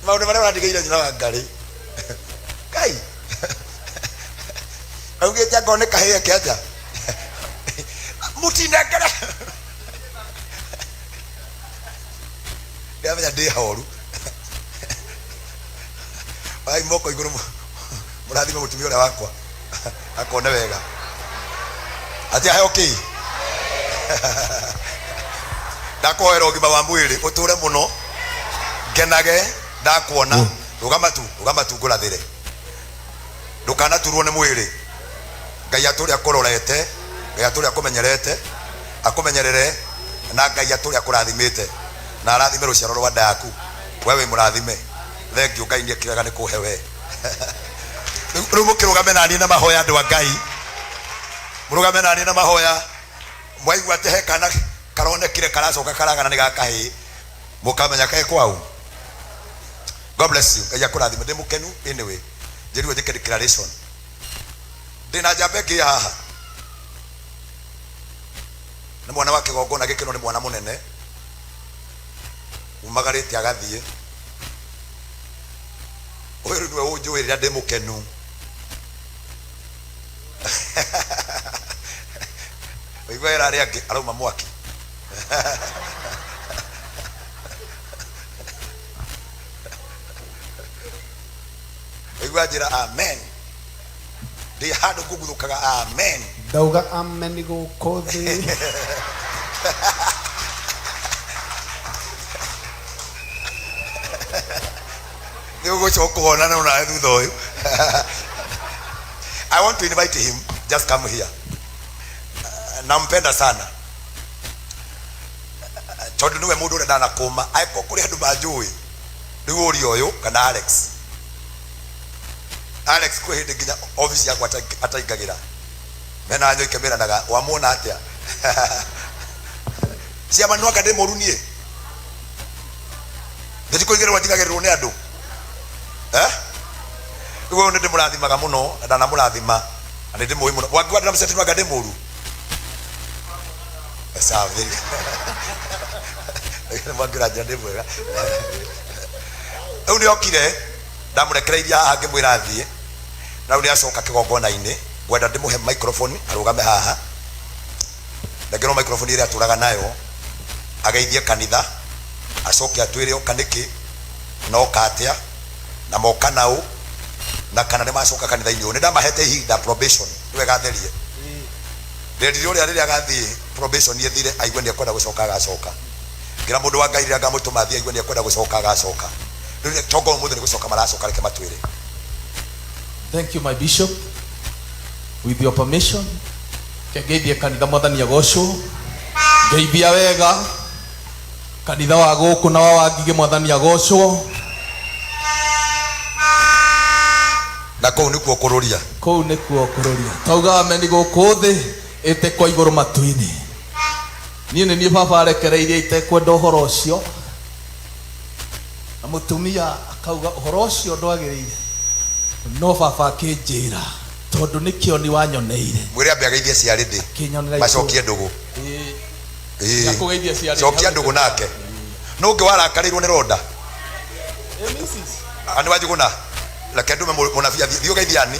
Maũndũ marĩa ũrandigĩire nyina wa ngarĩ ngai augĩte angorwo nĩ kahĩĩ eke atĩa mũtinengere. Ndĩramenya ndĩ horu. Ai moko igũrũ mũrathime mũtumia ũrĩa wakwa akone wega atĩ aheo kĩĩ. Ndakũhoera ũgima wa mwĩrĩ ũtũre mũno ngenage ndakuona. Rũgama tu, rũgama tu ngũrathĩre, ndũkanaturwo nĩ mwĩrĩ. Ngai atũre akũrorete, Ngai atũre akũmenyerete, akũmenyerere, na Ngai atũre akũrathimĩte na arathime rũciaro rwa nda yaku. We wĩ mũrathime. Thengiũ Ngai nĩ ekĩraga nĩ kũhe we. Rĩu mũkĩrũgame naniĩ na mahoya andũ a Ngai, mũrũgame naniĩ na mahoya. Mwaigua atĩ he kana karonekire karacoka karagana nĩ gakahĩĩ, mũkamenya ke kwau. God bless you. Ngai akũrathime. Ndĩ mũkenu anyway. Njĩrirwo njĩke declaration. Ndĩna njamba ĩngĩ haha. Nĩ mwana wa kĩgongona gĩkĩno, nĩ mwana mũnene umagarĩte agathiĩ. Ũyũ rĩu nĩwe ũnjũĩ rĩrĩa ndĩ mũkenu. Ũigua wĩra arĩa angĩ arauma mwaki. Ũigua njĩra amen. Ndĩ handũ ngũguthũkaga amen. Ndauga amen gũkũ thĩ. Nĩ ũgũcoka kuonana nawe thutha ũyũ. I want to invite him, just come here. Nampenda sana tondũ nĩwe mũndũ ũrĩa ndanakũma. Angĩkorwo kũrĩ andũ manjũĩ rĩu ũria ũyũ kana Alex. Alex kwĩ hĩndĩ nginya office yakwa ataingagĩra mena nyoike meranaga wamuona atĩa. Ciama nwaka ndĩ mũru niĩ ndĩtikũigĩrĩrwo njigagĩrĩrwo nĩ andũ eh. Rĩu ũyũ nĩ ndĩmũrathimaga mũno na ndanamũrathima na nĩ ndĩmũĩ mũno. Mwangi wa ndĩramũceti nwanga ndĩ mũru. Sawa. Mwangi ũranjĩra ndĩ mwega. Rĩu nĩ okire ndamũrekereirie haha ngĩmwĩra athiĩ, na rĩu nĩ acoka kĩgongona-inĩ. Ngwenda ndĩmũhe microphone arũgame haha, nengerwo microphone ĩrĩa atũraga nayo, ageithie kanitha, acoke atwĩre oka nĩkĩ na oka atĩa na moka naũ na kana nĩ macoka kanitha-inĩ ũyũ. Nĩ ndamahete ihinda probation, nĩ wega atherie. Ndendire ũrĩa rĩrĩa agathiĩ probation ĩthire aigue nĩ ekwenda gũcoka agacoka. Ngĩra mũndũ wa Ngai rĩrĩa ngamũtũma athiĩ aigue nĩ ekwenda gũcoka agacoka. Rĩu tongo ũmũthĩ nĩ gũcoka maracoka, reke matwĩre. Thank you, my bishop. With your permission, ngeithie kanitha mwathani agocwo. Ngeithia wega kanitha wa gũkũ na wa Wangigĩ mwathani agocwo. Na kũu nĩkuo kũrũria. Kũu nĩkuo kũrũria. Tauga ameni gũkũ thĩ ĩte kwa igũrũ matu-inĩ. Niĩ nĩ niĩ baba arekereirie itekwenda ũhoro ũcio, na mũtumia akauga ũhoro ũcio ndwagĩrĩire, no baba akĩnjĩra tondũ nĩ kĩoni wanyoneire. Mwĩre ambe ageithie ciarĩ ndĩ. Akĩnyonera macokie ndũgũ. Ĩĩ. Akũgeithia ciarĩ. Cokia ndũgũ nake. Nũ ũngĩ warakarĩirwo nĩ ronda? Nĩ Wanjũgũna. Reke ndume mũnabii athiĩ. Thiĩ ũgeithie Ani.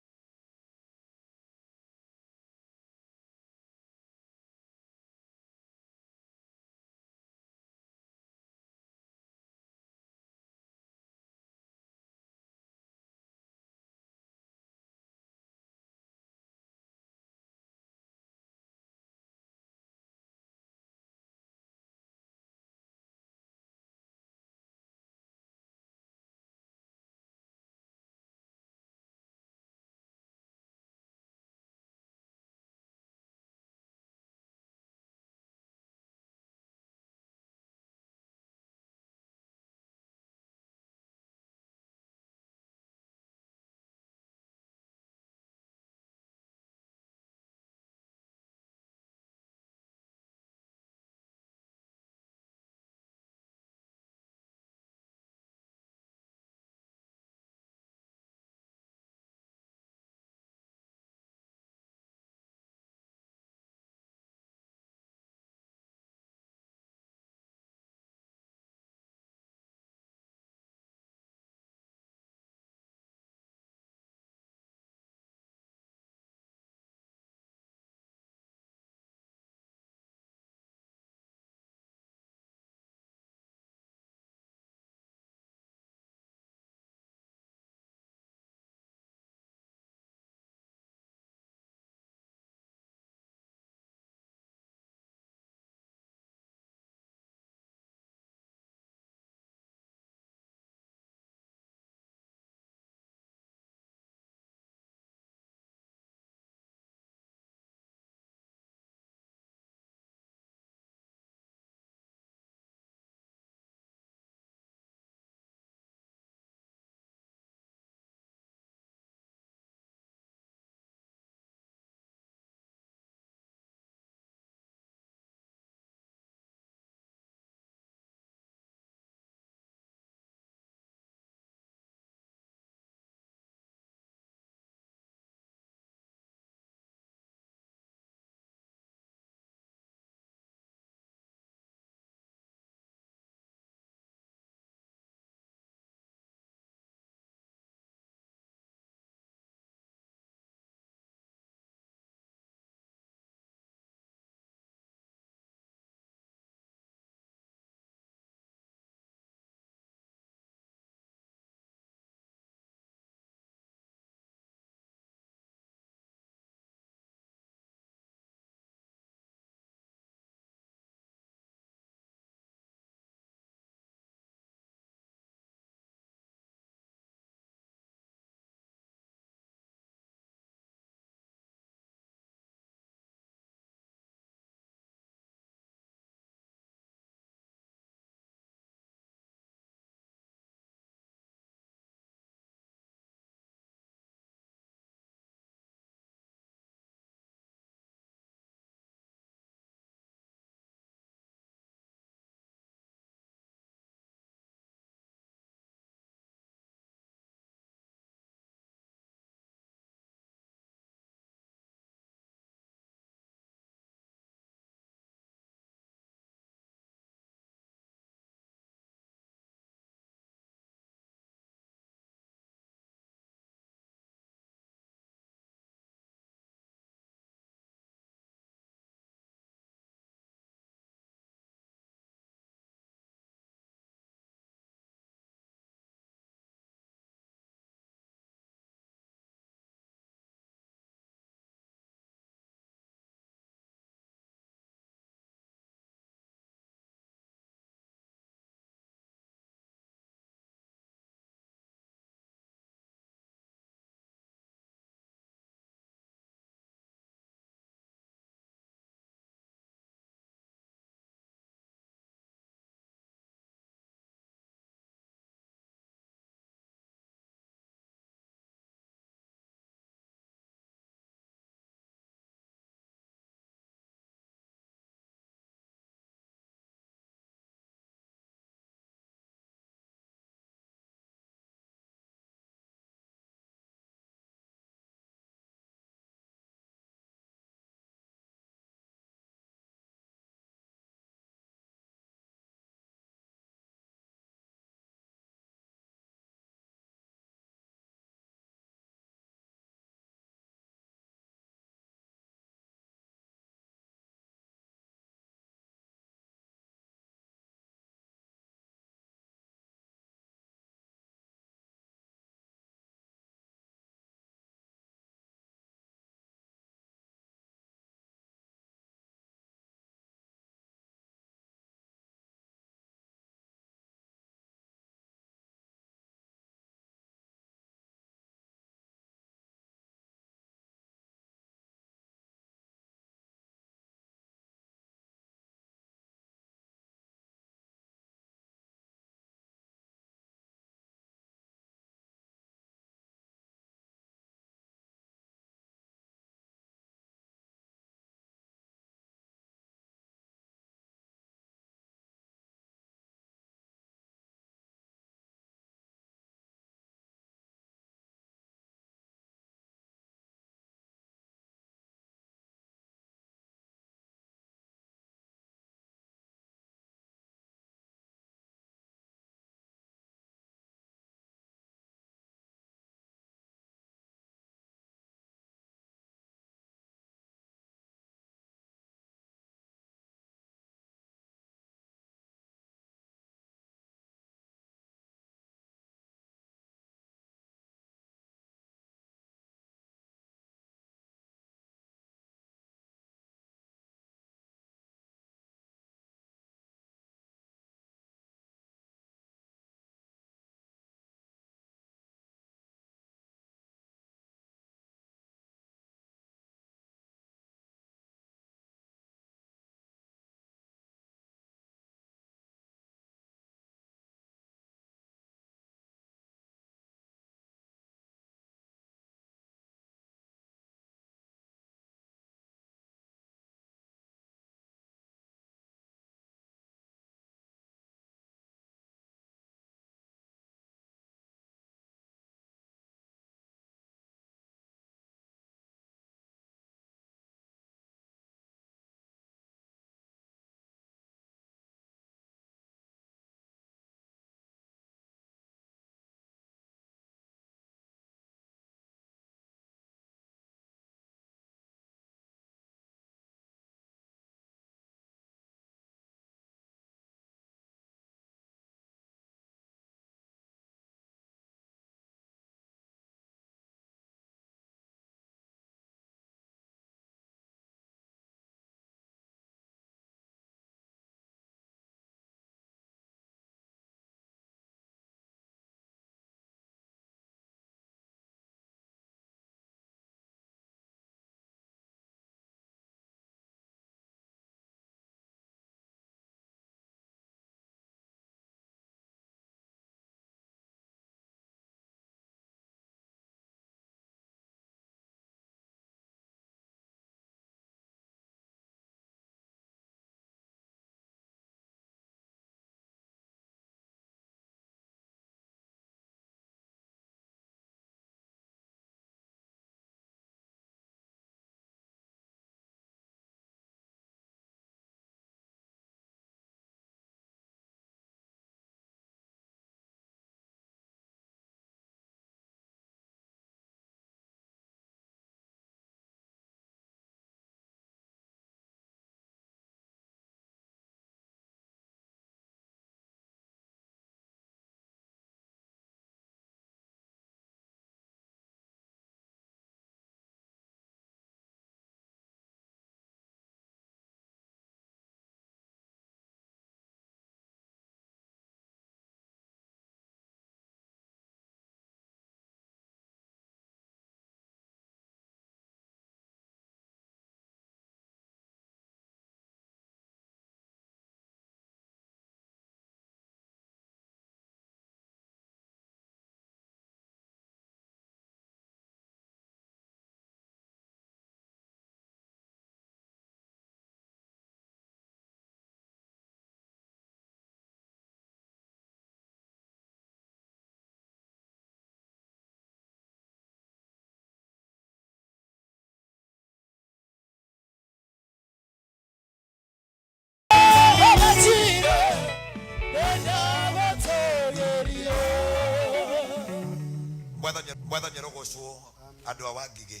Mwathani, Mwathani arogocwo. Andũ a Wangigĩ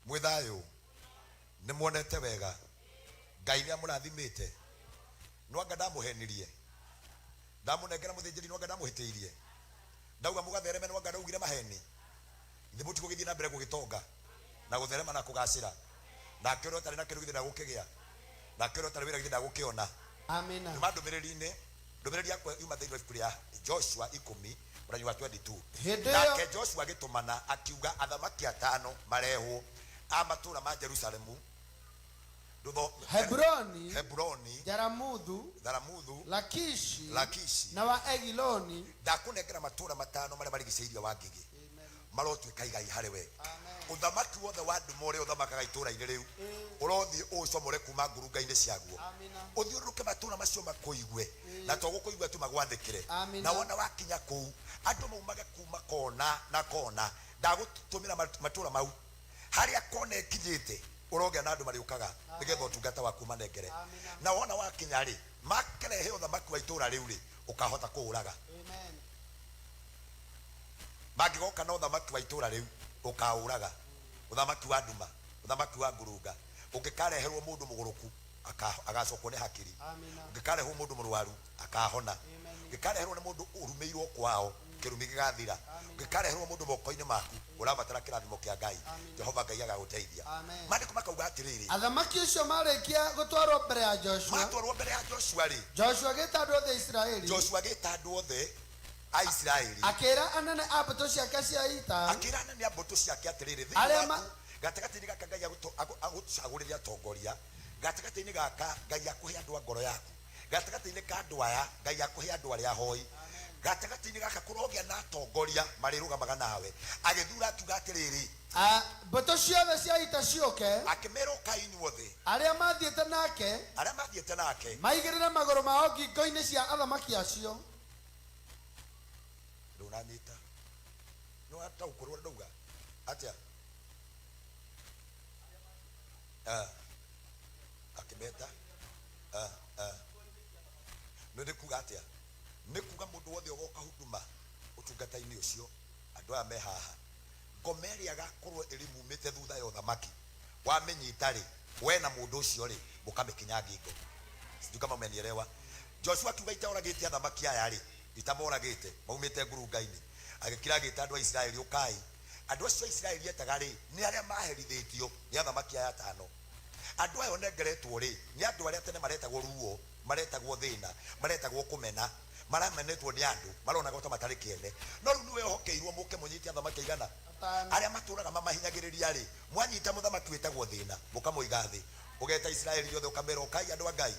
mwĩ thayũ, nĩ muonete wega Ngai nĩ amũrathimĩte. Nwanga ndamũhenirie, ndamũnengera mũthĩnjĩri, nwanga ndamũhĩtĩirie, ndauga mũgathereme, nwanga ndaugire maheni. Ithe mũtigũgĩthiĩ na mbere gũgĩtonga na gũtherema na kũgacĩra, nake ũrĩa ũtarĩ na kĩndũ githĩ ndagũkĩgĩa, nake ũrĩa ũtarĩ wĩra githĩ ndagũkĩona. Amina. Nyuma ndũmĩrĩri-inĩ, ndũmĩrĩri yakwa yuma thĩinĩ wa ibuku rĩa Joshua 10 mũrangi wa 22. Hĩndĩ ĩyo Nake Joshua agĩtũmana akiuga athamaki atano marehwo a matũũra ma Jerusalemu, ndũtho Hebroni, Hebroni, Jaramuthu, Tharamuthu, Lakishi, Lakishi na wa Egiloni. Ndakũnengera matũũra matano marĩa marigicĩirie Wangigĩ, marotuĩka igai harĩ we. Ũthamaki wothe wa nduma ũrĩa ũthamakaga itũũra-inĩ rĩu ũrothiĩ ũũcomore kuma ngurunga-inĩ ciaguo, ũthiũrũrũke matũũra macio makũigue, na to gũkũigua tu, magwathĩkĩre. Amina. Na wona wakinya kũu, andũ maumage kuma kona na kona. Ndagũtũmĩra matũũra mau, harĩa kona ĩkinyĩte ũrogĩa na andũ marĩũkaga nĩgetha ũtungata waku manengere. Na wona wakinya rĩ, makerehe ũthamaki wa itũũra rĩu rĩ, ũkahota kũũraga. Mangĩgoka na ũthamaki wa itũũra rĩu, ũkaũraga. Ũthamaki wa nduma, ũthamaki wa ngurunga, ũngĩkareherwo mũndũ mũgũrũku, agacokwo nĩ hakiri. Ũngĩkarehwo mũndũ mũrwaru, akahona. Ũngĩkareherwo nĩ mũndũ ũrumĩirwo kwao, kĩrumi gĩgathira. Ũngĩkareherwo mũndũ moko-inĩ maku ũrabatara kĩrathimo kĩa Ngai, Jehova Ngai agagũteithia. Amen. Maandĩko makauga atĩrĩrĩ, Athamaki acio marĩkia gũtwarwo mbere ya Joshua, matwarwo mbere ya Joshua rĩ, Joshua agĩta andũ othe a Isiraeli, Joshua agĩta andũ othe a Isiraeli, akĩra anene a mbũtũ ciake cia ita, akĩra anene a mbũtũ ciake atĩrĩrĩ, thĩinĩ Arĩa waku gatagatĩ-inĩ gaka Ngai agũcagũrĩre atongoria, gatagatĩ-inĩ gaka Ngai akũhe andũ a ngoro yaku, gatagatĩ-inĩ ka andũ aya Ngai akũhe andũ arĩa ahoi, gatagatĩ-inĩ gaka kũrogĩa na atongoria marĩrũgamaga nawe. Agĩthura akiuga atĩrĩrĩ, Mbũtũ ciothe cia ita ciũke, akĩmera ũkai inyuothe, arĩa mathiĩte nake, arĩa mathiĩte nake, maigĩrĩre magũrũ mao ngingo-inĩ cia athamaki acio. Ndũnanyita, nĩwataũkũrwo ndauga atĩa? Ah, akĩmeta. Ah, ah. Nĩ nĩ kuga atĩa? Nĩ kuga mũndũ wothe ũgoka huduma ũtungata-inĩ ũcio, andũ aya me haha, ngoma ĩrĩa agakorwo ĩrĩ mumĩte thutha ya ũthamaki wamĩnyita rĩ, we na mũndũ ũcio rĩ, mũkamĩkinya ngingo. Sijui kama umenielewa. Joshua akiuga itaoragĩte athamaki aya rĩ, itamoragĩte maumĩte ngurunga-inĩ. Agĩkira agĩta andũ a Isiraeli, ũkai. Andũ acio a Isiraeli etaga rĩ, nĩ arĩa maherithĩtio nĩ athamaki aya atano. Andũ aya ũnengeretwo rĩ, nĩ andũ arĩa tene maretagwo ruo, maretagwo thĩna, maretagwo kũmena, maramenetwo nĩ andũ, maronaga ta matarĩ kĩene, no rĩu nĩwe ũhokeirwo mũke mũnyite athamaki aigana arĩa matũraga mamahinyagĩrĩria rĩ. Mwanyita mũthamaki wĩtagwo thĩna, mũkamũiga thĩ, ũgeta Isiraeli yothe, ũkamera ũkai andũ a Ngai,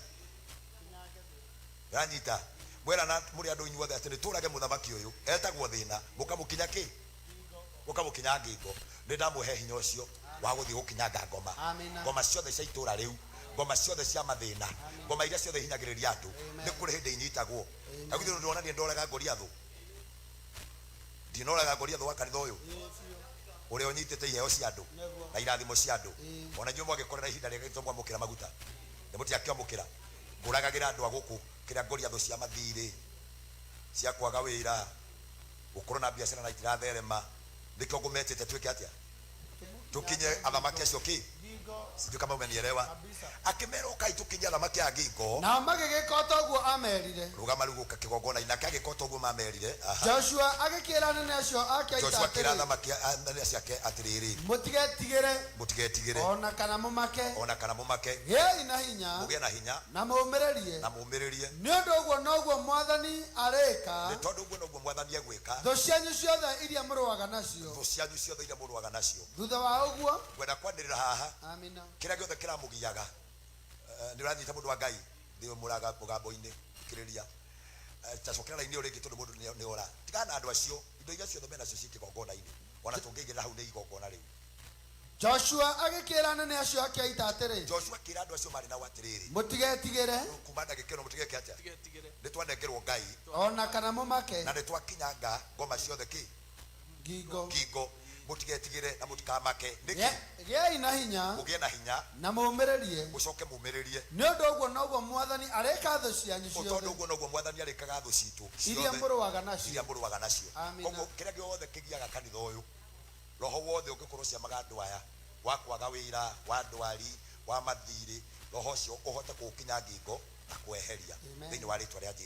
ranyita mwera na mũrĩ andũ inyuothe atĩ nĩ tũrage mũthamaki ũyũ etagwo thĩna, mũkamũkinya kĩ? Mũkamũkinya ngingo. Nĩ ndamũhe hinya ũcio wa gũthiĩ gũkinyanga ngoma. Amina. Ngoma ciothe cia itũra rĩu, ngoma ciothe cia mathĩna, ngoma iria ciothe ihinyagĩrĩria andũ, nĩ kũrĩ hĩndĩ inyitagwo. Na githĩ ndĩrona niĩ ndoraga Goliathũ? Ndinoraga Goliathũ wa kanitha ũyũ ũrĩa ũnyitĩte iheo cia andũ na irathimo cia andũ. Ona inyuĩ mwagĩkorera ihinda rĩega gĩtũ mwamũkĩra maguta, nĩ mũtiakĩamũkĩra. Ngũragagĩra andũ a gũkũ kĩrĩa Goliathũ cia mathirĩ, cia kwaga wĩra, gũkorwo na biacara na itiratherema. Nĩkĩo ngũmetĩte twĩke atĩa? Tũkinye athamaki acio kĩ? Sijui kama umenielewa. Akĩmera ũkai tũkinye athamaki aya ngingo. Nao magĩgĩka o ta ũguo aamerire. Rũgama rĩu gũka kĩgongona-inĩ. Nake agĩka o ta ũguo mamerire. Aha. Joshua agĩkĩra anene acio ake a ita Joshua akĩra atĩrĩ, athamaki anene acio ake atĩrĩrĩ, mũtigetigĩre, mũtigetigĩre, o na kana mũmake. O na kana mũmake. Gĩai na hinya, mũgĩe na hinya, na mũũmĩrĩrie, na mũũmĩrĩrie, nĩ ũndũ ũguo noguo Mwathani arĩka nĩ tondũ ũguo noguo Mwathani egwĩka thũ cianyu ciothe iria mũrũaga nacio. Thũ cianyu ciothe iria mũrũaga nacio. Thutha wa ũguo, ngwenda kwanĩrĩra haha, amina, kĩrĩa gĩothe kĩramũgiaga. Nĩ ũranyita mũndũ wa Ngai thĩ mũraga mũgambo-inĩ, thikĩrĩria. Tacokera raini ĩyo rĩngĩ, tondũ mũndũ nĩ ora. Tigana na andũ acio, indo iria ciothe menacio ciĩ kĩgongona-inĩ, ona tũngĩigĩrĩra hau nĩ igongona rĩu. Joshua agĩkĩra anene acio ake a ita atĩrĩ, Joshua akĩra andũ acio marĩ nao atĩrĩrĩ, mũtigetigĩre, kuma ndagĩka ĩno mũtigeke atĩa? Nĩ twanengerwo Ngai, o na kana mũmake, na nĩ twakinyanga ngoma ciothe kĩ? Ngingo. Ngingo. Mũtigetigĩre na mũtikamake. Nĩkĩ? Gĩai na hinya. Mũgĩe na hinya. Na mũũmĩrĩrie. Mũcoke mũmĩrĩrie. Nĩ ũndũ ũguo noguo Mwathani arĩka thũ cianyu tondũ ciothe ũguo noguo Mwathani arĩkaga thũ citũ iria ciothe mũrũaga nacio. Iria mũrũaga nacio. Amina. Koguo kĩrĩa gĩothe kĩgiaga kanitha ũyũ, roho wothe ũngĩkorwo ciamaga andũ aya wa kwaga wĩra, wa ndwari, wa mathirĩ, roho ũcio ũhote kũũkinya ngingo na kweheria Amen. thĩinĩ wa rĩtwa rĩa Jesu.